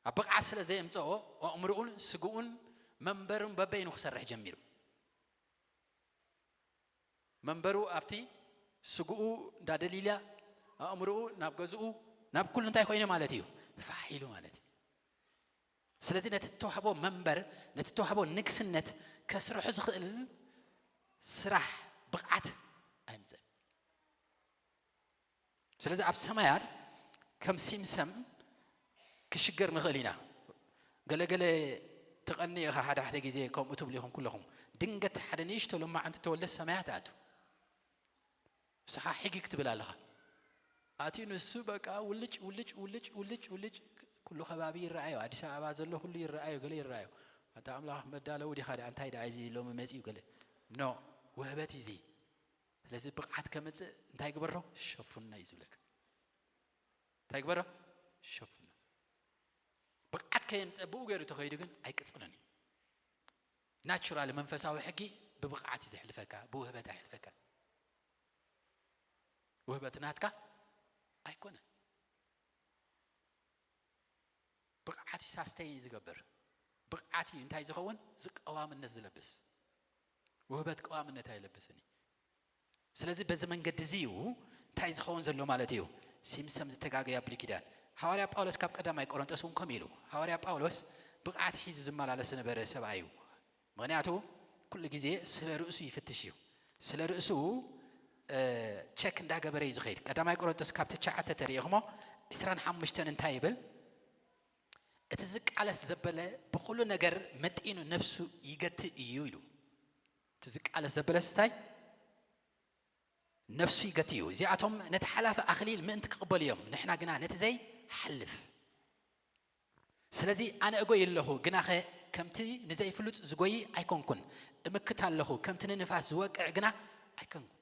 ኣብ ብቕዓት ስለ ዘየምፅኦ ኣእምርኡን ስግኡን መንበሩን በበይኑ ክሰርሕ ጀሚሩ። መንበሩ ኣብቲ ስግኡ እንዳ ደሊላ፣ ኣእምርኡ ናብ ገዝኡ፣ ናብ ኩሉ እንታይ ኮይነ ማለት እዩ ፋሕ ኢሉ ማለት እዩ። ስለዚ ነቲ እተዋህቦ መንበር፣ ነቲ እተዋህቦ ንግስነት ከስርሑ ዝኽእል ስራሕ ብቕዓት ኣይምፅእን። ስለዚ ኣብ ሰማያት ከም ሲምሰም ክሽገር ንኽእል ኢና። ገለገለ ትቐኒ ኢኻ፣ ሓደ ሓደ ግዜ ከምኡ ትብሉ ኢኹም ኩለኹም። ድንገት ሓደ ንእሽቶ ለማዓንቲ ተወልደ ሰማያት ኣቱ። ንስኻ ሒጊ ክትብል ኣለኻ። ኣትዩ ንሱ በቃ ውልጭ ውልጭ ውልጭ ውልጭ ውልጭ ኩሉ ከባቢ ይረኣዮ፣ ኣዲስ ኣበባ ዘሎ ኩሉ ይረኣዮ፣ ገለ ይረኣዮ። ኣታ ኣምላኽ መዳለዊ ዲኻ ደኣ፣ እንታይ ደኣ እዚ ሎሚ መጺኡ ገለ። ኖ፣ ውህበት እዩ እዚ። ስለዚ ብቕዓት ከምጽእ እንታይ ግበሮ? ሸፉኖ እዩ ዝብለካ። እንታይ ግበሮ? ሸፉኖ። ብቕዓት ከየምጽእ ብኡ ገይሩ ተኸይዱ ግን ኣይቅጽልን እዩ። ናቹራል መንፈሳዊ ሕጊ ብብቕዓት እዩ ዘሕልፈካ፣ ብውህበት ኣይሕልፈካ። ውህበት ናትካ ኣይኮነን። ብቕዓት እዩ ሳስተይን ዝገብር። ብቕዓት እዩ እንታይ ዝኸውን? ዝቀዋምነት ዝለብስ። ውህበት ቀዋምነት ኣይለብስን እዩ። ስለዚ በዚ መንገዲ እዚ እዩ እንታይ ዝኸውን ዘሎ ማለት እዩ። ሲምሰም ዝተጋገያ ብሉይ ኪዳን። ሃዋርያ ጳውሎስ ካብ ቀዳማይ ቆሮንጦስ እውን ከምኡ ኢሉ። ሃዋርያ ጳውሎስ ብቕዓት ሒዙ ዝመላለስ ዝነበረ ሰብኣይ እዩ። ምኽንያቱ ኩሉ ግዜ ስለ ርእሱ ይፍትሽ እዩ። ስለ ርእሱ፣ እ፣ ቸክ እንዳገበረ እዩ ዝኸይድ። ቀዳማይ ቆሮንጦስ ካብ ትሽዓተ ተሪኢኹሞ ዕስራን ሓሙሽተን እንታይ ይብል? "እቲ ዝቃለስ ዘበለ ብኹሉ ነገር መጢኑ ነፍሱ ይገትእ እዩ" ኢሉ። እቲ ዝቃለስ ዘበለስ እንታይ? ነፍሱ ይገትእ እዩ። እዚኣቶም ነቲ ሓላፊ ኣኽሊል ምእንቲ ክቕበሉ እዮም፣ ንሕና ግና ነቲ ዘይሓልፍ። ስለዚ ኣነ እጎይ ኣለኹ፣ ግናኸ ከምቲ ንዘይፍሉጥ ዝጎይ ኣይኮንኩን። እምክት ኣለኹ፣ ከምቲ ንንፋስ ዝወቅዕ ግና ኣይኮንኩን።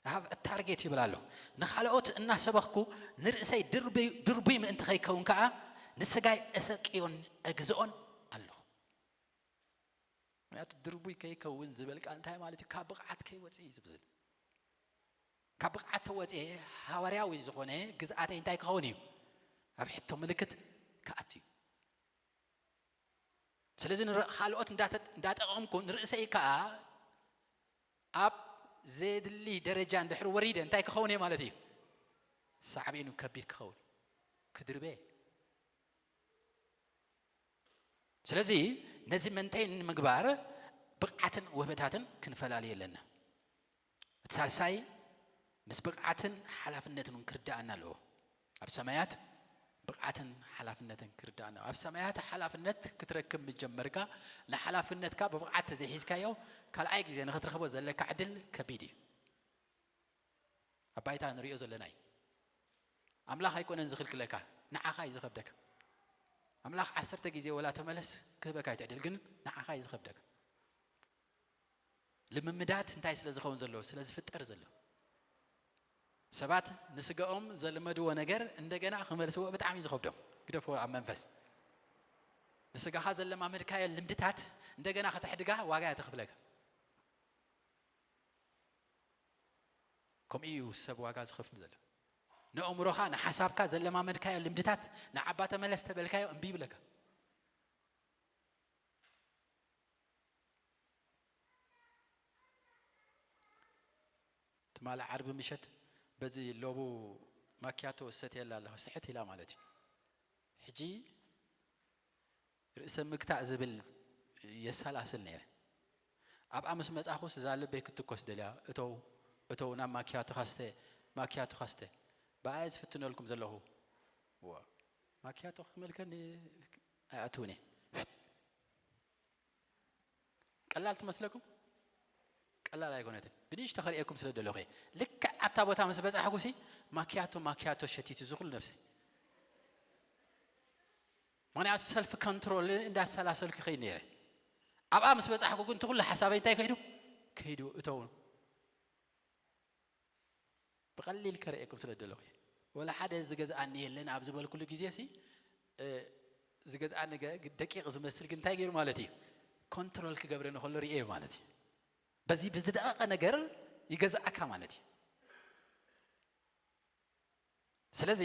ሃቭ ታርጌት ይብል ኣሎ። ንኻልኦት እናሰበኽኩ ንርእሰይ ድርቡይ፣ ድርቡይ ምእንቲ ከይከውን ከኣ ንስጋይ እሰቅዮን እግዝኦን ኣለኹ። ምክንያቱ ድርቡይ ከይከውን ዝብል ቃል እንታይ ማለት እዩ? ካብ ብቕዓት ከይወፅእ እዩ ዝብል። ካብ ብቕዓት ተወፅኤ ሃዋርያዊ ዝኾነ ግዝኣተይ እንታይ ክኸውን እዩ? ኣብ ሕቶ ምልክት ክኣቱ እዩ። ስለዚ ንር-፣ ካልኦት እንዳተ-፣ እንዳጠቐምኩ ንርእሰይ ከዓ ኣብ ዘድሊ ደረጃ እንድሕር ወሪደ እንታይ ክኸውን እየ ማለት እዩ? ሳዕቤኑ ከቢድ ክኸውን፣ ክድርበ። ስለዚ ነዚ መንተይን ንምግባር ብቕዓትን ውህበታትን ክንፈላሊ ኣለና። እቲ ሳልሳይ ምስ ብቕዓትን ሓላፍነትን እውን ክርዳኣና ኣለዎ። ኣብ ሰማያት ብቕዓትን ሓላፍነትን ክርዳኣና። ኣብ ሰማያት ሓላፍነት ክትረክብ ምስ ጀመርካ፣ ንሓላፍነትካ ብብቕዓት ተዘይሒዝካዮ፣ ካልኣይ ግዜ ንኽትረኽቦ ዘለካ ዕድል ከቢድ እዩ። ኣብ ባይታ ንሪኦ ዘለና እዩ። ኣምላኽ ኣይኮነን ዝኽልክለካ፣ ንዓኻ እዩ ዝኸብደካ። ኣምላኽ ዓሰርተ ግዜ ወላ ተመለስ ክህበካ እዩ እቲ ዕድል፣ ግን ንዓኻ እዩ ዝኸብደካ። ልምምዳት እንታይ ስለ ዝኸውን ዘሎ? ስለ ዝፍጠር ዘሎ። ሰባት ንስጋኦም ዘልመድዎ ነገር እንደገና ክመልስዎ ብጣዕሚ እዩ ዝኸብዶም። ግደፍዎ ኣብ መንፈስ። ንስጋኻ ዘለማመድካዮ ልምድታት እንደገና ከተሕድጋ ዋጋ እያ ተኽፍለካ። ከምኡ እዩ ሰብ ዋጋ ዝኸፍል ዘሎ። ንኣእምሮኻ፣ ንሓሳብካ ዘለማመድካዮ ልምድታት ንዓባ ተመለስ ተበልካዮ እምቢ ይብለካ። ትማሊ ዓርቢ ምሸት በዚ ሎቡ ማኪያቶ እሰትየላ ኣለኹ፣ ስሕት ኢላ ማለት እዩ። ሕጂ ርእሰ ምግታእ ዝብል የሰላስል ነይረ። ኣብኣ ምስ መጻኹስ እዛ ልበይ ክትኮስ ደልያ፣ እተው፣ እተው፣ ናብ ማኪያቶ ካስተ፣ ማኪያቶ ካስተ። ብኣየ ዝፍትነልኩም ዘለኹ። ዋ፣ ማኪያቶ ክመልከኒ ኣይኣትውን እየ። ቀላል ትመስለኩም? ቀላል ኣይኮነትን። ብንእሽቶ ከርእየኩም ስለ ደለኹ እየ። ልክዕ ኣብታ ቦታ ምስ በጻሕኩሲ ማኪያቶ፣ ማኪያቶ ሸቲቱ ዝኹሉ ነብሰይ። ምኽንያቱ ሰልፍ ኮንትሮል እንዳሰላሰልኩ ይኸይድ ነይረ። ኣብኣ ምስ በጻሕኩ ግን እቲ ኩሉ ሓሳበይ እንታይ ከይዱ? ከይዱ እተው። ብቐሊል ከርእየኩም ስለ ደለኹ እየ። ወላ ሓደ ዝገዝኣኒ የለን ኣብ ዝበልኩሉ ግዜ ሲ፣ እ፣ ዝገዝኣኒ ገ-፣ ደቂቕ ዝመስል ግን እንታይ ገይሩ ማለት እዩ? ኮንትሮል ክገብረኒ ከሎ ርእየ ማለት እዩ። በዚ ብዝደቐቐ ነገር ይገዝኣካ ማለት እዩ። ስለዚ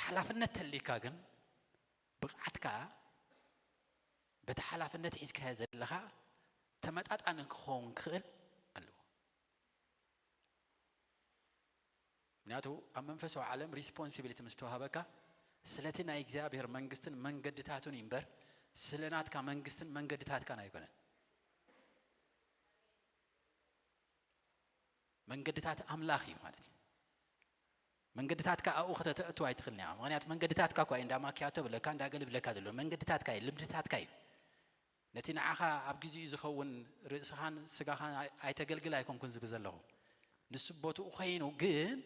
ሓላፍነት ተሊካ ግን ብቕዓትካ በቲ ሓላፍነት ሒዝካዮ ዘለኻ ተመጣጣኒ ክኸውን ክኽእል ኣለዎ። ምክንያቱ ኣብ መንፈሳዊ ዓለም ሪስፖንሲቢሊቲ ምስ ተዋህበካ ስለቲ ናይ እግዚኣብሔር መንግስትን መንገድታቱን እዩ እምበር ስለ ናትካ መንግስትን መንገድታትካን ኣይኮነን። መንገድታት ኣምላኽ እዩ ማለት እዩ። መንገድታትካ ኣብኡ ከተተእትው ኣይትኽእልን ኢኻ። ምኽንያቱ መንገድታትካ እኳ እዩ እንዳ ማኪያቶ ብለካ፣ እንዳ ገለ ብለካ ዘሎ። መንገድታትካ እዩ፣ ልምድታትካ እዩ። ነቲ ንዓኻ ኣብ ግዜኡ ዝኸውን ርእስኻን ስጋኻን ኣይ-፣ ኣይተገልግል ኣይኮንኩን ዝብል ዘለኹ። ንሱ ቦትኡ ኾይኑ፣ ግን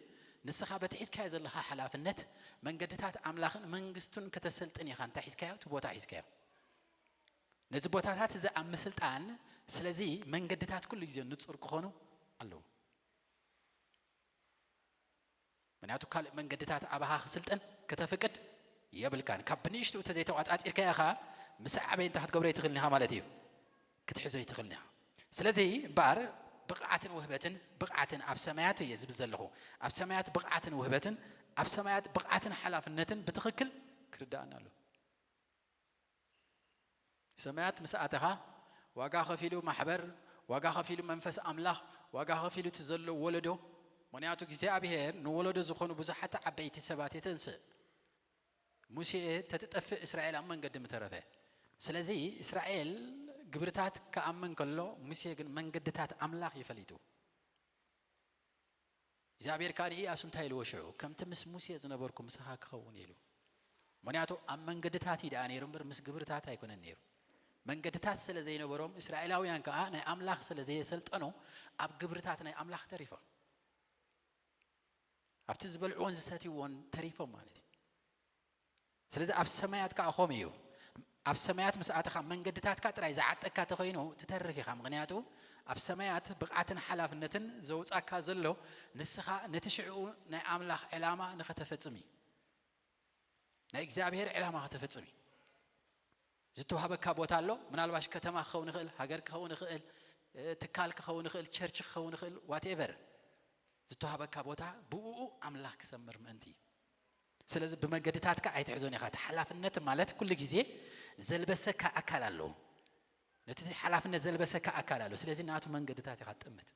ንስኻ በቲ ሒዝካዮ ዘለኻ ሓላፍነት መንገድታት ኣምላኽን መንግስቱን ከተሰልጥን ኢኻ። እንታይ ሒዝካዮ? እቲ ቦታ ሒዝካዮ። ነዚ ቦታታት እዚ ኣብ ምስልጣን፣ ስለዚ መንገድታት ኩሉ ግዜ ንጹር ክኾኑ ኣለዉ። ምክንያቱ ካልእ መንገድታት ኣባኻ ክስልጥን ከተፍቅድ የብልካን። ካብ ብንእሽትኡ እንተዘይተቋጻጺርካዮ ኸኣ ምስ ዓበየ እንታይ ክትገብሮ ኣይትኽእልን ኢኻ ማለት እዩ፣ ክትሕዞ ኣይትኽእልን ኢኻ። ስለዚ እምበኣር ብቕዓትን ውህበትን፣ ብቕዓትን ኣብ ሰማያት እየ ዝብል ዘለኹ፣ ኣብ ሰማያት ብቕዓትን ውህበትን፣ ኣብ ሰማያት ብቕዓትን ሓላፍነትን ብትኽክል ክርድኣና ኣለዎ። ሰማያት ምስ ኣተኻ ዋጋ ከፊሉ ማሕበር፣ ዋጋ ከፊሉ መንፈስ ኣምላኽ፣ ዋጋ ከፊሉ እቲ ዘሎ ወለዶ። ምኽንያቱ እግዚኣብሔር ንወለዶ ዝኾኑ ብዙሓት ዓበይቲ ሰባት የተንስእ። ሙሴ ተትጠፍእ እስራኤል ኣብ መንገዲ ምተረፈ። ስለዚ እስራኤል ግብርታት ክኣምን ከሎ ሙሴ ግን መንገድታት ኣምላኽ እዩ ፈሊጡ። እግዚኣብሔር ከኣ ንኢያሱ እንታይ ኢልዎ ሽዑ? ከምቲ ምስ ሙሴ ዝነበርኩ ምሳኻ ክኸውን ኢሉ። ምኽንያቱ ኣብ መንገድታት እዩ ደኣ ነይሩ እምበር ምስ ግብርታት ኣይኮነን ነይሩ። መንገድታት ስለ ዘይነበሮም እስራኤላውያን ከኣ ናይ ኣምላኽ ስለ ዘየሰልጠኑ ኣብ ግብርታት ናይ ኣምላኽ ተሪፎም። ኣብቲ ዝበልዕዎን ዝሰትይዎን ተሪፎም ማለት እዩ። ስለዚ ኣብ ሰማያት ከኣ ከምኡ እዩ። ኣብ ሰማያት ምስ ኣተኻ መንገድታትካ ጥራይ ዝዓጠካ ተኾይኑ ትተርፍ ኢኻ። ምኽንያቱ ኣብ ሰማያት ብቕዓትን ሓላፍነትን ዘውጻካ ዘሎ ንስኻ ነቲ ሽዕኡ ናይ ኣምላኽ ዕላማ ንኸተፈጽም እዩ። ናይ እግዚኣብሔር ዕላማ ከተፈጽም እዩ። ዝተዋህበካ ቦታ ኣሎ። ምናልባሽ ከተማ ክኸውን ይኽእል፣ ሃገር ክኸውን ይኽእል፣ እ፣ ትካል ክኸውን ይኽእል፣ ቸርች ክኸውን ይኽእል፣ ዋትኤቨር። ዝተዋህበካ ቦታ ብእኡ ኣምላኽ ክሰምር ምእንቲ እዩ። ስለዚ ብመንገድታትካ ኣይትሕዞን ኢኻ። እቲ ሓላፍነት ማለት ኩሉ ግዜ ዘልበሰካ ኣካል ኣለዎ። ነቲ ሓላፍነት ዘልበሰካ ኣካል ኣሎ። ስለዚ ናቱ መንገድታት ኢኻ ትጥምት።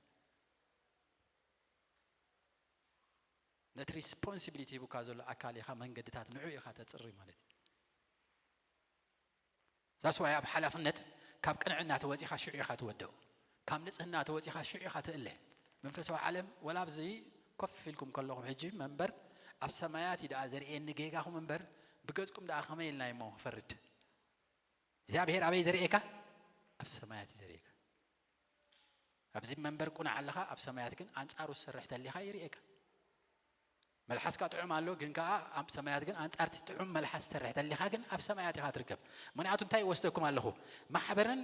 ነቲ ሪስፖንሲቢሊቲ ሂቡካ ዘሎ ኣካል ኢኻ መንገድታት ንዑ ኢኻ ተጽሪ ማለት እዩ። ዛስዋይ ኣብ ሓላፍነት ካብ ቅንዕና ተወጺኻ ሽዑ ኢኻ ትወድቕ። ካብ ንጽህና ተወጺኻ ሽዑ ኢኻ ትእለ። መንፈሳዊ ዓለም ወላ ኣብዚ ኮፍ ኢልኩም ከለኹም ሕጂ መንበር ኣብ ሰማያት እዩ ደኣ ዘርእየኒ ጌጋኹም እምበር ብገጽኩም ደኣ ከመይ ኢልና እሞ ክፈርድ? እግዚኣብሔር ኣበይ ዘርእየካ? ኣብ ሰማያት እዩ ዘርእየካ። ኣብዚ መንበር ቁናዕ ኣለኻ፣ ኣብ ሰማያት ግን ኣንጻሩ ዝሰርሕ ተሊኻ ይርእየካ። መልሓስካ ጥዑም ኣሎ፣ ግን ከኣ ኣብ ሰማያት ግን ኣንጻርቲ ጥዑም መልሓስ ዝሰርሕ ተሊኻ ግን ኣብ ሰማያት ኢኻ ትርከብ። ምኽንያቱ እንታይ ይወስደኩም ኣለኹ? ማሕበርን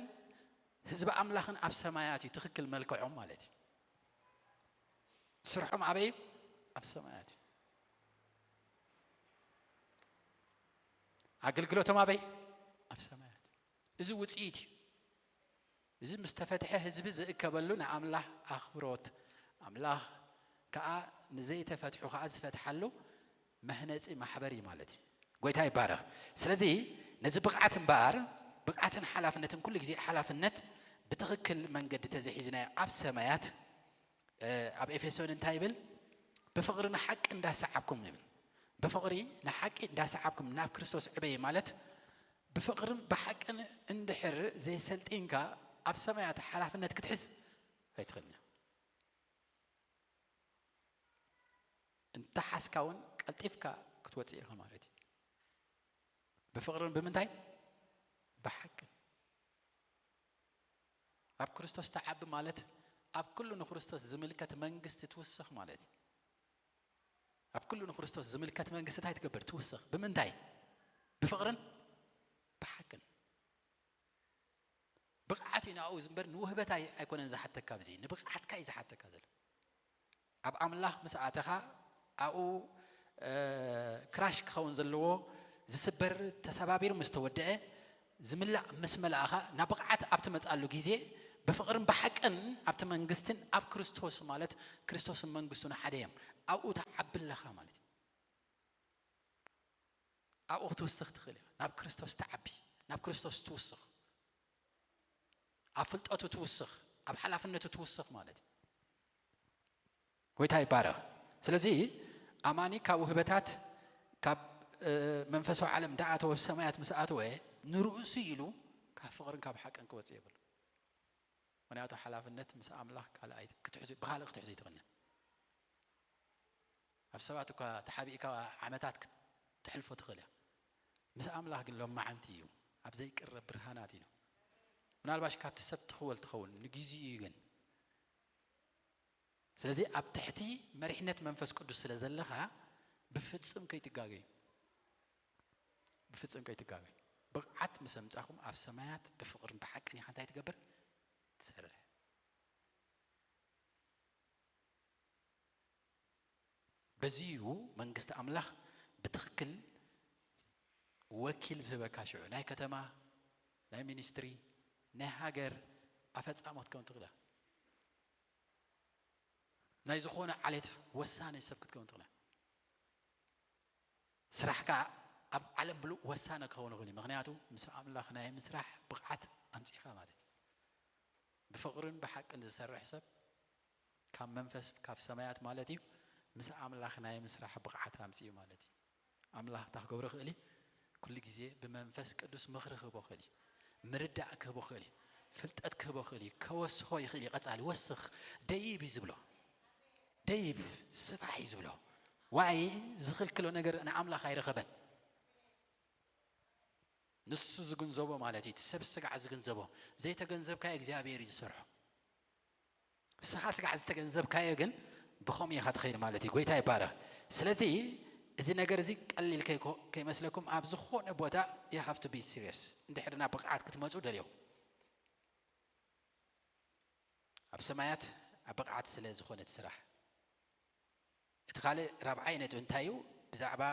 ህዝቢ ኣምላኽን ኣብ ሰማያት እዩ ትኽክል መልክዖም ማለት እዩ። ስርሖም ኣበይ? ኣብ ሰማያት እዩ። ኣገልግሎቶም ኣበይ? ኣብ ሰማያት። እዚ ውጽኢት እዩ። እዚ ምስ ተፈትሐ ህዝቢ ዝእከበሉ ንኣምላኽ ኣኽብሮት፣ ኣምላኽ ከኣ ንዘይተፈትሑ ከኣ ዝፈትሓሉ መህነጺ ማሕበር እዩ ማለት እዩ። ጎይታ ይባረኽ። ስለዚ ነዚ ብቕዓት እምበኣር፣ ብቕዓትን ሓላፍነትን ኩሉ ግዜ ሓላፍነት ብትኽክል መንገዲ ተዘይሒዝናዮ ኣብ ሰማያት፣ እ፣ ኣብ ኤፌሶን እንታይ ይብል? ብፍቕሪ ንሓቂ እንዳሰዓብኩም ይብል። ብፍቕሪ ንሓቂ እንዳሰዓብኩም ናብ ክርስቶስ ዕበዩ ማለት ብፍቕርን ብሓቅን እንድሕር ዘይሰልጢንካ ኣብ ሰማያት ሓላፍነት ክትሕዝ ኣይትኽእልን። እንተሓዝካ እውን ቀልጢፍካ ክትወፅእ ኢኻ ማለት እዩ። ብፍቕርን ብምንታይ? ብሓቅን። ኣብ ክርስቶስ ትዓቢ ማለት ኣብ ኩሉ ንክርስቶስ ዝምልከት መንግስቲ ትውስኽ ማለት እዩ። ኣብ ኩሉ ንክርስቶስ ዝምልከት መንግስቲ እንታይ ትገብር? ትውስኽ። ብምንታይ? ብፍቕርን ብሓቅን። ብቕዓት እዩ ንኣኡ ዝንበር ንውህበት ኣይ- ኣይኮነን ዝሓተካ። ኣብዚ ንብቕዓትካ እዩ ዝሓተካ ዘሎ። ኣብ ኣምላኽ ምስ ኣተኻ ኣብኡ ክራሽ ክኸውን ዘለዎ ዝስበር ተሰባቢሩ ምስ ተወደአ ዝምላእ ምስ መላእኻ ናብ ብቕዓት ኣብ ትመፅኣሉ ግዜ ብፍቕርን ብሓቅን ኣብቲ መንግስትን ኣብ ክርስቶስ ማለት ክርስቶስን መንግስቱን ሓደ እዮም። ኣብኡ ትዓቢ ኣለኻ ማለት እዩ። ኣብኡ ክትውስኽ ትኽእል ኢኻ። ናብ ክርስቶስ ትዓቢ፣ ናብ ክርስቶስ ትውስኽ፣ ኣብ ፍልጠቱ ትውስኽ፣ ኣብ ሓላፍነቱ ትውስኽ ማለት እዩ። ጎይታ ይባረኽ። ስለዚ ኣማኒ ካብ ውህበታት ካብ መንፈሳዊ ዓለም እንዳኣተወ ሰማያት ምስ ኣተወ ንርእሱ ኢሉ ካብ ፍቕርን ካብ ሓቅን ክወፅእ የብሉ። ምክንያቱ ሓላፍነት ምስ ኣምላኽ ካልኣይ ክትሕዙ ብኻልእ ክትሕዙ ይትኽእልን። ኣብ ሰባት እኳ ተሓቢእካ ዓመታት ክትሕልፎ ትኽእል እያ። ምስ ኣምላኽ ግን ሎማዓንቲ እዩ። ኣብ ዘይቅረብ ብርሃናት እዩ። ምናልባሽ ካብቲ ሰብ ትኽወል ትኸውን ንግዜኡ እዩ ግን። ስለዚ ኣብ ትሕቲ መሪሕነት መንፈስ ቅዱስ ስለ ዘለኻ ብፍጽም ከይትጋገዩ። ብፍጽም ከይትጋገዩ። ብቕዓት ምስ ኣምጻኹም ኣብ ሰማያት ብፍቕርን ብሓቅን ኢኻ እንታይ ትገብር? ትሰርሕ። በዚ እዩ መንግስቲ ኣምላኽ ብትኽክል ወኪል ዝህበካ ሽዑ ናይ ከተማ ናይ ሚኒስትሪ ናይ ሃገር ኣፈጻሞ ክትከውን ትኽእላ ናይ ዝኾነ ዓሌት ወሳኒ ሰብ ክትከውን ትኽእላ ስራሕካ ኣብ ዓለም ብሉእ ወሳኒ ክኸውን ይኽእል እዩ ምክንያቱ ምስ ኣምላኽ ናይ ምስራሕ ብቕዓት ኣምፂኻ ማለት እዩ ብፍቕርን ብሓቅን ዝሰርሕ ሰብ ካብ መንፈስ ካብ ሰማያት ማለት እዩ ምስ ኣምላኽ ናይ ምስራሕ ብቕዓት ኣምፅኡ ማለት እዩ ኣምላኽ እታ ክገብሮ ይኽእል እዩ ኩሉ ግዜ ብመንፈስ ቅዱስ ምኽሪ ክህቦ ይኽእል እዩ ምርዳእ ክህቦ ይኽእል እዩ ፍልጠት ክህቦ ይኽእል እዩ ከወስኾ ይኽእል እዩ ቀፃሊ ወስኽ ደይብ እዩ ዝብሎ ደይብ ስፋሕ እዩ ዝብሎ ዋይ ዝኽልክሎ ነገር ንኣምላኽ ኣይረኸበን ንሱ ዝግንዘቦ ማለት እዩ እቲ ሰብ ስጋዕ ዝግንዘቦ ዘይተገንዘብካዮ እግዚኣብሔር እዩ ዝሰርሖ ንስኻ ስጋዕ ዝተገንዘብካዮ ግን ብኸምኡ ኢኻ ትኸይድ ማለት እዩ ጎይታ ይባረኽ ስለዚ እዚ ነገር እዚ ቀሊል ከይመስለኩም ኣብ ዝኾነ ቦታ you have to be serious እንድሕር ናብ ብቕዓት ክትመፁ ደልዮም ኣብ ሰማያት ኣብ ብቕዓት ስለ ዝኾነ እቲ ስራሕ እቲ ካልእ ራብዓይ ነጥቢ እንታይ እዩ ብዛዕባ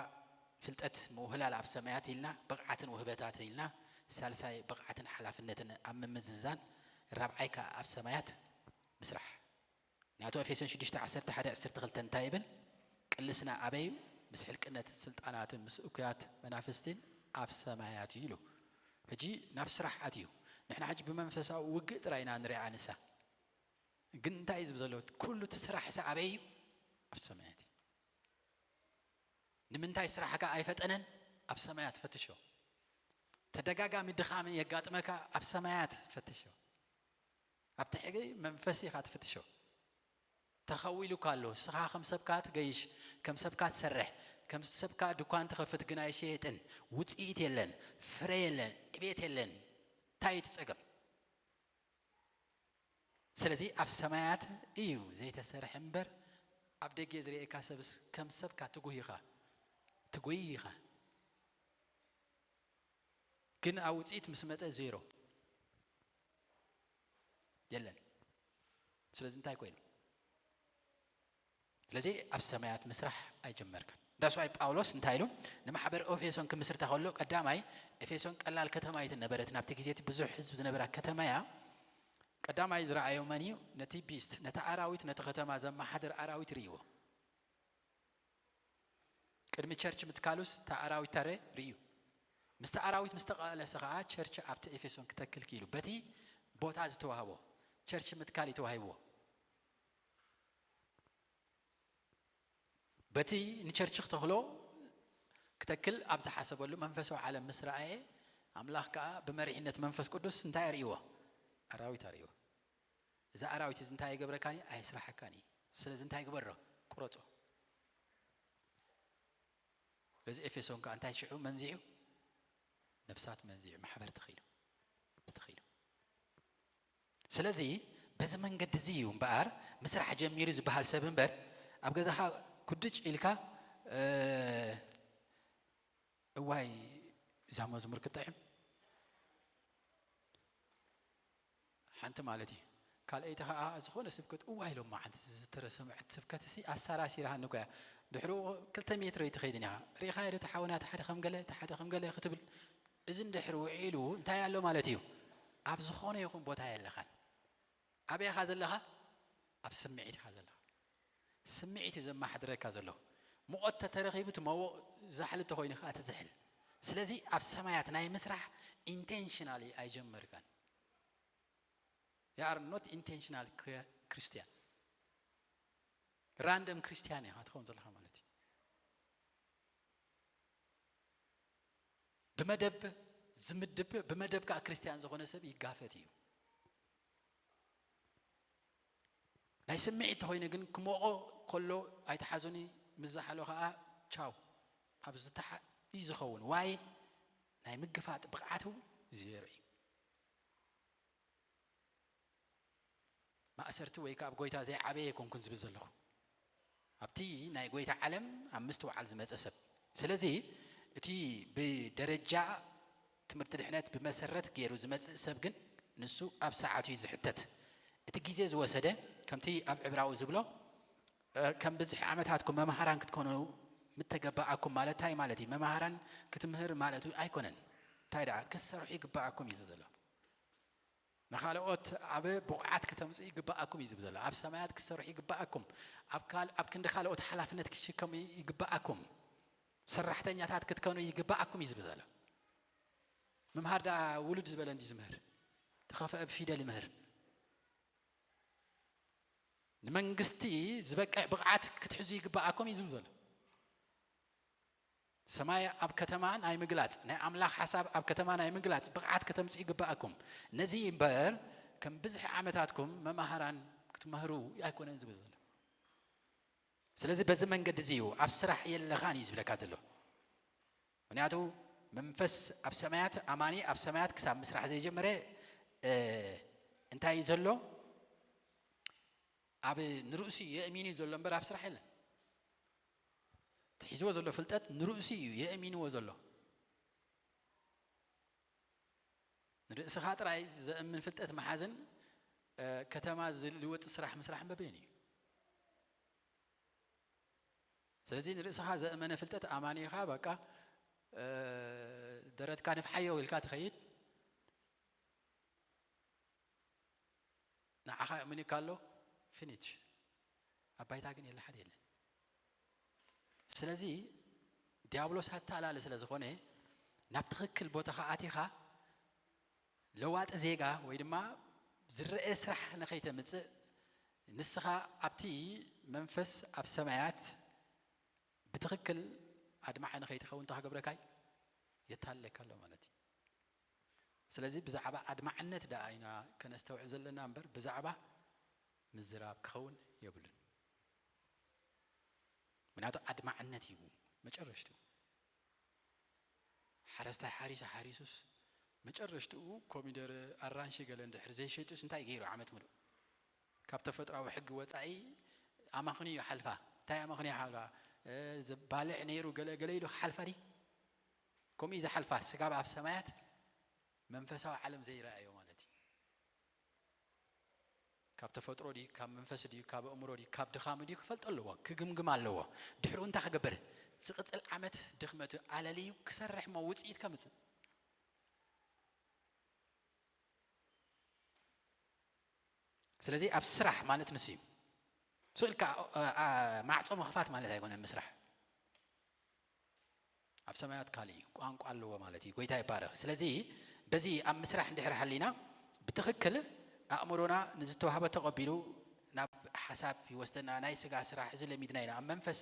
ፍልጠት ምውህላል ኣብ ሰማያት ኢልና ብቕዓትን ውህበታትን ኢልና ሳልሳይ ብቕዓትን ሓላፍነትን ኣብ ምምዝዛን ራብዓይ ከዓ ኣብ ሰማያት ምስራሕ ናቱ ኤፌሶን ሽዱሽተ ዓሰርተ ሓደ ዕስርተ ክልተ እንታይ ይብል ቅልስና ኣበይ እዩ ምስ ሕልቅነትን ስልጣናትን ምስ እኩያት መናፍስትን ኣብ ሰማያት እዩ ኢሉ ሕጂ ናብ ስራሕ ኣትዩ ንሕና ሕጂ ብመንፈሳዊ ውግእ ጥራይ ኢና ንሪኣ ንሳ ግን እንታይ እዩ ዝብል ዘሎ ኩሉ እቲ ስራሕ ሳ ኣበይ እዩ ኣብ ሰማያት እዩ ንምንታይ ስራሕካ ኣይፈጠነን ኣብ ሰማያት ፈትሾ ተደጋጋሚ ድኻም የጋጥመካ ኣብ ሰማያት ፈትሾ ኣብቲ ሕጊ መንፈስ ኢኻ ትፍትሾ ተኸዊሉካ ኣሎ ስኻ ከም ሰብካ ትገይሽ ከም ሰብካ ትሰርሕ ከም ሰብካ ድኳን ትኸፍት ግን ኣይሸየጥን ውፅኢት የለን ፍረ የለን ዕቤት የለን እንታይ እቲ ፀገም ስለዚ ኣብ ሰማያት እዩ ዘይተሰርሐ እምበር ኣብ ደገ ዝርእየካ ሰብስ ከም ሰብካ ትጉህ ኢኻ ትጉይ ኢኻ ግን ኣብ ውፅኢት ምስ መፀ ዜሮ የለን ስለዚ እንታይ ኮይኑ ስለዚ ኣብ ሰማያት ምስራሕ ኣይጀመርካን ዳስዋይ ጳውሎስ እንታይ ኢሉ ንማሕበር ኤፌሶን ክምስርታ ከሎ ቀዳማይ ኤፌሶን ቀላል ከተማ ኣይትነበረትን ኣብቲ ግዜ እቲ ብዙሕ ህዝቢ ዝነበራ ከተማ እያ ቀዳማይ ዝረኣዮ መን እዩ ነቲ ቢስት ነቲ ኣራዊት ነቲ ከተማ ዘመሓድር ኣራዊት ርእይዎ ቅድሚ ቸርች ምትካሉስ እታ ኣራዊት ታረ ርእዩ ምስቲ ኣራዊት ምስ ተቓለሰ ኸዓ ቸርች ኣብቲ ኤፌሶን ክተክል ክኢሉ በቲ ቦታ ዝተዋህቦ ቸርች ምትካል እዩ ተዋሂብዎ በቲ ንቸርች ክተኽሎ ክተክል ኣብ ዝሓሰበሉ መንፈሳዊ ዓለም ምስ ረኣየ ኣምላኽ ከኣ ብመሪሕነት መንፈስ ቅዱስ እንታይ ኣርእይዎ? ኣራዊት ኣርእይዎ። እዛ ኣራዊት እዚ እንታይ ኣይገብረካን እዩ? ኣየስራሐካን እዩ። ስለዚ እንታይ ግበሮ? ቁረጾ። ስለዚ ኤፌሶን ከኣ እንታይ ሽዑ መንዚዑ? ነፍሳት መንዚዑ፣ ማሕበር ተኺሉ፣ ተኺሉ። ስለዚ በዚ መንገዲ እዚ እዩ እምበኣር ምስራሕ ጀሚሩ ዝበሃል ሰብ እምበር፣ ኣብ ገዛኻ ኩድጭ ኢልካ፣ እ፣ እዋይ እዛ መዝሙር ክትጥዕም ሓንቲ ማለት እዩ። ካልኣይቲ ኸዓ ዝኾነ ስብከት እዋይ ሎማዓንቲ ዝተረሰመዐት ስብከት እሲ ኣሳራሲራሃኒ እኮ እያ። ድሕሩ ክልተ ሜትሮ ኣይትኸይድን ኢኻ። ርኢኻዮ ዶ እቲ ሓውና እቲ ሓደ ከም ገለ፣ እቲ ሓደ ከም ገለ ክትብል። እዚ እንድሕር ውዒሉ እንታይ ኣሎ ማለት እዩ? ኣብ ዝኾነ ይኹን ቦታ የለኻን። ኣበይ ኢኻ ዘለኻ? ኣብ ስምዒት ኢኻ ዘለኻ። ስምዒት እዩ ዘመሓድረካ ዘሎ። ሙቐት ተተረኺቡ ትመውቕ፣ ዛሕሊ እንተኾይኑ ኸዓ ትዝሕል። ስለዚ ኣብ ሰማያት ናይ ምስራሕ ኢንቴንሽናሊ ኣይጀመርካን። You are not intentional Christian። ራንደም ክርስትያን ኢኻ ትኸውን ዘለኻ ማለት እዩ። ብመደብ ዝምድብ፣ ብመደብ ከኣ ክርስትያን ዝኾነ ሰብ ይጋፈጥ እዩ። ናይ ስምዒት ተኾይነ ግን ክሞቖ ከሎ ኣይትሓዙኒ፣ ምስ ዝሓሎ ከኣ ቻው ኣብ ዝተሓ-፣ እዩ ዝኸውን። ዋይ ናይ ምግፋጥ ብቕዓቱ ዜሮ እዩ። ማእሰርቲ ወይ ከኣ ኣብ ጎይታ ዘይዓበየ ኣይኮንኩን ዝብል ዘለኹ። ኣብቲ ናይ ጎይታ ዓለም ኣብ ምስትውዓል ዝመጸ ሰብ። ስለዚ እቲ ብደረጃ ትምህርቲ ድሕነት ብመሰረት ገይሩ ዝመጽእ ሰብ ግን ንሱ ኣብ ሰዓቱ እዩ ዝሕተት። እቲ ግዜ ዝወሰደ ከምቲ ኣብ ዕብራዊ ዝብሎ፣ እ፣ ከም ብዝሒ ዓመታትኩም መምሃራን ክትኮኑ ምተገባኣኩም ማለት እንታይ ማለት እዩ? መምሃራን ክትምህር ማለቱ ኣይኮነን። እንታይ ደኣ ክትሰርሑ ይግባኣኩም እዩ ዝብል ዘሎ። ንኻልኦት ኣብ ብቑዓት ከተምጽኡ ይግባኣኩም እዩ ዝብል ዘሎ። ኣብ ሰማያት ክትሰርሑ ይግባኣኩም። ኣብ ካል-፣ ኣብ ክንዲ ካልኦት ሓላፍነት ክትሽከሙ ይግባኣኩም። ሰራሕተኛታት ክትኮኑ ይግባኣኩም እዩ ዝብል ዘሎ። ምምሃር ደኣ ውሉድ ዝበለ እንዲ ዝምህር። ተኸፍአ ብፊደል ይምህር። ንመንግስቲ ዝበቅዕ ብቕዓት ክትሕዙ ይግባኣኩም እዩ ዝብል ዘሎ። ሰማይ ኣብ ከተማ ናይ ምግላጽ፣ ናይ ኣምላኽ ሓሳብ ኣብ ከተማ ናይ ምግላጽ ብቕዓት ከተምጽኡ ይግባኣኩም። ነዚ እምበር ከም ብዝሒ ዓመታትኩም መማህራን ክትመህሩ ኣይኮነን ዝብል ዘሎ። ስለዚ በዚ መንገዲ እዚ እዩ፣ ኣብ ስራሕ የለኻን እዩ ዝብለካ ዘሎ። ምኽንያቱ መንፈስ ኣብ ሰማያት፣ ኣማኒ ኣብ ሰማያት ክሳብ ምስራሕ ዘይጀመረ፣ እ፣ እንታይ እዩ ዘሎ? ኣብ ንርእሱ እዩ የእሚኑ ዘሎ እምበር ኣብ ስራሕ የለን። እቲ ሒዝዎ ዘሎ ፍልጠት ንርእሱ እዩ የእሚንዎ ዘሎ። ንርእስኻ ጥራይ ዘእምን ፍልጠት መሓዝን፣ እ፣ ከተማ ዝልወጥ ስራሕ ምስራሕ በበይኑ እዩ። ስለዚ ንርእስኻ ዘእመነ ፍልጠት ኣማኒ ኢኻ፣ በቃ፣ እ፣ ደረትካ ንፍሓዮ ኢልካ ትኸይድ። ንዓኻ የእምነካ ኣሎ፣ ፊኒሽ። ኣብ ባይታ ግን የለ፣ ሓደ የለን። ስለዚ ዲያብሎስ ኣታላሊ ስለ ዝኾነ ናብ ትኽክል ቦታኻ ኣቲኻ ለዋጢ ዜጋ ወይ ድማ ዝረአ ስራሕ ንኸይተምጽእ ንስኻ ኣብቲ መንፈስ ኣብ ሰማያት ብትኽክል ኣድማዒ ንኸይትኸውን እንታይ ክገብረካ እዩ? የታልለካ ኣሎ ማለት እዩ። ስለዚ ብዛዕባ ኣድማዕነት ደኣ ኢና ከነስተውዕል ዘለና እምበር ብዛዕባ ምዝራብ ክኸውን የብሉን። ምክንያቱ ኣድማዕነት እዩ መጨረሽትኡ። ሓረስታይ ሓሪሱ ሓሪሱስ መጨረሽትኡ ኮሚደረ፣ ኣራንሺ ገለ እንድሕር ዘይሸጡስ እንታይ ገይሩ ዓመት ምሉእ? ካብ ተፈጥራዊ ሕጊ ወጻኢ ኣማኽንዩ ሓልፋ። እንታይ ኣማኽንዩ ሓልፋ? እ፣ ዘባልዕ ነይሩ ገለ ገለ ኢሉ ሓልፋ ድዩ? ከምኡ እዩ ዝሓልፋ። ስጋብ ኣብ ሰማያት መንፈሳዊ ዓለም ዘይረኣዮ ማለት እዩ። ካብ ተፈጥሮ ድዩ፣ ካብ መንፈስ ድዩ፣ ካብ ኣእምሮ ድዩ፣ ካብ ድኻሙ ድዩ ክፈልጦ ኣለዎ፣ ክግምግም ኣለዎ። ድሕሩ እንታይ ክገብር? ዝቕጽል ዓመት ድኽመቱ ኣለልዩ ክሰርሕ እሞ ውጽኢት ከምጽእ። ስለዚ ኣብ ስራሕ ማለት ንሱ እዩ። ስቕ ኢልካ፣ እ፣ እ፣ ማዕጾ ምኽፋት ማለት ኣይኮነን ምስራሕ። ኣብ ሰማያት ካልእ እዩ፣ ቋንቋ ኣለዎ ማለት እዩ። ጎይታ ይባረኽ። ስለዚ በዚ ኣብ ምስራሕ እንድሕር ሃሊና ብትኽክል ኣእምሮና ንዝተዋህበ ተቐቢሉ ናብ ሓሳብ ይወስደና። ናይ ስጋ ስራሕ እዚ ለሚድና ኢና። ኣብ መንፈስ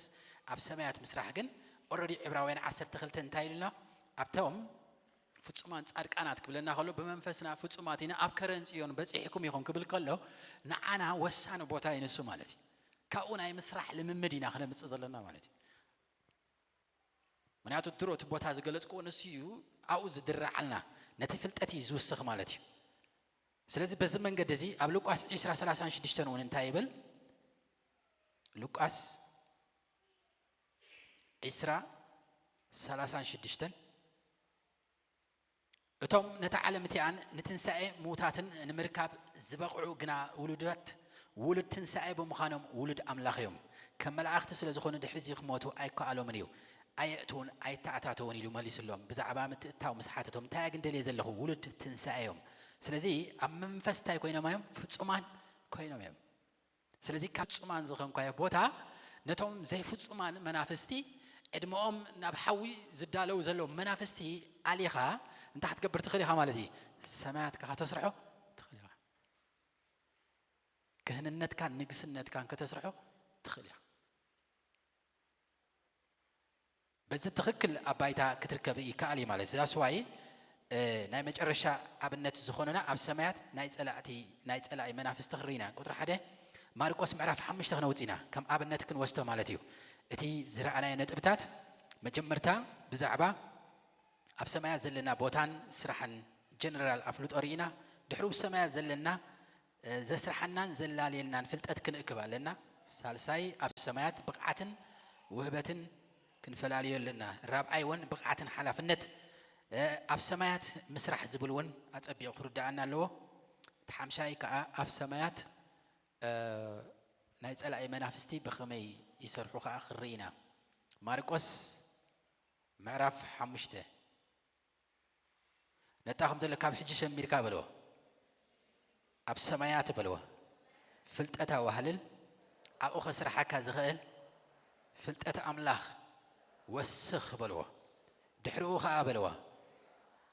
ኣብ ሰማያት ምስራሕ ግን ኦረዲ ዕብራውያን ዓሰርተ ክልተ እንታይ ኢሉና? ኣብቶም ፍጹማን ጻድቃናት ክብለና ከሎ፣ ብመንፈስና ፍጹማት ኢና፣ ኣብ ከረን ጽዮን በጺሕኩም ኢኹም ክብል ከሎ፣ ንዓና ወሳኒ ቦታ እዩ ንሱ ማለት እዩ። ካብኡ ናይ ምስራሕ ልምምድ ኢና ክነምጽእ ዘለና ማለት እዩ። ምኽንያቱ ድሮ እቲ ቦታ ዝገለጽክዎ ንሱ እዩ፣ ኣብኡ ዝድረዓልና፣ ነቲ ፍልጠት እዩ ዝውስኽ ማለት እዩ። ስለዚ በዚ መንገዲ እዚ ኣብ ሉቃስ ዒስራ ሰላሳን ሽዱሽተን እውን እንታይ ይብል? ሉቃስ ዒስራ ሰላሳን ሽዱሽተን፣ እቶም ነታ ዓለም እቲኣን ንትንሳኤ ምዉታትን ንምርካብ ዝበቕዑ ግና ውሉዳት ውሉድ ትንሳኤ ብምዃኖም ውሉድ ኣምላኽ እዮም። ከም መላእኽቲ ስለ ዝኾኑ ድሕሪ እዚ ክሞቱ ኣይከኣሎምን እዩ። ኣየእትዉን ኣይተኣታተዉን ኢሉ መሊሱሎም። ብዛዕባ ምትእትታው ምስ ሓተቶም፣ እንታይ ግን ደልየ ዘለኹ? ውሉድ ትንሳኤ እዮም። ስለዚ ኣብ መንፈስ እንታይ ኮይኖም እዮም? ፍጹማን ኮይኖም እዮም። ስለዚ ካብ ፍጹማን ዝኾንካዮ ቦታ ነቶም ዘይፍጹማን መናፍስቲ፣ ዕድመኦም ናብ ሓዊ ዝዳለው ዘለዉ መናፍስቲ ኣሊኻ እንታይ ክትገብር ትኽእል ኢኻ ማለት እዩ? ሰማያትካ ከተስርሖ ትኽእል ኢኻ። ክህንነትካን ንግስነትካን ከተስርሖ ትኽእል ኢኻ። በዚ ትኽክል ኣብ ባይታ ክትርከብ ይከኣል እዩ ማለት እዩ። ዛስዋይ ናይ መጨረሻ ኣብነት ዝኾነና ኣብ ሰማያት ናይ ጸላእቲ ናይ ጸላኢ መናፍስቲ ክርኢ ኢና። ቁጥሪ ሓደ ማርቆስ ምዕራፍ ሓሙሽተ ክነውጽእ ኢና፣ ከም ኣብነት ክንወስዶ ማለት እዩ። እቲ ዝረኣናዮ ነጥብታት መጀመርታ ብዛዕባ ኣብ ሰማያት ዘለና ቦታን ስራሕን ጀነራል ኣፍልጦ ርኢና። ድሕሩ ብሰማያት ዘለና ዘስርሓናን ዘላልየናን ፍልጠት ክንእክብ ኣለና። ሳልሳይ ኣብ ሰማያት ብቕዓትን ውህበትን ክንፈላልዮ ኣለና። ራብዓይ እውን ብቕዓትን ሓላፍነት ኣብ ሰማያት ምስራሕ ዝብል እውን ኣጸቢቑ ክርድኣና ኣለዎ። እቲ ሓምሻይ ከኣ ኣብ ሰማያት ናይ ጸላኢ መናፍስቲ ብኸመይ ይሰርሑ ከኣ ክንርኢ ኢና። ማርቆስ ምዕራፍ ሓሙሽተ ነጣኹም ዘሎ ካብ ሕጂ ሸሚርካ በልዎ። ኣብ ሰማያት በልዎ። ፍልጠት ኣዋህልል ኣብኡ ከስርሓካ ዝኽእል ፍልጠት ኣምላኽ ወስኽ በልዎ። ድሕሪኡ ኸኣ በልዎ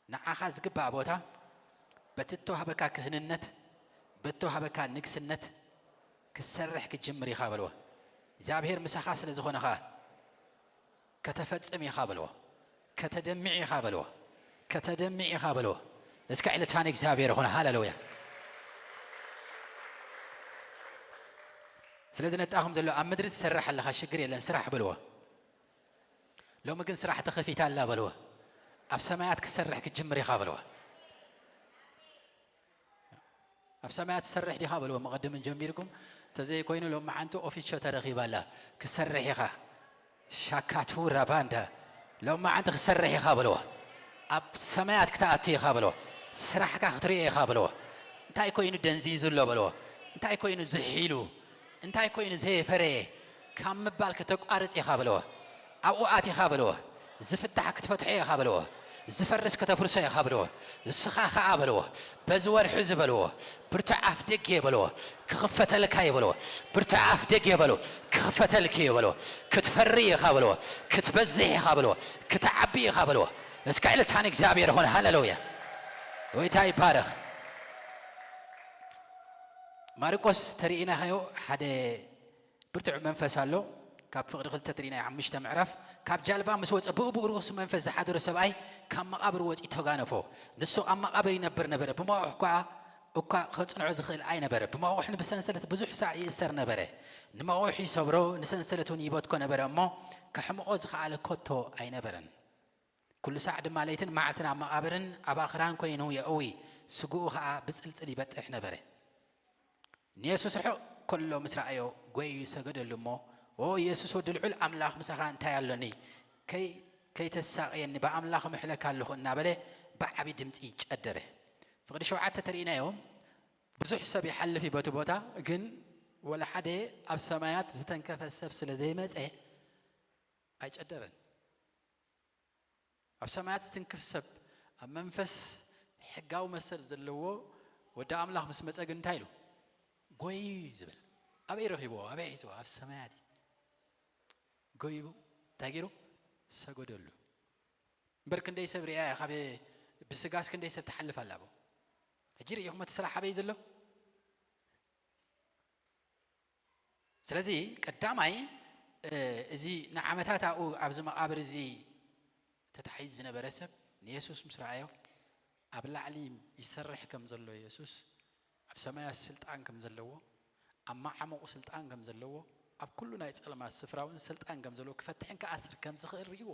ንዓኻ ዝግባእ ቦታ በቲ እተዋህበካ ክህንነት በተዋህበካ ንግስነት ክትሰርሕ ክትጅምር ኢኻ በልዎ። እግዚኣብሔር ምሳኻ ስለ ዝኾነ ኸኣ ከተፈጽም ኢኻ በልዎ። ከተደምዕ ኢኻ በልዎ። ከተደምዕ ኢኻ በልዎ። እስከ ዕልልታ ንእግዚኣብሔር ይኹን። ሃሌሉያ። ስለዚ ነጣኹም ዘሎ ኣብ ምድሪ ትሰርሕ ኣለኻ፣ ሽግር የለን፣ ስራሕ በልዎ። ሎሚ ግን ስራሕ ተኸፊታ ኣላ በልዎ። ኣብ ሰማያት ክትሰርሕ ክትጅምር ኢኻ በልዎ። ኣብ ሰማያት ትሰርሕ ዲኻ በልዎ። መቐድምን ጀሚርኩም ተዘይኮይኑ ሎሚ መዓንቲ ኦፊሾ ተረኺባ ኣላ። ክትሰርሕ ኢኻ። ሻካቱ ራባንዳ ሎሚ መዓንቲ ክትሰርሕ ኢኻ በልዎ። ኣብ ሰማያት ክትኣቱ ኢኻ በልዎ። ስራሕካ ክትርእዮ ኢኻ በልዎ። እንታይ ኮይኑ ደንዚዙ ኣሎ በልዎ። እንታይ ኮይኑ ዝሒሉ እንታይ ኮይኑ ዘየፈረየ ካብ ምባል ከተቋርጽ ኢኻ በልዎ። ኣብኡ ኣቲኻ በልዎ። ዝፍታሕ ክትፈትሖ ኢኻ በልዎ። ዝፈርስ ከተፍርሶ ኢኻ በልዎ። ንስኻ ኸኣ በልዎ። በዚ ወርሒ እዚ በልዎ። ብርቱዕ ኣፍ ደጌ በልዎ። ክኽፈተልካ እዩ በልዎ። ብርቱዕ ኣፍ ደጌ በልዎ። ክኽፈተልኪ እዩ በልዎ። ክትፈሪ ኢኻ በልዎ። ክትበዝሕ ኢኻ በልዎ። ክትዓቢ ኢኻ በልዎ። እስከ ዕልልታ ንእግዚኣብሔር ይኹን። ሃሌሉያ። ጎይታ ይባረኽ። ማርቆስ ተርእይናዮ ሓደ ብርቱዕ መንፈስ ኣሎ። ካብ ፍቕሪ ክልተ ተርእይናዮ ሓሙሽተ ምዕራፍ፣ ካብ ጃልባ ምስ ወጸ ብኡ ብኡ ርኹስ መንፈስ ዝሓደሮ ሰብኣይ ካብ መቓብር ወጺኡ ተጋነፎ። ንሱ ኣብ መቓብር ይነብር ነበረ። ብመቑሕ እኳ እኳ ከጽንዖ ዝኽእል ኣይነበረ። ብመቑሕ ብሰንሰለት ብዙሕ ሳዕ ይእሰር ነበረ። ንመቑሕ ይሰብሮ፣ ንሰንሰለት እውን ይበትኮ ነበረ እሞ ከሕምቖ ዝኸኣለ ከቶ ኣይነበረን። ኩሉ ሳዕ ድማ ለይትን መዓልትን ኣብ መቓብርን ኣብ ኣኽራን ኮይኑ የእዊ፣ ስግኡ ኸኣ ብጽልጽል ይበጥሕ ነበረ። ንየሱስ ርሕቕ ከሎ ምስ ረኣዮ፣ ጐይዩ ሰገደሉ እሞ፣ "ኦ የሱስ ወዲ ልዑል ኣምላኽ፣ ምሳኻ እንታይ ኣሎኒ? ከይ-፣ ከይተሳቕየኒ ብኣምላኽ እምሕለካ ኣለኹ" እናበለ ብዓቢ ድምጺ ጨደረ። ፍቕዲ ሸውዓተ ተርእይናዮ፣ ብዙሕ ሰብ ይሓልፍ እዩ በቲ ቦታ፣ ግን ወላ ሓደ ኣብ ሰማያት ዝተንከፈ ሰብ ስለ ዘይመጸ ኣይጨደረን። ኣብ ሰማያት ዝትንክፍ ሰብ፣ ኣብ መንፈስ ሕጋዊ መሰል ዘለዎ ወዲ ኣምላኽ ምስ መጸ ግን እንታይ ኢሉ? ጎይዩ እዩ ዝብል። ኣበይ ረኺብዎ? ኣበይ ሒዝዎ? ኣብ ሰማያት እዩ። ጎይቡ እንታይ ገይሩ? ሰገደሉ። እምበር ክንደይ ሰብ ሪኣ እያ፣ ካብ ብስጋስ ክንደይ ሰብ ትሓልፍ ኣላ። ኣብኡ ሕጂ ርኢኹም እቲ ስራሕ ኣበይ ዘሎ? ስለዚ ቀዳማይ፣ እ፣ እዚ ንዓመታት ኣብኡ ኣብዚ መቓብር እዚ ተታሒዙ ዝነበረ ሰብ፣ ንየሱስ ምስ ረኣዮ፣ ኣብ ላዕሊ ይሰርሕ ከም ዘሎ የሱስ፣ ኣብ ሰማያት ስልጣን ከም ዘለዎ፣ ኣብ መዓሙቕ ስልጣን ከም ዘለዎ፣ ኣብ ኩሉ ናይ ጸልማት ስፍራ እውን ስልጣን ከም ዘለዎ፣ ክፈትሕን ክኣስር ከም ዝኽእል ርእይዎ።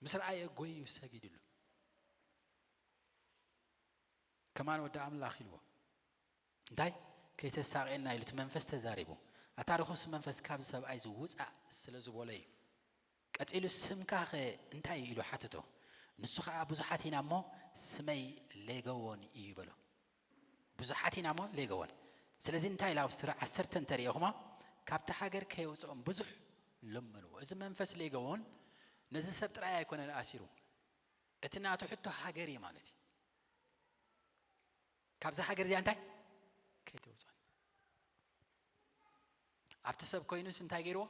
ምስ ረኣየ ጎዩ ሰጊድሉ። ከማን ወዲ ኣምላኽ ኢልዎ። እንታይ? ከይተሳቕየና ኢሉ እቲ መንፈስ ተዛሪቡ። ኣታ ርኹስ መንፈስ ካብዚ ሰብኣይ እዚ ውጻእ ስለ ዝበሎ እዩ። ቀጺሉ ስምካ ኸ እንታይ እዩ ኢሉ ሓተቶ። ንሱ ኸኣ ብዙሓት ኢና እሞ ስመይ ሌገዎን እዩ በሎ። ብዙሓት ኢና እሞ ሌገዎን። ስለዚ እንታይ ኢላ ኣብ ሱራ ዓሰርተ እንተሪኢኹማ፣ ካብቲ ሃገር ከየውፅኦም ብዙሕ ለመንዎ። እዚ መንፈስ ሌገዎን ነዚ ሰብ ጥራይ ኣይኮነን ኣሲሩ። እቲ ናቱ ሕቶ ሃገር እዩ ማለት እዩ። ካብዛ ሃገር እዚኣ እንታይ? ከይተውፅኦን። ኣብቲ ሰብ ኮይኑስ እንታይ ገይርዎ?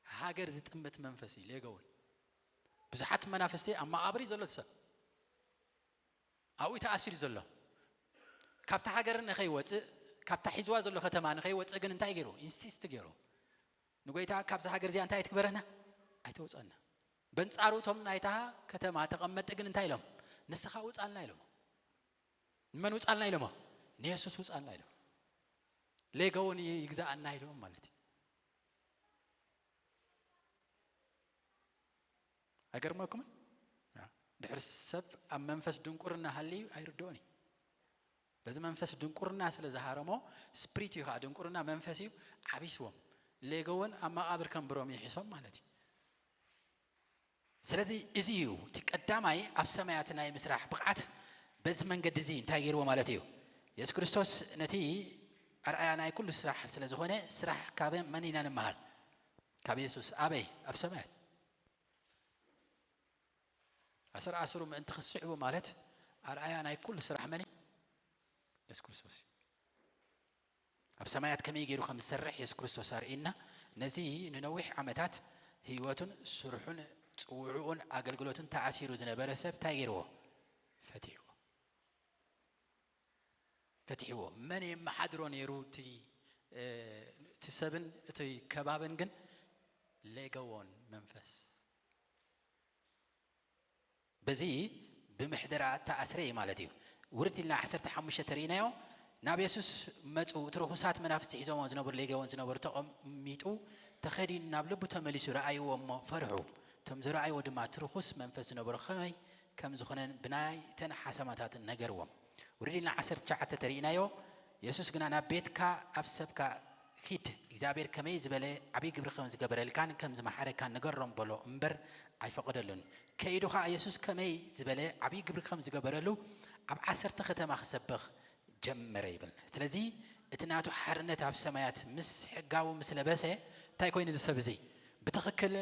ሃገር ዝጥምት መንፈስ እዩ ሌገውን። ብዙሓት መናፍስቲ ኣብ መቓብር እዩ ዘሎ እቲ ሰብ። ኣብኡ እዩ ተኣሲሩ ዘሎ። ካብታ ሃገር ንኸይወፅእ፣ ካብታ ሒዝዋ ዘሎ ከተማ ንኸይወፅእ ግን እንታይ ገይሩ? ኢንሲስት ገይሩ። ንጎይታ ካብዛ ሃገር እዚኣ እንታይ ኣይትግበረና? ኣይተውፅአና። በንጻሩ እቶም ናይታ ከተማ ተቐመጥቲ ግን እንታይ ኢሎም? ንስኻ ውፃልና ኢሎም። ንመን ውፃልና ኢሎሞ? ንየሱስ ውፃልና ኢሎም። ሌገውን ይግዛኣና ኢሎም ማለት እዩ። ኣይገርመኩምን? ድሕሪ ሰብ ኣብ መንፈስ ድንቁርና ሃልዩ ኣይርድኦን እዩ። በዚ መንፈስ ድንቁርና ስለ ዝሃረሞ፣ ስፕሪት እዩ ከዓ ድንቁርና መንፈስ እዩ፣ ዓቢስዎም። ሌገውን ኣብ መቓብር ከንብሮም ይሒሶም ማለት እዩ። ስለዚ እዚ እዩ እቲ ቀዳማይ ኣብ ሰማያት ናይ ምስራሕ ብቕዓት። በዚ መንገዲ እዚ እንታይ ገይርዎ ማለት እዩ? የሱስ ክርስቶስ ነቲ ኣርኣያ ናይ ኩሉ ስራሕ ስለ ዝኾነ፣ ስራሕ ካብ መን ኢና ንምሃር? ካብ የሱስ። ኣበይ? ኣብ ሰማያት። ኣሰር ኣስሩ ምእንቲ ክስዕቡ ማለት ኣርኣያ ናይ ኩሉ ስራሕ መን እዩ? የሱስ ክርስቶስ እዩ። ኣብ ሰማያት ከመይ ገይሩ ከም ዝሰርሕ የሱስ ክርስቶስ ኣርእዩና። ነዚ ንነዊሕ ዓመታት ህይወቱን ስርሑን ጽውዕኡን ኣገልግሎቱን ተኣሲሩ ዝነበረ ሰብ እንታይ ገይርዎ? ፈቲሕዎ። ፈቲሕዎ። መን የመሓድሮ ነይሩ? እቲ፣ እ፣ እቲ ሰብን እቲ ከባብን ግን ሌገዎን መንፈስ። በዚ ብምሕደራ እተኣስረ እዩ ማለት እዩ። ውርድ ኢልና ዓሰርተ ሓሙሽተ ተርእይናዮ፣ ናብ የሱስ መጹ፣ እቲ ርኹሳት መናፍስቲ ሒዞሞ ዝነበሩ ሌጌዎን ዝነበሩ ተቐሚጡ፣ ተኸዲኑ ናብ ልቡ ተመሊሱ ረኣይዎ እሞ ፈርሑ። እቶም ዝረኣይዎ ድማ እቲ ርኹስ መንፈስ ዝነበሮ ኸመይ ከም ዝኾነን ብናይተን ሓሰማታትን ነገርዎም። ውርድ ኢልና ዓሰርተ ትሽዓተ ተርእይናዮ፣ የሱስ ግና ናብ ቤትካ ኣብ ሰብካ ኪድ፣ እግዚኣብሔር ከመይ ዝበለ ዓብዪ ግብሪ ከም ዝገበረልካን ከም ዝመሓረካን ንገሮም በሎ እምበር ኣይፈቐደሉን። ከይዱ ኸዓ የሱስ ከመይ ዝበለ ዓብዪ ግብሪ ከም ዝገበረሉ ኣብ ዓሰርተ ከተማ ክሰብኽ ጀመረ ይብል። ስለዚ እቲ ናቱ ሓርነት ኣብ ሰማያት ምስ ሕጋዊ ምስ ለበሰ እንታይ ኮይኑ እዚ ሰብ እዚ ብትኽክል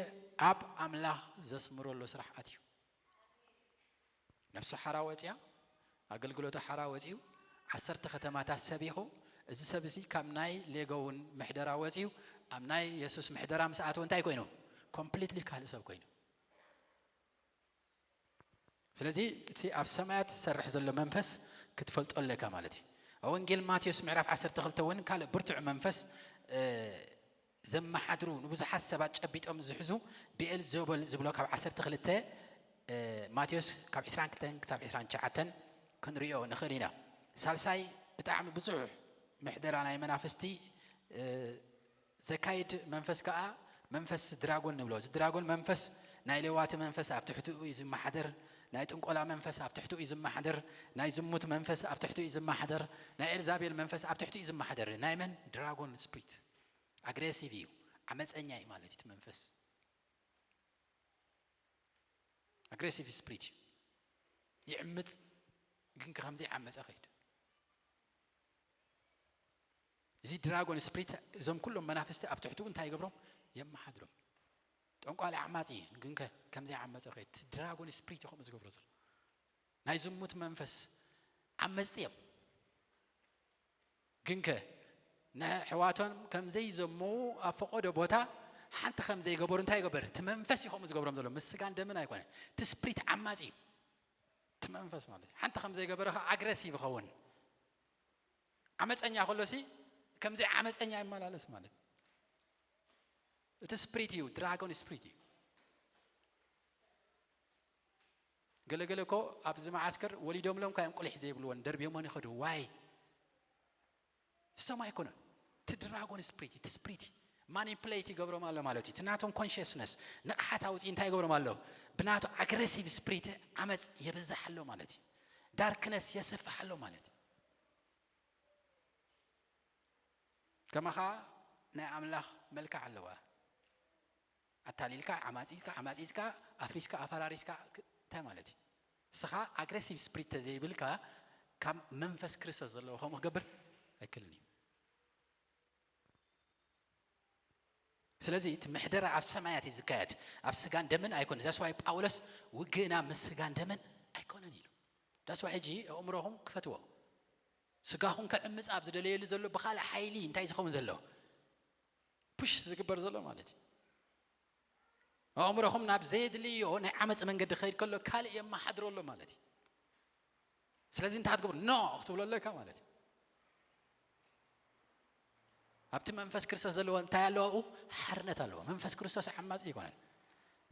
ኣብ ኣምላኽ ዘስምረሉ ስራሕ ኣትዩ። ነፍሱ ሓራ ወፂኣ፣ ኣገልግሎቱ ሓራ ወፂኡ፣ ዓሰርተ ከተማታት ሰቢኹ፣ እዚ ሰብ እዚ ካብ ናይ ሌጎውን ምሕደራ ወፂኡ ኣብ ናይ የሱስ ምሕደራ ምስ ኣተወ እንታይ ኮይኑ? ኮምፕሊትሊ ካልእ ሰብ ኮይኑ። ስለዚ እቲ ኣብ ሰማያት ዝሰርሕ ዘሎ መንፈስ ክትፈልጦ ኣለካ ማለት እዩ። ኣብ ወንጌል ማቴዎስ ምዕራፍ ዓሰርተ ክልተ እውን ካልእ ብርቱዕ መንፈስ፣ እ፣ ዘመሓድሩ ንብዙሓት ሰባት ጨቢጦም ዝሕዙ ብኤል ዘቡል ዝብሎ ካብ ዓሰርተ ክልተ፣ እ፣ ማቴዎስ ካብ ዕስራን ክልተን ክሳብ ዕስራን ትሽዓተን ክንሪኦ ንኽእል ኢና። ሳልሳይ ብጣዕሚ ብዙሕ ምሕደራ ናይ መናፍስቲ፣ እ፣ ዘካይድ መንፈስ ከኣ መንፈስ ድራጎን ንብሎ። እዚ ድራጎን መንፈስ ናይ ሌዋቲ መንፈስ ኣብ ትሕቲኡ እዩ ዝመሓደር፣ ናይ ጥንቆላ መንፈስ ኣብ ትሕቲኡ እዩ ዝመሓደር፣ ናይ ዝሙት መንፈስ ኣብ ትሕቲኡ እዩ ዝመሓደር፣ ናይ ኤልዛቤል መንፈስ ኣብ ትሕቲኡ እዩ ዝመሓደር። ናይ መን? ድራጎን ስፕሪት። ኣግሬሲቭ እዩ፣ ዓመፀኛ እዩ ማለት እዩ እቲ መንፈስ። ኣግሬሲቭ ስፕሪት እዩ። ይዕምፅ፣ ግን ከምዘይዓመፀ ኸይድ። እዚ ድራጎን ስፕሪት እዞም ኩሎም መናፍስቲ ኣብ ትሕቲኡ እንታይ ይገብሮም? የመሓድሮም። ጠንቋሊ ዓማፂ እዩ፣ ግን ከ ከምዘይዓመፀ ኸይድ። እቲ ድራጎን ስፕሪት እዩ ከምኡ ዝገብሮ ዘሎ። ናይ ዝሙት መንፈስ ዓመፅቲ እዮም። ግንከ ንኣሕዋቶም ከም ዘይዘምዉ ኣብ ፈቐዶ ቦታ ሓንቲ ከም ዘይገበሩ እንታይ ይገበር? እቲ መንፈስ እዩ ከምኡ ዝገብሮም ዘሎ፣ ምስ ስጋን ደምን ኣይኮነን። እቲ ስፕሪት ዓማጺ እዩ። እቲ መንፈስ ማለት እዩ። ሓንቲ ከም ዘይገበረ ኸዓ ኣግረሲቭ ይኸውን። ዓመፀኛ ከሎሲ ከምዘይ ዓመፀኛ ይመላለስ ማለት እዩ። እቲ ስፕሪት እዩ፣ ድራጎን ስፕሪት እዩ። ገለገለ እኮ ኣብዚ መዓስከር ወሊዶምሎም ካዮም ቁሊሕ ዘይብልዎን ደርብዮሞን ይኸዱ። ዋይ? እሶም ኣይኮነን። እቲ ድራጎን ስፕሪት፣ እቲ ስፕሪት ማኒፕሌት ይገብሮም ኣሎ ማለት እዩ። እቲ ናቶም ኮንሽስነስ፣ ንቕሓት ኣውፅኢ እንታይ ይገብሮም ኣሎ? ብናቱ ኣግሬሲቭ ስፕሪት ዓመፅ የብዝሕ ኣሎ ማለት እዩ። ዳርክነስ የስፍሕ ኣሎ ማለት እዩ። ከማኻ ናይ ኣምላኽ መልክዕ ኣለዋ። ኣታሊልካ፣ ዓማጺልካ፣ ዓማጺጽካ፣ ኣፍሪስካ፣ ኣፈራሪስካ፣ ክ-፣ እንታይ ማለት እዩ? ንስኻ ኣግሬሲቭ ስፕሪት ተዘይብልካ፣ ካብ መንፈስ ክርስቶስ ዘለዎ ከምኡ ክገብር ኣይክእልን እዩ። ስለዚ እቲ ምሕደራ ኣብ ሰማያት እዩ ዝካየድ፣ ኣብ ስጋን ደምን ኣይኮነን። ዛስዋይ ጳውሎስ ውግእና ምስ ስጋን ደምን ኣይኮነን ኢሉ። ዛስዋይ ሕጂ ኣእምሮኹም ክፈትዎ። ስጋኹም ከዕምፅ ኣብ ዝደለየሉ ዘሎ ብኻልእ ሓይሊ እንታይ ዝኸውን ዘሎ? ፑሽ ዝግበር ዘሎ ማለት እዩ። ኣእምሮኹም ናብ ዘየድልዮ ናይ ዓመፅ መንገዲ ክኸይድ ከሎ ካልእ የመሓድሮ ኣሎ ማለት እዩ። ስለዚ እንታይ ክትገብሩ? ኖ ክትብሎ ኣለካ ማለት እዩ። ኣብቲ መንፈስ ክርስቶስ ዘለዎ እንታይ ኣለዎ? ኣብኡ ሓርነት ኣለዎ። መንፈስ ክርስቶስ ዓማፂ ኣይኮነን።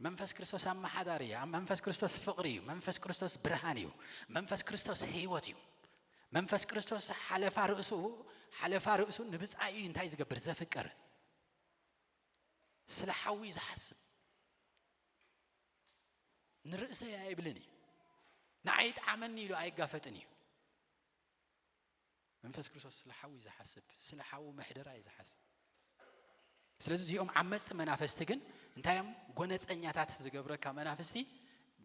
መንፈስ ክርስቶስ ኣመሓዳሪ እዩ። መንፈስ ክርስቶስ ፍቕሪ እዩ። መንፈስ ክርስቶስ ብርሃን እዩ። መንፈስ ክርስቶስ ህይወት እዩ። መንፈስ ክርስቶስ ሓለፋ ርእሱ፣ ሓለፋ ርእሱ ንብጻዩ እንታይ ዝገብር? ዘፍቅር። ስለ ሓዊ ዝሓስብ። ንርእሰይ ኣይብልን እዩ። ንዓይ ይጥዓመኒ ኢሉ ኣይጋፈጥን እዩ። መንፈስ ክርስቶስ ስለ ሓዊ ዝሓስብ፣ ስለ ሓዊ ምሕደራ እዩ ዝሓስብ። ስለዚ እዚኦም ዓመፅቲ መናፍስቲ ግን እንታይ እዮም? ጎነፀኛታት ዝገብረካ መናፍስቲ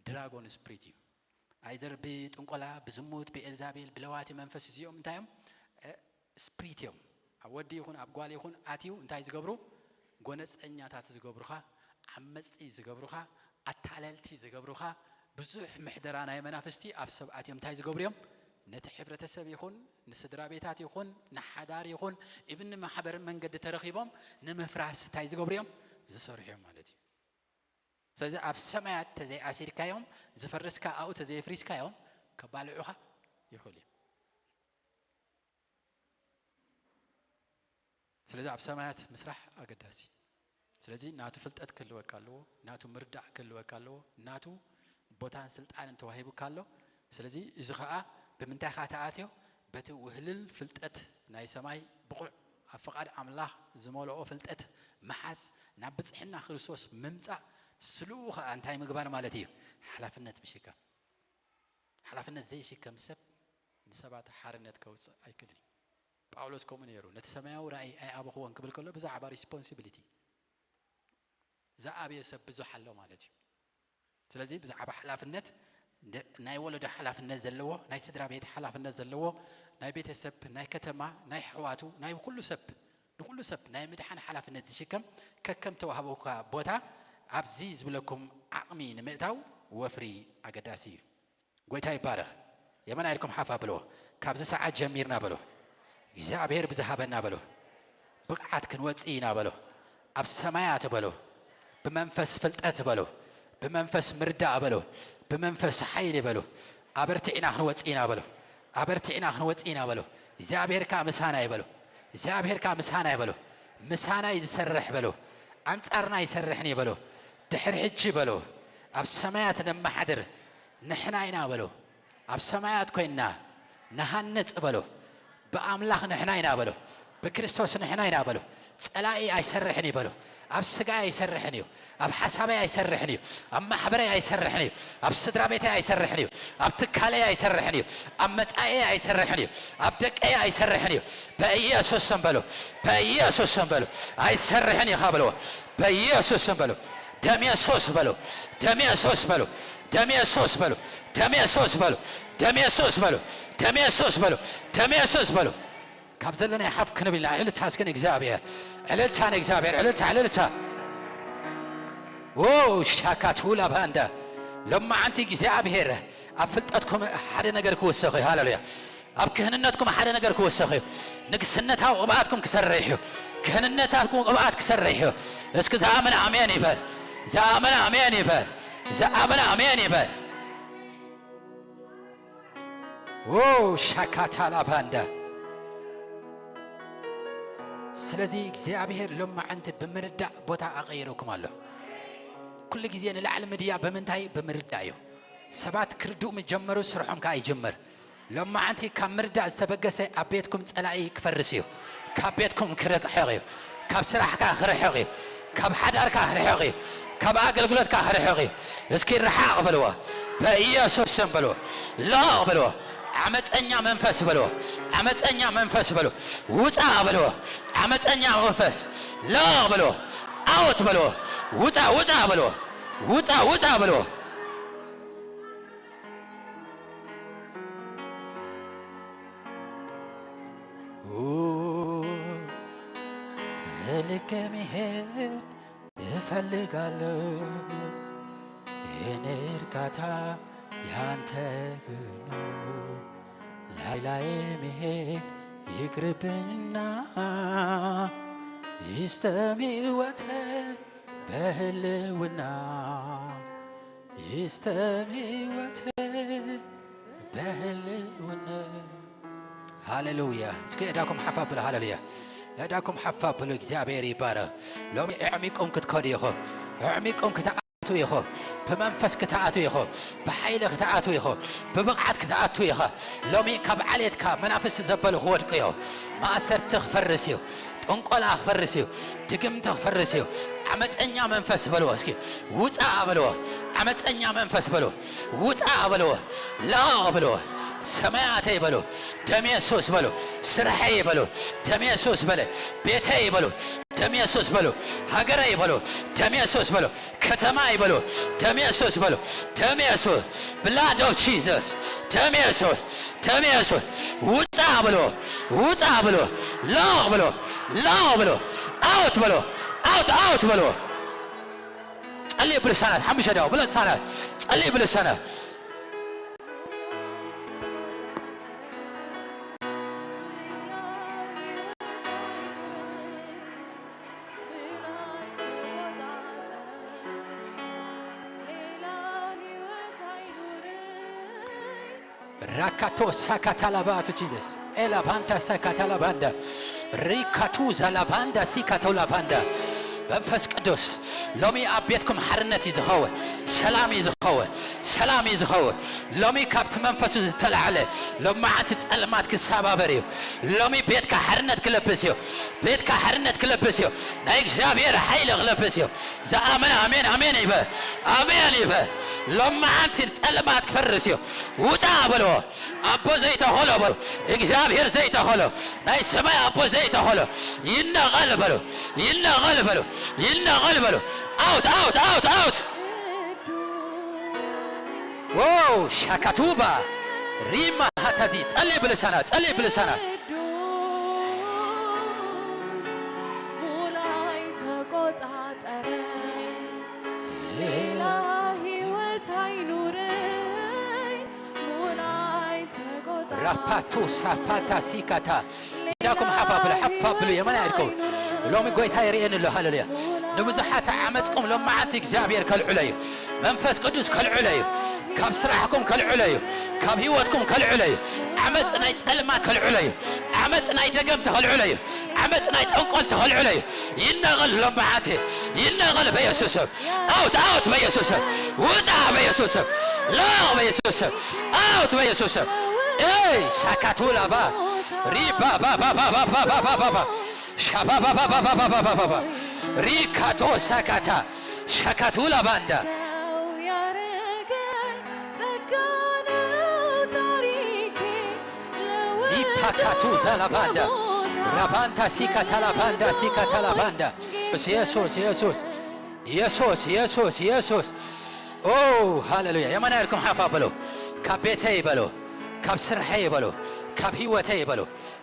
ድራጎን ስፕሪት እዩ። ኣይዘር ብጥንቆላ፣ ብዝሙት፣ ብኤልዛቤል፣ ብለዋቲ መንፈስ እዚኦም እንታይ እዮም? እ፣ ስፕሪት እዮም። ኣብ ወዲ ይኹን ኣብ ጓል ይኹን ኣትዩ እንታይ ዝገብሩ? ጎነፀኛታት ዝገብሩኻ፣ ዓመፅቲ ዝገብሩኻ፣ ኣታለልቲ ዝገብሩኻ፣ ብዙሕ ምሕደራ ናይ መናፍስቲ ኣብ ሰብ ኣትዮም እንታይ ዝገብሩ እዮም? ነቲ ሕብረተሰብ ይኹን ንስድራ ቤታት ይኹን ንሓዳር ይኹን ኢብን ንማሕበር መንገዲ ተረኺቦም ንምፍራስ እንታይ ዝገብሩ እዮም? ዝሰርሑ እዮም ማለት እዩ። ስለዚ ኣብ ሰማያት ተዘይኣሲርካዮም ዝፈርስካ ኣብኡ ተዘይፍሪስካዮም ከባልዑኻ ይኽእሉ እዮም። ስለዚ ኣብ ሰማያት ምስራሕ ኣገዳሲ። ስለዚ ናቱ ፍልጠት ክህልወካ ኣለዎ፣ ናቱ ምርዳእ ክህልወካ ኣለዎ፣ ናቱ ቦታን ስልጣንን ተዋሂቡካ ኣሎ። ስለዚ እዚ ኸኣ ብምንታይ ኸኣ ተኣትዮ? በቲ ውህልል ፍልጠት ናይ ሰማይ ብቑዕ ኣብ ፍቓድ ኣምላኽ ዝመልኦ ፍልጠት ምሓዝ፣ ናብ ብጽሕና ክርስቶስ ምምጻእ፣ ስልኡ ኸኣ እንታይ ምግባር ማለት እዩ? ሓላፍነት ምሽካም። ሓላፍነት ዘይሽከም ሰብ ንሰባት ሓርነት ከውጽእ ኣይክእልን እዩ። ጳውሎስ ከምኡ ነይሩ። ነቲ ሰማያዊ ራእይ ኣይኣበኽዎን ክብል ከሎ ብዛዕባ ሪስፖንሲቢሊቲ ዝኣበየ ሰብ ብዙሕ ኣሎ ማለት እዩ። ስለዚ ብዛዕባ ሓላፍነት ደ-፣ ናይ ወለዶ ሓላፍነት ዘለዎ፣ ናይ ስድራ ቤት ሓላፍነት ዘለዎ፣ ናይ ቤተሰብ፣ ናይ ከተማ፣ ናይ ኣሕዋቱ፣ ናይ ኩሉ ሰብ፣ ንኩሉ ሰብ ናይ ምድሓን ሓላፍነት ዝሽከም ከከም ተዋህቦካ ቦታ ኣብዚ ዝብለኩም ዓቕሚ ንምእታው ወፍሪ ኣገዳሲ እዩ። ጎይታ ይባረኽ። የመና ኢልኩም ሓፍ ኣብልዎ። ካብዚ ሰዓት ጀሚርና በሉ። እግዚኣብሔር ብዝሃበና በሉ። ብቕዓት ክንወጽእ ኢና በሉ። ኣብ ሰማያት በሉ። ብመንፈስ ፍልጠት በሉ። ብመንፈስ ምርዳእ በሉ። ብመንፈስ ሓይሊ በሉ። ኣበርቲዕና ክንወጽእ ኢና በሉ። ኣበርቲዕና ክንወጽእ ኢና በሉ። እግዚኣብሔር ከኣ ምሳና እዩ በሉ። እግዚኣብሔር ከኣ ምሳና እዩ በሉ። ምሳና እዩ ዝሰርሕ በሉ። ኣንጻርና ይሰርሕን እዩ በሉ። ድሕሪ ሕጂ በሉ። ኣብ ሰማያት ነመሓድር ንሕና ኢና በሉ። ኣብ ሰማያት ኮይንና ንሃንጽ በሉ። ብኣምላኽ ንሕና ኢና በሉ። ብክርስቶስ ንሕና ኢና በሉ። ጸላኢ ኣይሰርሕን እዩ በሉ። ኣብ ስጋይ ኣይሰርሕን እዩ። ኣብ ሓሳበይ ኣይሰርሕን እዩ። ኣብ ማሕበረይ ኣይሰርሕን እዩ። ኣብ ስድራ ቤተይ ኣይሰርሕን እዩ። ኣብ ትካለይ ኣይሰርሕን እዩ። ኣብ መጻኤ ኣይሰርሕን እዩ። ኣብ ደቀይ ኣይሰርሕን እዩ። በኢየሱስ ስም በሉ። በኢየሱስ ስም በሉ። ኣይሰርሕን እዩ ኻ በልዎ። በኢየሱስ ስም በሉ። ደም የሱስ በሉ። ደም የሱስ በሉ። ደም የሱስ በሉ። ደም የሱስ በሉ። ደም የሱስ በሉ። ደም የሱስ በሉ። ደም የሱስ በሉ። ካብ ዘለና ሓፍ ክንብል ኢና። ዕልልታ እስኪ ንእግዚኣብሔር። ዕልልታ ንእግዚኣብሔር። ዕልልታ፣ ዕልልታ። ዎ፣ ሻካቱላ ባንዳ። ሎማዓንቲ እግዚኣብሔር ኣብ ፍልጠትኩም ሓደ ነገር ክውሰኽ እዩ። ሃሌሉያ። ኣብ ክህንነትኩም ሓደ ነገር ክውሰኽ እዩ። ንግስነታዊ ቅብኣትኩም ክሰርሕ እዩ። ክህንነታትኩም ቅብኣት ክሰርሕ እዩ። እስኪ ዝኣመነ ኣሜን ይበል። ዝኣመነ ኣሜን ይበል። ዝኣመነ ኣሜን ይበል። ዎ፣ ሻካታ ላቫንዳ። ስለዚ እግዚኣብሔር ሎማዓንቲ ብምርዳእ ቦታ ኣቐይረኩም ኣሎ። ኩሉ ግዜ ንላዕሊ ምድያ ብምንታይ? ብምርዳእ እዩ። ሰባት ክርድኡ ምስ ጀመሩ ስርሖም ከኣ ይጅምር። ሎማዓንቲ ካብ ምርዳእ ዝተበገሰ ኣብ ቤትኩም ጸላኢ ክፈርስ እዩ። ካብ ቤትኩም ክርሕቕ እዩ። ካብ ስራሕካ ክርሕቕ እዩ። ካብ ሓዳርካ ክርሕቕ እዩ። ካብ ኣገልግሎትካ ክርሕቕ እዩ። እስኪ ርሓቕ በልዎ። በኢየሱስ ስም በልዎ። ልቐቕ በልዎ። ዓመፀኛ መንፈስ በልዎ። ዓመፀኛ መንፈስ በልዎ። ውፃ በልዎ። ዓመፀኛ መንፈስ ልቐቕ በልዎ። ኣውት በልዎ። ውፃ፣ ውፃ በልዎ። ውፃ፣ ውፃ በልዎ። ተልከ መሄድ እፈልጋለሁ። የኔ እርካታ ያንተ ነው። ላይ ላይ መሄድ ይቅርብና፣ ይስጠም ህይወቴ በህልውና፣ ይስጠም ህይወቴ በህልውና። ሃሌሉያ። እስኪ እዳኩም ሓፍ ኣብሉ። ሃሌሉያ። እዳኩም ሓፍ ኣብሉ። እግዚኣብሔር ይባረክ። ሎሚ ኣዕሚቆም ክትከዱ ኢኹም። ኣዕሚቆም ክትኣቱ ኢኹም። ብመንፈስ ክትኣቱ ኢኹም። ብሓይሊ ክትኣቱ ኢኹም። ብብቕዓት ክትኣቱ ኢኻ። ሎሚ ካብ ዓሌትካ መናፍስቲ ዘበሉ ክወድቁ እዮም። ማእሰርቲ ክፈርስ እዩ። ጥንቆላ ክፈርስ እዩ። ድግምቲ ክፈርስ እዩ። ዓመፀኛ መንፈስ በልዎ እስኪ። ውፃ በልዎ። ዓመፀኛ መንፈስ በልዎ። ውፃ በልዎ። ልቐቕ በልዎ። ሰማያተይ በሉ። ደም የሱስ በሉ። ስርሐይ በሉ። ደም የሱስ በለ። ቤተይ በሉ። ደም የሱስ በሉ። ሃገረይ በሉ። ደም የሱስ በሉ። ከተማይ በሉ። ደም የሱስ በሉ። ደም የሱስ። Blood of Jesus። ደም የሱስ። ደም የሱስ። ውፃ በሉ። ውፃ በሉ። ልቐቕ በሉ። ልቐቕ በሉ። ኣውት በሉ። ኣውት፣ ኣውት በሉ። ጸልይ ብልሳናት፣ ሓሙሽተ ደቂቕ ብልሳናት፣ ጸልይ ብልሳናት። ራካቶ ሳካታላባቱ ጂዘስ ኤላባንዳ ሳካታላባንዳ ሪካቱ ዛላባንዳ ሲካቶላባንዳ። መንፈስ ቅዱስ ሎሚ ኣብ ቤትኩም ሓርነት እዩ ዝኸውን፣ ሰላም እዩ ዝኸውን፣ ሰላም እዩ ዝኸውን። ሎሚ ካብቲ መንፈሱ ዝተላዕለ ሎማዓንቲ ጸልማት ክሰባበር እዩ። ሎሚ ቤትካ ሓርነት ክለብስ እዩ። ቤትካ ሓርነት ክለብስ እዩ። ናይ እግዚኣብሔር ሓይሊ ክለብስ እዩ። ዝኣመነ ኣሜን ኣሜን ይበል። ኣሜን ይበል። ሎማዓንቲ ጸልማት ክፈርስ እዩ። ውጻ በልዎ። ኣቦ ዘይተኸሎ በሉ። እግዚኣብሔር ዘይተኸሎ፣ ናይ ሰማይ ኣቦ ዘይተኸሎ ይነቐል በሉ። ይነቐል በሉ። ይነቐል በሉ። ኣውት፣ ኣውት፣ ኣውት፣ ኣውት። ዋው ሻካቱባ ሪማ ሃታዚ ጸልይ ብልሳና፣ ጸልይ ብልሳና። ቅዱስ ሙላይ ተቆጣጠረኝ፣ ሌላ ህይወት አይኑረኝ። ሙላይ ተቆጣጠረኝ። ራፓቱ ሳፓታ ሲካታ ኢዳኩም ሓፍ ኣብሉ፣ ሓፍ ኣብሉ፣ የማናይ ኢድኩም። ሎሚ ጎይታ የርእየኒ ኣሎ። ሃሌሉያ። ንብዙሓት ዓመጽኩም ሎማዓንቲ እግዚኣብሔር ከልዕሎ እዩ። መንፈስ ቅዱስ ከልዕሎ እዩ። ካብ ስራሕኩም ከልዕሎ እዩ። ካብ ህይወትኩም ከልዕሎ እዩ። ዓመጽ ናይ ጸልማት ከልዕሎ እዩ። ዓመጽ ናይ ደገምቲ ከልዕሎ እዩ። ዓመጽ ናይ ጠንቆልቲ ከልዕሎ እዩ። ይነቐል ሎማዓንቲ። ይነቐል በኢየሱስ ስም። ኣውት፣ ኣውት በኢየሱስ ስም። ውጣ በኢየሱስ ስም። ላቕ በኢየሱስ ስም። ኣውት በኢየሱስ ስም። ኤይ ሻካቱላባ ሪባባባባባባባባባ ሻባባባባባባባባ ሪካቶ ሳካታ ሻካቱላ ባንዳ። ሰው ያረገ ጸጋ ነው ታሪኬ ለውጦ ሪፓካቱ ዛላባንዳ ከሞት ራባንታ ሲካታ ላባንዳ ሲካታ ላባንዳ። ኢየሱስ ኢየሱስ ኢየሱስ ኢየሱስ ኢየሱስ። ኦ ሃሌሉያ። የማናይ ኢድኩም ሓፍ ኣብሉ። ካብ ቤተይ በሉ፣ ካብ ስርሐይ በሉ፣ ካብ ህይወተይ በሉ፣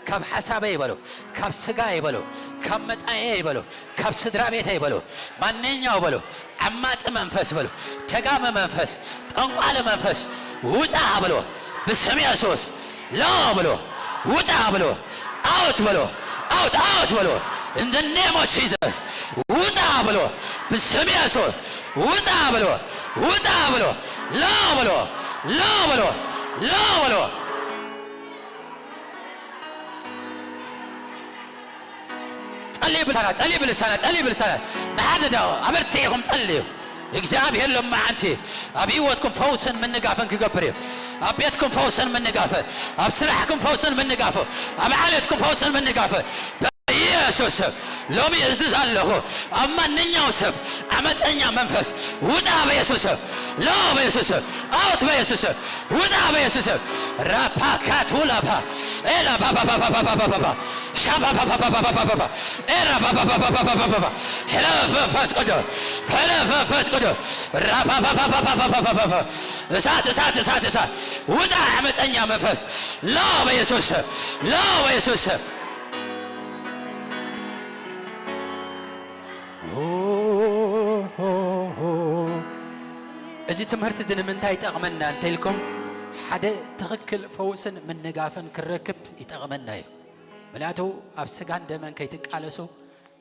ካብ ሓሳበይ በሉ፣ ካብ ስጋይ በሉ፣ ካብ መጻኤይ በሉ፣ ካብ ስድራ ቤተይ በሉ፣ ማንኛው በሉ፣ ዓማጺ መንፈስ በሉ፣ ደጋሚ መንፈስ፣ ጠንቋሊ መንፈስ ውጻ በሉ። ብስም የሱስ ሎ በሉ። ውጻ በሉ። ኣውት በሉ። ኣውት፣ ኣውት በሉ። In the name of Jesus። ውጻ በሉ። ብስም የሱስ ውጻ በሉ። ውጻ በሉ። ሎ በሉ። ሎ በሉ። ሎ በሉ። ጸልዩ ብልሳና፣ ጸልዩ ብልሳና፣ ጸልዩ ብልሳና። ንሓደ ዳ ኣበርቲዕኹም ጸልዩ። እግዚኣብሔር ሎማዓንቲ ኣብ ህይወትኩም ፈውስን ምንጋፍን ክገብር እዩ። ኣብ ቤትኩም ፈውስን ምንጋፍ፣ ኣብ ስራሕኩም ፈውስን ምንጋፍ፣ ኣብ ዓሌትኩም ፈውስን ምንጋፍ በኢየሱስ ስም ሎሚ እዝዝ ኣለኹ። ኣብ ማንኛው ሰብ ዓመፀኛ መንፈስ ውፃ በኢየሱስ ስም፣ ሎ በኢየሱስ ስም፣ ኣውት በኢየሱስ ስም፣ ውፃ በኢየሱስ ስም። ራፓካቱላፓ ኤላ ባባባባባባባባ ሻባባባባባባባ ኤራ ባባባባባባባ ሕለፍ መንፈስ ቅዱስ፣ ሕለፍ መንፈስ ቅዱስ። ራባባባባባባባባ እሳት፣ እሳት፣ እሳት፣ እሳት። ውፃ ዓመፀኛ መንፈስ ሎ በኢየሱስ ስም፣ ሎ በኢየሱስ ስም። እዚ ትምህርቲ እዚ ንምንታይ ይጠቕመና እንተኢልኩም፣ ሓደ ትኽክል ፈውስን ምንጋፍን ክረክብ ይጠቕመና እዩ። ምክንያቱ ኣብ ስጋን ደመን ከይትቃለሱ፣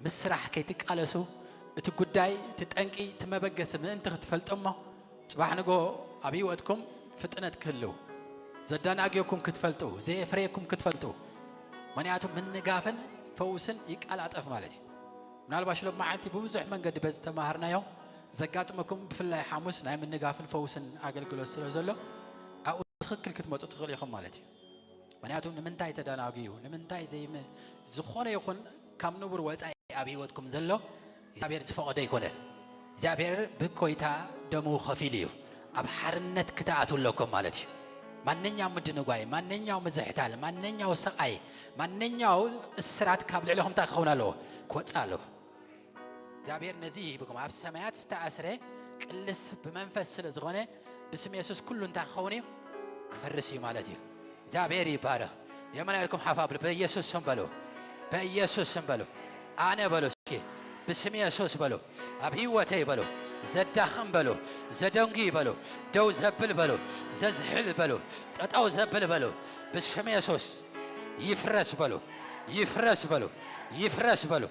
ምስ ስራሕ ከይትቃለሱ፣ እቲ ጉዳይ፣ እቲ ጠንቂ፣ እቲ መበገሲ ምእንቲ ክትፈልጡ እሞ፣ ጽባሕ ንጎ ኣብ ህይወትኩም ፍጥነት ክህልው፣ ዘዳናግየኩም ክትፈልጡ፣ ዘየፍረየኩም ክትፈልጡ። ምክንያቱ ምንጋፍን ፈውስን ይቃላጠፍ ማለት እዩ። ምናልባሽ ሎማዓንቲ ብብዙሕ መንገዲ በዚ ተማሃርናዮ ዘጋጥመኩም፣ ብፍላይ ሓሙስ ናይ ምንጋፍን ፈውስን ኣገልግሎት ስለ ዘሎ፣ ኣብኡ ትኽክል ክትመጹ ትኽእሉ ኢኹም ማለት እዩ። ምክንያቱ ንምንታይ ተደናጉዩ፣ ንምንታይ ዘይም-፣ ዝኾነ ይኹን ካብ ንቡር ወጻኢ ኣብ ህይወትኩም ዘሎ እግዚኣብሔር ዝፈቐዶ ኣይኮነን። እግዚኣብሔር ብኮይታ ደሙ ከፊሉ እዩ። ኣብ ሓርነት ክትኣትዉ ኣለኩም ማለት እዩ። ማንኛው ምድንጓይ፣ ማንኛው ምዝሕታል፣ ማንኛው ስቓይ፣ ማንኛው እስራት ካብ ልዕለኹም እንታይ ክኸውን ኣለዎ? ክወጽእ ኣለዎ። እግዚኣብሔር ነዚ ይህብኩም። ኣብ ሰማያት ዝተኣስረ ቅልስ ብመንፈስ ስለ ዝኾነ ብስም የሱስ ኩሉ እንታይ ክኸውን እዩ? ክፈርስ እዩ ማለት እዩ። እግዚኣብሔር ይባረኽ። የመና ኢልኩም ሓፍ ኣብሉ። በኢየሱስ ስም በሉ። በኢየሱስ ስም በሉ። ኣነ በሉ እስኪ። ብስም የሱስ በሉ። ኣብ ህይወተይ በሉ። ዘዳኽም በሉ። ዘደንጉ በሉ። ደው ዘብል በሉ። ዘዝሕል በሉ። ጠጠው ዘብል በሉ። ብስም የሱስ ይፍረስ በሉ። ይፍረስ በሉ። ይፍረስ በሉ።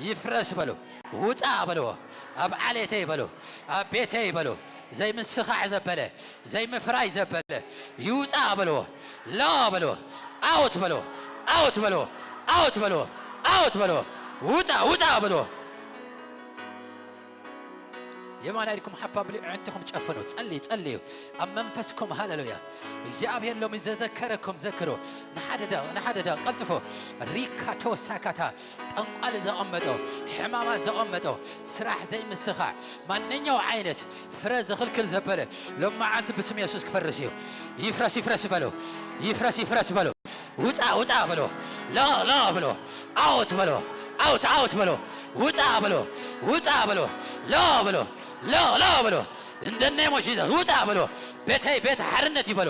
ይፍረስ በሉ። ውፃ በልዎ። ኣብ ዓሌተይ በሉ። ኣብ ቤተይ በሉ። ዘይምስኻዕ ዘበለ፣ ዘይምፍራይ ዘበለ ይውፃ በልዎ። ሎ በልዎ። ኣውት በልዎ። ኣውት በልዎ። ኣውት በልዎ። ኣውት በልዎ። ውፃ፣ ውፃ በልዎ። የማናይ ኢድኩም ሓፍ ኣብሉ፣ ኣዕንትኹም ጨፍኑ። ጸልዩ፣ ጸልዩ። ኣብ መንፈስኩም፣ ሃሌሉያ። እግዚኣብሔር ሎሚ ዘዘከረኩም ዘክሩ። ንሓደ ደቂቕ፣ ንሓደ ደቂቕ፣ ቀልጥፉ። ሪካቶ ሳካታ፣ ጠንቋሊ ዘቐመጦ፣ ሕማማት ዘቐመጦ፣ ስራሕ ዘይምስኻዕ፣ ማንኛው ዓይነት ፍረ ዝኽልክል ዘበለ፣ ሎማዓንቲ ብስም የሱስ ክፈርስ እዩ። ይፍረስ፣ ይፍረስ በሉ። ይፍረስ፣ ይፍረስ በሉ። ውፃ፣ ውፃ በሎ። ሎ፣ ሎ በሎ። ኣውት በሎ። ኣውት፣ ኣውት በሎ። ውፃ በሎ። ውፃ በሎ። ሎ በሎ። ሎ፣ ሎ በሎ። In the name of Jesus ውፃ በሎ። ቤተይ ቤት ሓርነት ይበሉ።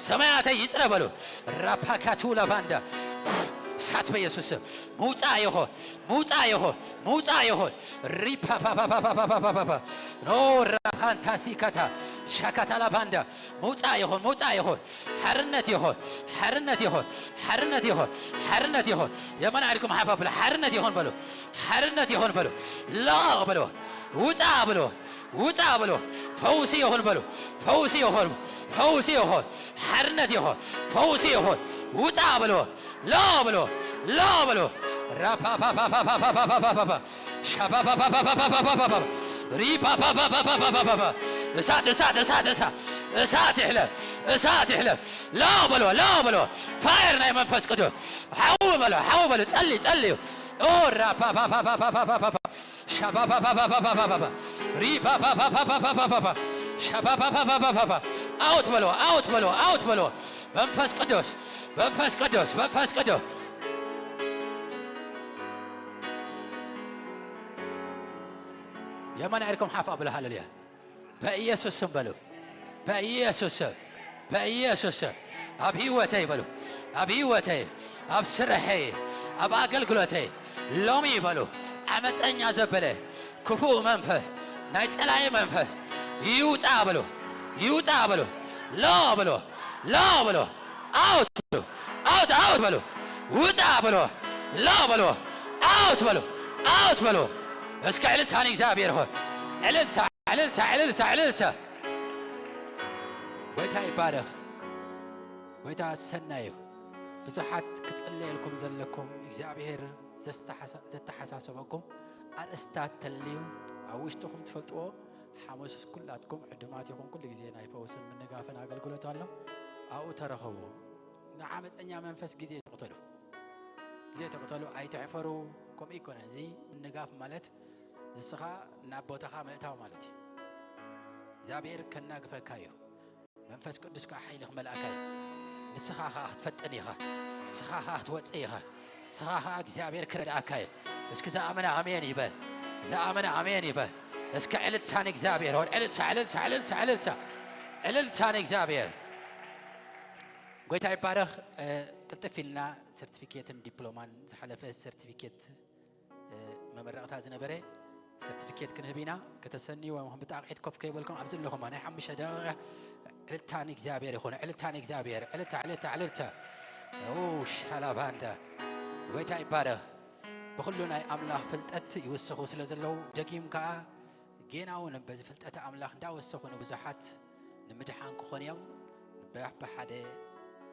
ሰማያተይ ይፅረ በሉ። ራፓካቱ ላቫንዳ። እሳት በኢየሱስ ስም። መውፃ ይሆን። መውፃ ይሆን። መውፃ ይሆን። ሪፓፓፓፓፓፓፓፓ። ኖ ራፓንታሲካታ። ሻካታ ላቫንዳ። መውፃ ይሆን። መውፃ ይሆን። ሓርነት ይሆን፣ ሓርነት ይሆን፣ ሓርነት ይሆን፣ ሓርነት ይሆን። የማን ኢድኩም ሓፍ ኣብሉ። ሓርነት ይሆን በሉ፣ ሓርነት ይሆን በሉ። ሎ በሉ፣ ውፃ በሉ፣ ውፃ በሉ። ፈውሲ ይሆን በሉ፣ ፈውሲ ይሆን፣ ፈውሲ ይሆን፣ ሓርነት ይሆን፣ ፈውሲ ይሆን። ውፃ በሉ፣ ሎ በሉ፣ ሎ በሉ። ራፓፓፓፓፓፓፓፓፓ ሻባባባባባባባባባ ሪባባባባባባባባ እሳት እሳት እሳት እሳት እሳት ይሕለፍ እሳት ይሕለፍ። ላው በሎ ላው በሎ ፋየር ናይ መንፈስ ቅዱስ ሓው በሎ ሓው በሎ ጸልዩ ጸልዩ ኦ ራባባባባባባባ ሻባባባባባባባ ሪባባባባባባባ ሻባባባባባባ ኣውት በሎ ኣውት በሎ ኣውት በሎ መንፈስ ቅዱስ መንፈስ ቅዱስ መንፈስ ቅዱስ የማን ኢድኩም ሓፍ ኣብሉ። ሃሌሉያ። በኢየሱስ ስም በሉ። በኢየሱስ ስም፣ በኢየሱስ ስም። ኣብ ህይወተይ በሉ። ኣብ ህይወተይ፣ ኣብ ስርሐይ፣ ኣብ ኣገልግሎተይ ሎሚ በሉ። ዓመፀኛ ዘበለ ክፉእ መንፈስ፣ ናይ ፀላኢ መንፈስ ይውፃ በሉ። ይውፃ በሉ። ሎ በሉ። ሎ በሉ። ኣውት በሉ። ኣውት ኣውት በሉ። ውፃ በሉ። ሎ በሉ። ኣውት በሉ። ኣውት በሉ። እስከ ዕልልታ ንእግዚኣብሔር ይኹን። ዕልልታ ዕልልታ ዕልልታ ዕልልታ። ጎይታ ይባረኽ። ጎይታ ሰናይ እዩ። ብዙሓት ክጽለየልኩም ዘለኩም እግዚኣብሔር ዘስተሓሳ-፣ ዘተሓሳሰበኩም ኣርእስታት ተልዩ ኣብ ውሽጥኹም ትፈልጥዎ ሓሙስ ኩላትኩም ዕዱማት ይኹን፣ ኩሉ ግዜ ናይ ፈውስን ምንጋፍን ኣገልግሎት ኣሎ። ኣብኡ ተረኸቡ። ንዓመፀኛ መንፈስ ግዜ ተቕተሉ፣ ግዜ ተቕተሉ፣ ኣይትሕፈሩ። ከምኡ ይኮነን። እዚ ምንጋፍ ማለት ንስኻ ናብ ቦታኻ ምእታው ማለት እዩ። እግዚኣብሔር ከናግፈካ እዩ። መንፈስ ቅዱስ ከዓ ሓይሊ ክመልኣካ እዩ። ንስኻ ከዓ ክትፈጥን ኢኻ። ንስኻ ከዓ ክትወፅእ ኢኻ። ንስኻ ከዓ እግዚኣብሔር ክረድኣካ እዩ። እስኪ ዝኣመነ ኣሜን ይበል። ዝኣመነ ኣሜን ይበል። እስኪ ዕልልታ ንእግዚኣብሔር ሆን። ዕልልታ፣ ዕልልታ፣ ዕልልታ፣ ዕልልታ። ዕልልታ ንእግዚኣብሔር። ጎይታ ይባረኽ። እ፣ ቅልጥፍ ኢልና ሰርቲፊኬትን ዲፕሎማን ዝሓለፈ ሰርቲፊኬት፣ እ፣ መመረቕታ ዝነበረ ሰርቲፊኬት ክንህብ ኢና። ከተሰንይዎ ኢኹም ብጣቕዒት ኮፍ ከይበልኩም ኣብዚ ኣለኹም ናይ ሓሙሽተ ደቂቃ ዕልልታ ንእግዚኣብሔር ይኹን። ዕልልታ ንእግዚኣብሔር። ዕልልታ፣ ዕልልታ፣ ዕልልታ። ኡ፣ ሻላባንዳ። ጎይታ ይባረኽ። ብኹሉ ናይ ኣምላኽ ፍልጠት ይውስኹ ስለ ዘለዉ ደጊም ከኣ ጌና እውን በዚ ፍልጠት ኣምላኽ እንዳወሰኹ ንብዙሓት ንምድሓን ክኾኑ እዮም። በ-፣ ብሓደ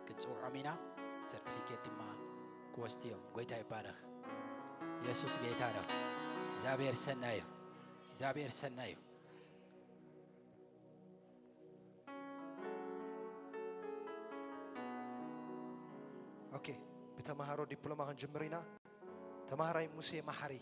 ክንጽውዖም ኢና። ሰርቲፊኬት ድማ ክወስዱ እዮም። ጎይታ ይባረኽ። የሱስ ጌታ ነው። እግዚኣብሔር ሰናይ እዩ። እግዚኣብሔር ሰናይ እዩ። ኦኬ፣ ብተምሃሮ ዲፕሎማ ክንጅምር ኢና። ተምሃራይ ሙሴ መሓሪ፣